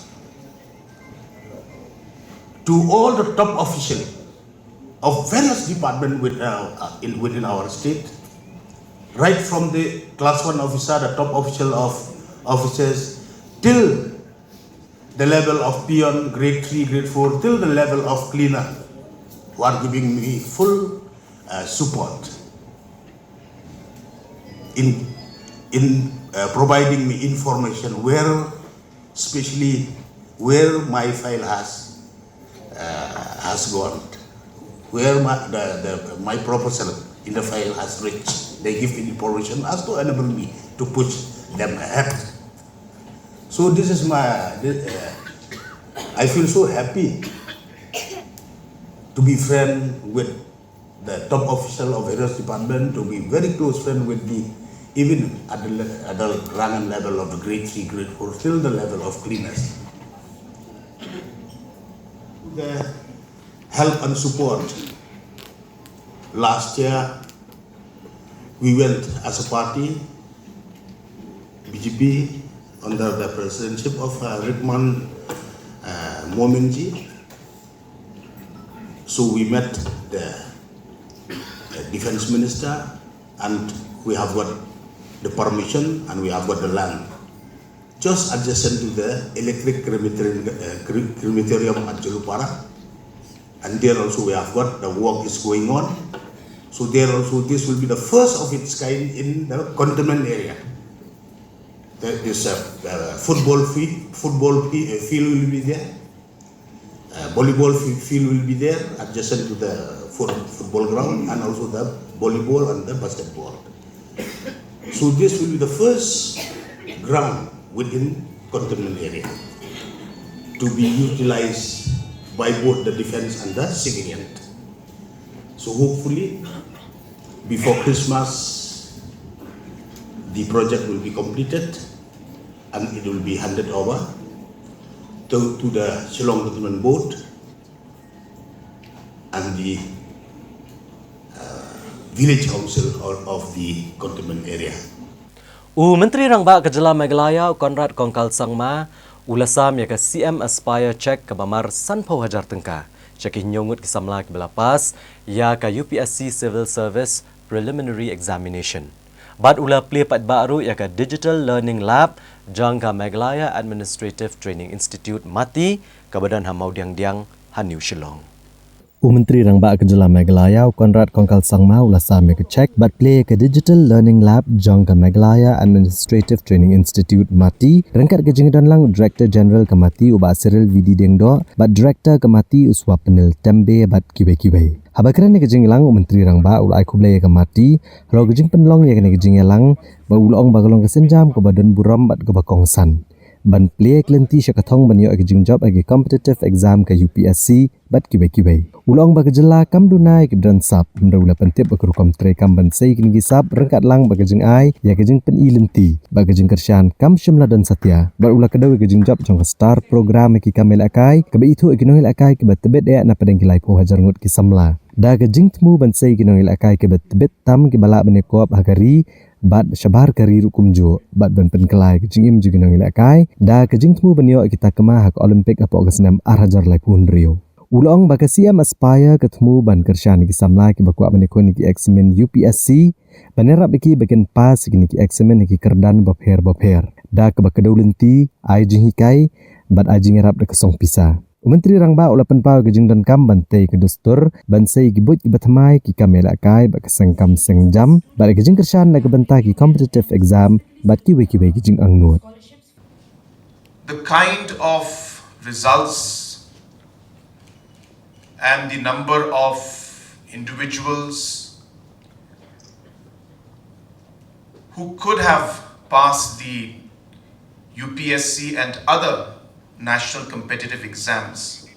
to all the top official of various department with, uh, uh, in, within our state, right from the class one officer, the top official of officers, till the level of peon, grade three, grade four, till the level of cleaner, who are giving me full, uh, support in, in, uh, providing me information where, especially where my file has, uh, has gone, where my, the, the, my proposal in the file has reached. They give me information as to enable me to push them ahead. So this is my, this, uh, I feel so happy to be friend with the top official of various department, to be very close friend with me, even at the le-, at the rank and level of the grade three, grade four, till the level of cleaners. The help and support. Last year, we went as a party, B J P, under the presidentship of, uh, Rikman, uh, Mominji. So we met the, uh, defense minister, and we have got the permission and we have got the land just adjacent to the electric crematorium, uh, cre-, crematorium at Jolupara. And there also we have got, the work is going on. So there also this will be the first of its kind in the containment area. The, this, uh, uh, football field, football fi-, uh, field will be there. Uh, volleyball fi-, field will be there adjacent to the foot-, football ground, and also the volleyball and the basketball. So this will be the first ground within containment area to be utilized by both the defense and the civilian. So hopefully, before Christmas, the project will be completed and it will be handed over to, to the Shillong Cantonment Board. and the uh, village council of, of the cantonment area. U Myntri Rangbah ka Jylla Meghalaya, u Conrad Kongkal Sangma, u la sam ïa ka C M Aspire Cheque kaba mar sanphew hajar tyngka sha ki hynñiew ngut ki samla kiba la pass ïa ka U P S C Civil Service Preliminary Examination. Bad u la plie paidbah ruh ïa ka Digital Learning Lab jong ka Meghalaya Administrative Training Institute, MATI, kaba don ha Mawdiangdiang ha New Shillong. U Myntri Rangbah ka Jylla Meghalaya, u Conrad Kongkal Sangma, u la sam ïa ka cheque bad plie ïa ka Digital Learning Lab jong ka Meghalaya Administrative Training Institute, MATI, ryngkat ka jingdon lang u Director General ka MATI, u Bah Cyril V D Diengdoh, bad Director ka MATI, u Swapnil Tembe, bad kiwei kiwei. Haba kren ha ka jingïalang, u Myntri Rangbah u la ai khublei ïa ka MATI halor ka jingpynlong ïa kane ka jingïalang, bad u la ong ba ka long ka sienjam kaba don burom bad kaba kongsan ban plie ïa ka lynti sha ka thong ban ïoh ïa ka jingjop ha ki competitive exam ka U P S C bad kiwei kiwei. U la ong ba ka jylla kam duna ïa kiba don sap, hynrei u la pyntip ba ka rukom treikam ban sei ïa kine ki sap ryngkat lang bad ka jingai ïa ka jingpyni lynti bad ka jingkyrshan kam shym la don satia, bad u la kdew ïa ka jingjop jong ka STAR program ha ki kam ïalehkai kaba ithuh ïa ki nongïalehkai kiba tbit eh na pdeng ki laiphew hajar ngut ki samla. Da ka jingthmu ban sei ïa ki nongïalehkai kiba tbit tam kiba lah ban ïakop ha ka ri bad shabar ka ri ruh kumjuh, bad ban pynkylla ïa ka jingim jong ki nongïalehkai da ka jingthmu ban ïoh ïa ki takma ha ka Olympic hapoh ka snem ar hajar laiphew hynriew. U la ong ba ka C M Aspire ka thmu ban kyrshan ïa ki samla kiba kwah ban ïakhun ïa ki eksamin U P S C ban ïarap ïa ki ba kin pass ïa kine ki eksamin ha ki kyrdan bapher bapher, da kaba kdew lynti, ai jinghikai bad ai jingïarap da ka song pisa. U Myntri Rangbah u la pynpaw ïa ka jingdonkam ban tei ïa ka dustur ban sei ïa ki buit kiba thymmai, ki kam ïalehkai bad ka seng kam seng jam, bad ïa ka jingkyrshan na ka bynta ki competitive exam bad kiwei kiwei ki jingangnud. The kind of results and the number of individuals who could have passed the U P S C and other national competitive exams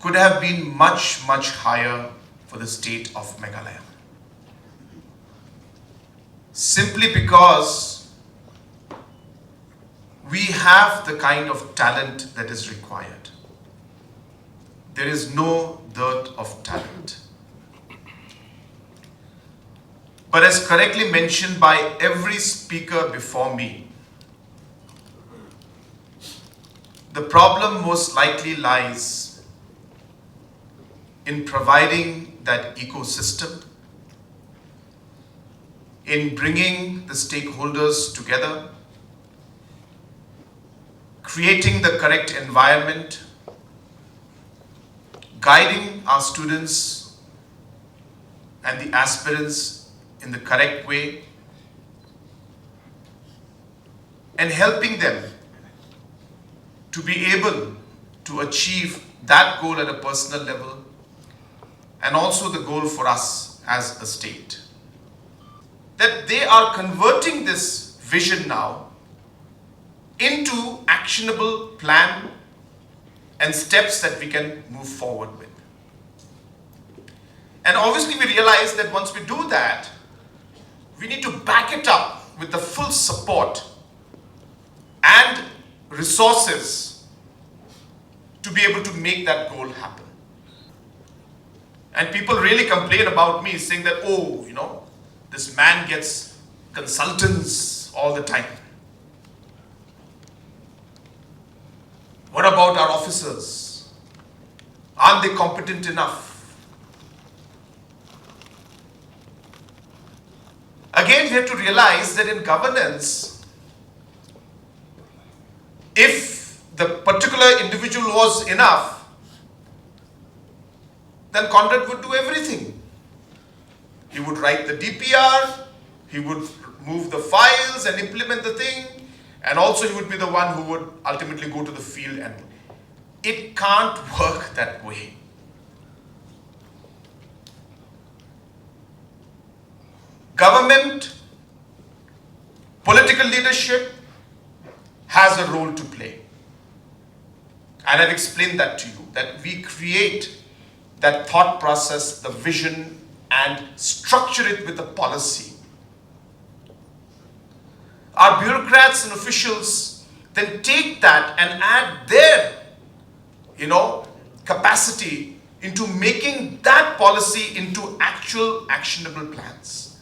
could have been much, much higher for the state of Meghalaya. Simply because we have the kind of talent that is required. There is no dearth of talent. But as correctly mentioned by every speaker before me, the problem most likely lies in providing that ecosystem, in bringing the stakeholders together, creating the correct environment, guiding our students and the aspirants in the correct way, and helping them to be able to achieve that goal at a personal level and also the goal for us as a state. That they are converting this vision now into actionable plan and steps that we can move forward with. And obviously, we realize that once we do that, we need to back it up with the full support and resources to be able to make that goal happen. And people really complain about me, saying that, oh, you know, this man gets consultants all the time. What about our officers? Aren't they competent enough? Again, we have to realize that in governance, if the particular individual was enough, then Conrad would do everything. He would write the D P R, he would move the files and implement the thing, and also he would be the one who would ultimately go to the field. And it can't work that way. Government, political leadership has a role to play. And I've explained that to you, that we create that thought process, the vision, and structure it with a policy. Our bureaucrats and officials then take that and add their, you know, capacity into making that policy into actual actionable plans.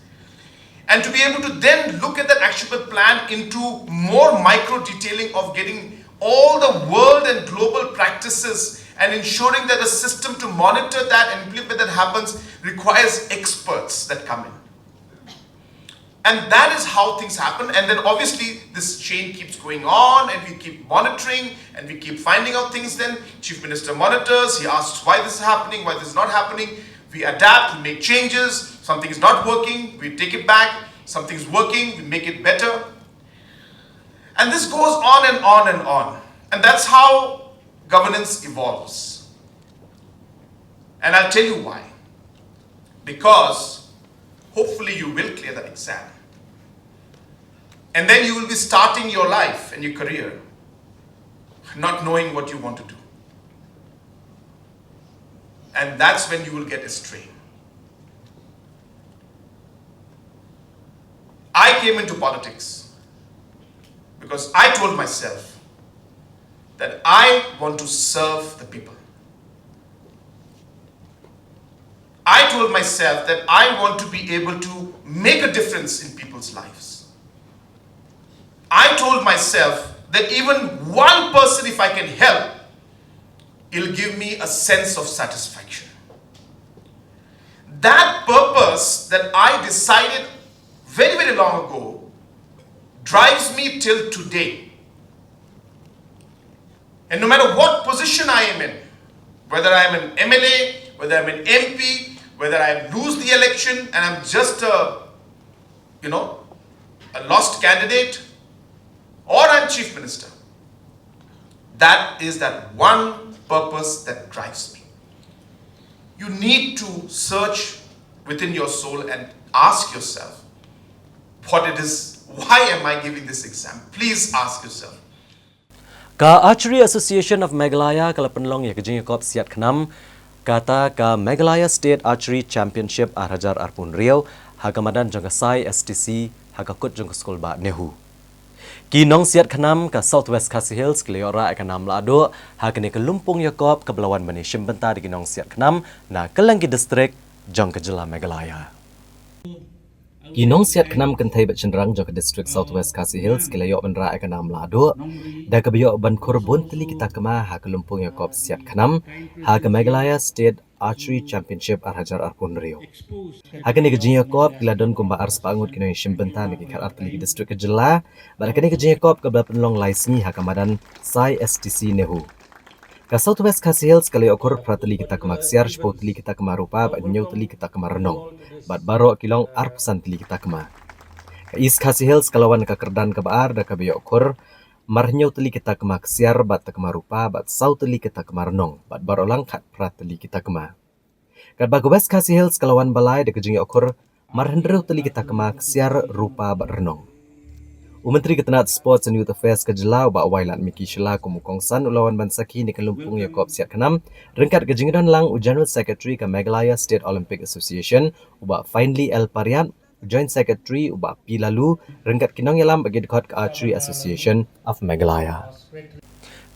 And to be able to then look at that actionable plan into more micro detailing of getting all the world and global practices and ensuring that the system to monitor that and implement that happens requires experts that come in. And that is how things happen. And then obviously, this chain keeps going on, and we keep monitoring and we keep finding out things. Then Chief Minister monitors, he asks why this is happening, why this is not happening. We adapt, we make changes. Something is not working, we take it back. Something's working, we make it better. And this goes on and on and on. And that's how governance evolves. And I'll tell you why. Because hopefully you will clear that exam. And then you will be starting your life and your career not knowing what you want to do. And that's when you will get astray. I came into politics because I told myself that I want to serve the people. I told myself that I want to be able to make a difference in people's lives. I told myself that even one person, if I can help, it'll give me a sense of satisfaction. That purpose that I decided very, very long ago drives me till today. And no matter what position I am in, whether I am an M L A, whether I'm an M P, whether I lose the election and I'm just a, you know, a lost candidate, or I'm chief minister, that is that one purpose that drives me. You need to search within your soul and ask yourself what it is. Why am I giving this exam? Please ask yourself. Ka Archery Association of Meghalaya ka la pynlong ïa ka jingïakop siat khnam kata ka Meghalaya State Archery Championship ar hajar arphew hynriew ha ka madan jong ka SAI S T C ha ka kut jong ka skul bah NEHU. Ki nongsiat khnam ka South West Khasi Hills ki la ïoh rah ïa ka nam lahduh ha kane ka lympung ïakop kaba la wan ban ïashim bynta da ki nongsiat khnam na kylleng ki district jong ka jylla Meghalaya. Ki nongsiat khnam kynthei bad shynrang jong ka district South West Khasi Hills ki la ïoh ban rah ïa ka nam lahduh da kaba ïoh ban khur bun tylli ki takma ha ka lympung ïakop siat khnam ha ka Meghalaya State Archery Championship ar hajar arphew hynriew. Ha kane ka jingïakop ki la don kumba arspah ngut ki nongïashim bynta na ki khatar tylli ki district ka jylla bad ha kane ka jingïakop kaba la pynlong lai sngi ha ka madan SAI S T C NEHU. Ka South West Khasi Hills ka la ïoh khur phra tylli ki takma ksiar, shiphew tylli ki takma rupa bad hynñiew tylli ki takma rnong, bad baroh ki long arphew san tylli ki takma. Ka East Khasi Hills ka la wan ka kyrdan kaba ar da kaba ïoh khur mar hynñiew tylli ki takma ksiar bad takma rupa bad saw tylli ki takma rnong bad baroh lang khatphra tylli ki takma. Katba ka West Khasi Hills ka la wan ba lai da ka jingïoh khur mar hynriew tylli ki takma ksiar, rupa bad rnong. U Myntri ka tnat Sports and Youth Affairs ka jylla u bah Wailadmiki Shylla kum u kongsan u la wan ban sakhi na ka lympung ïakop siat khnam ryngkat ka jingdon lang u General Secretary ka Meghalaya State Olympic Association u bah Finely L Pariat, u Joint Secretary u bah P Laloo ryngkat ki nongïalam bad ki dkhot ka Archery Association of Meghalaya.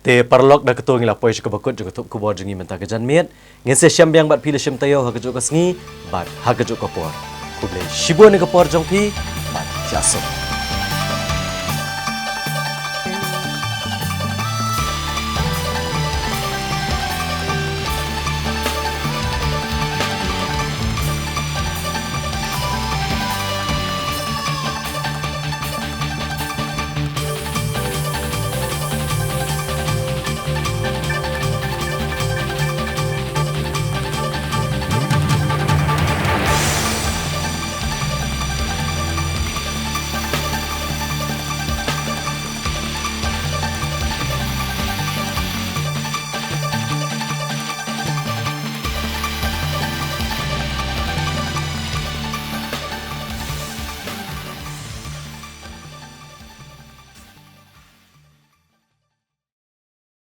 Te paralok, da kato ngi la poi sha kaba kut jong ka thup khubor jong ngi mynta ka janmiet. Ngin sa ïashem biang bad phi lyngba shem taïew ha kajuh ka sngi bad ha kajuh ka por. Khublei shibun ïa ka por jong phi bad ïa suk.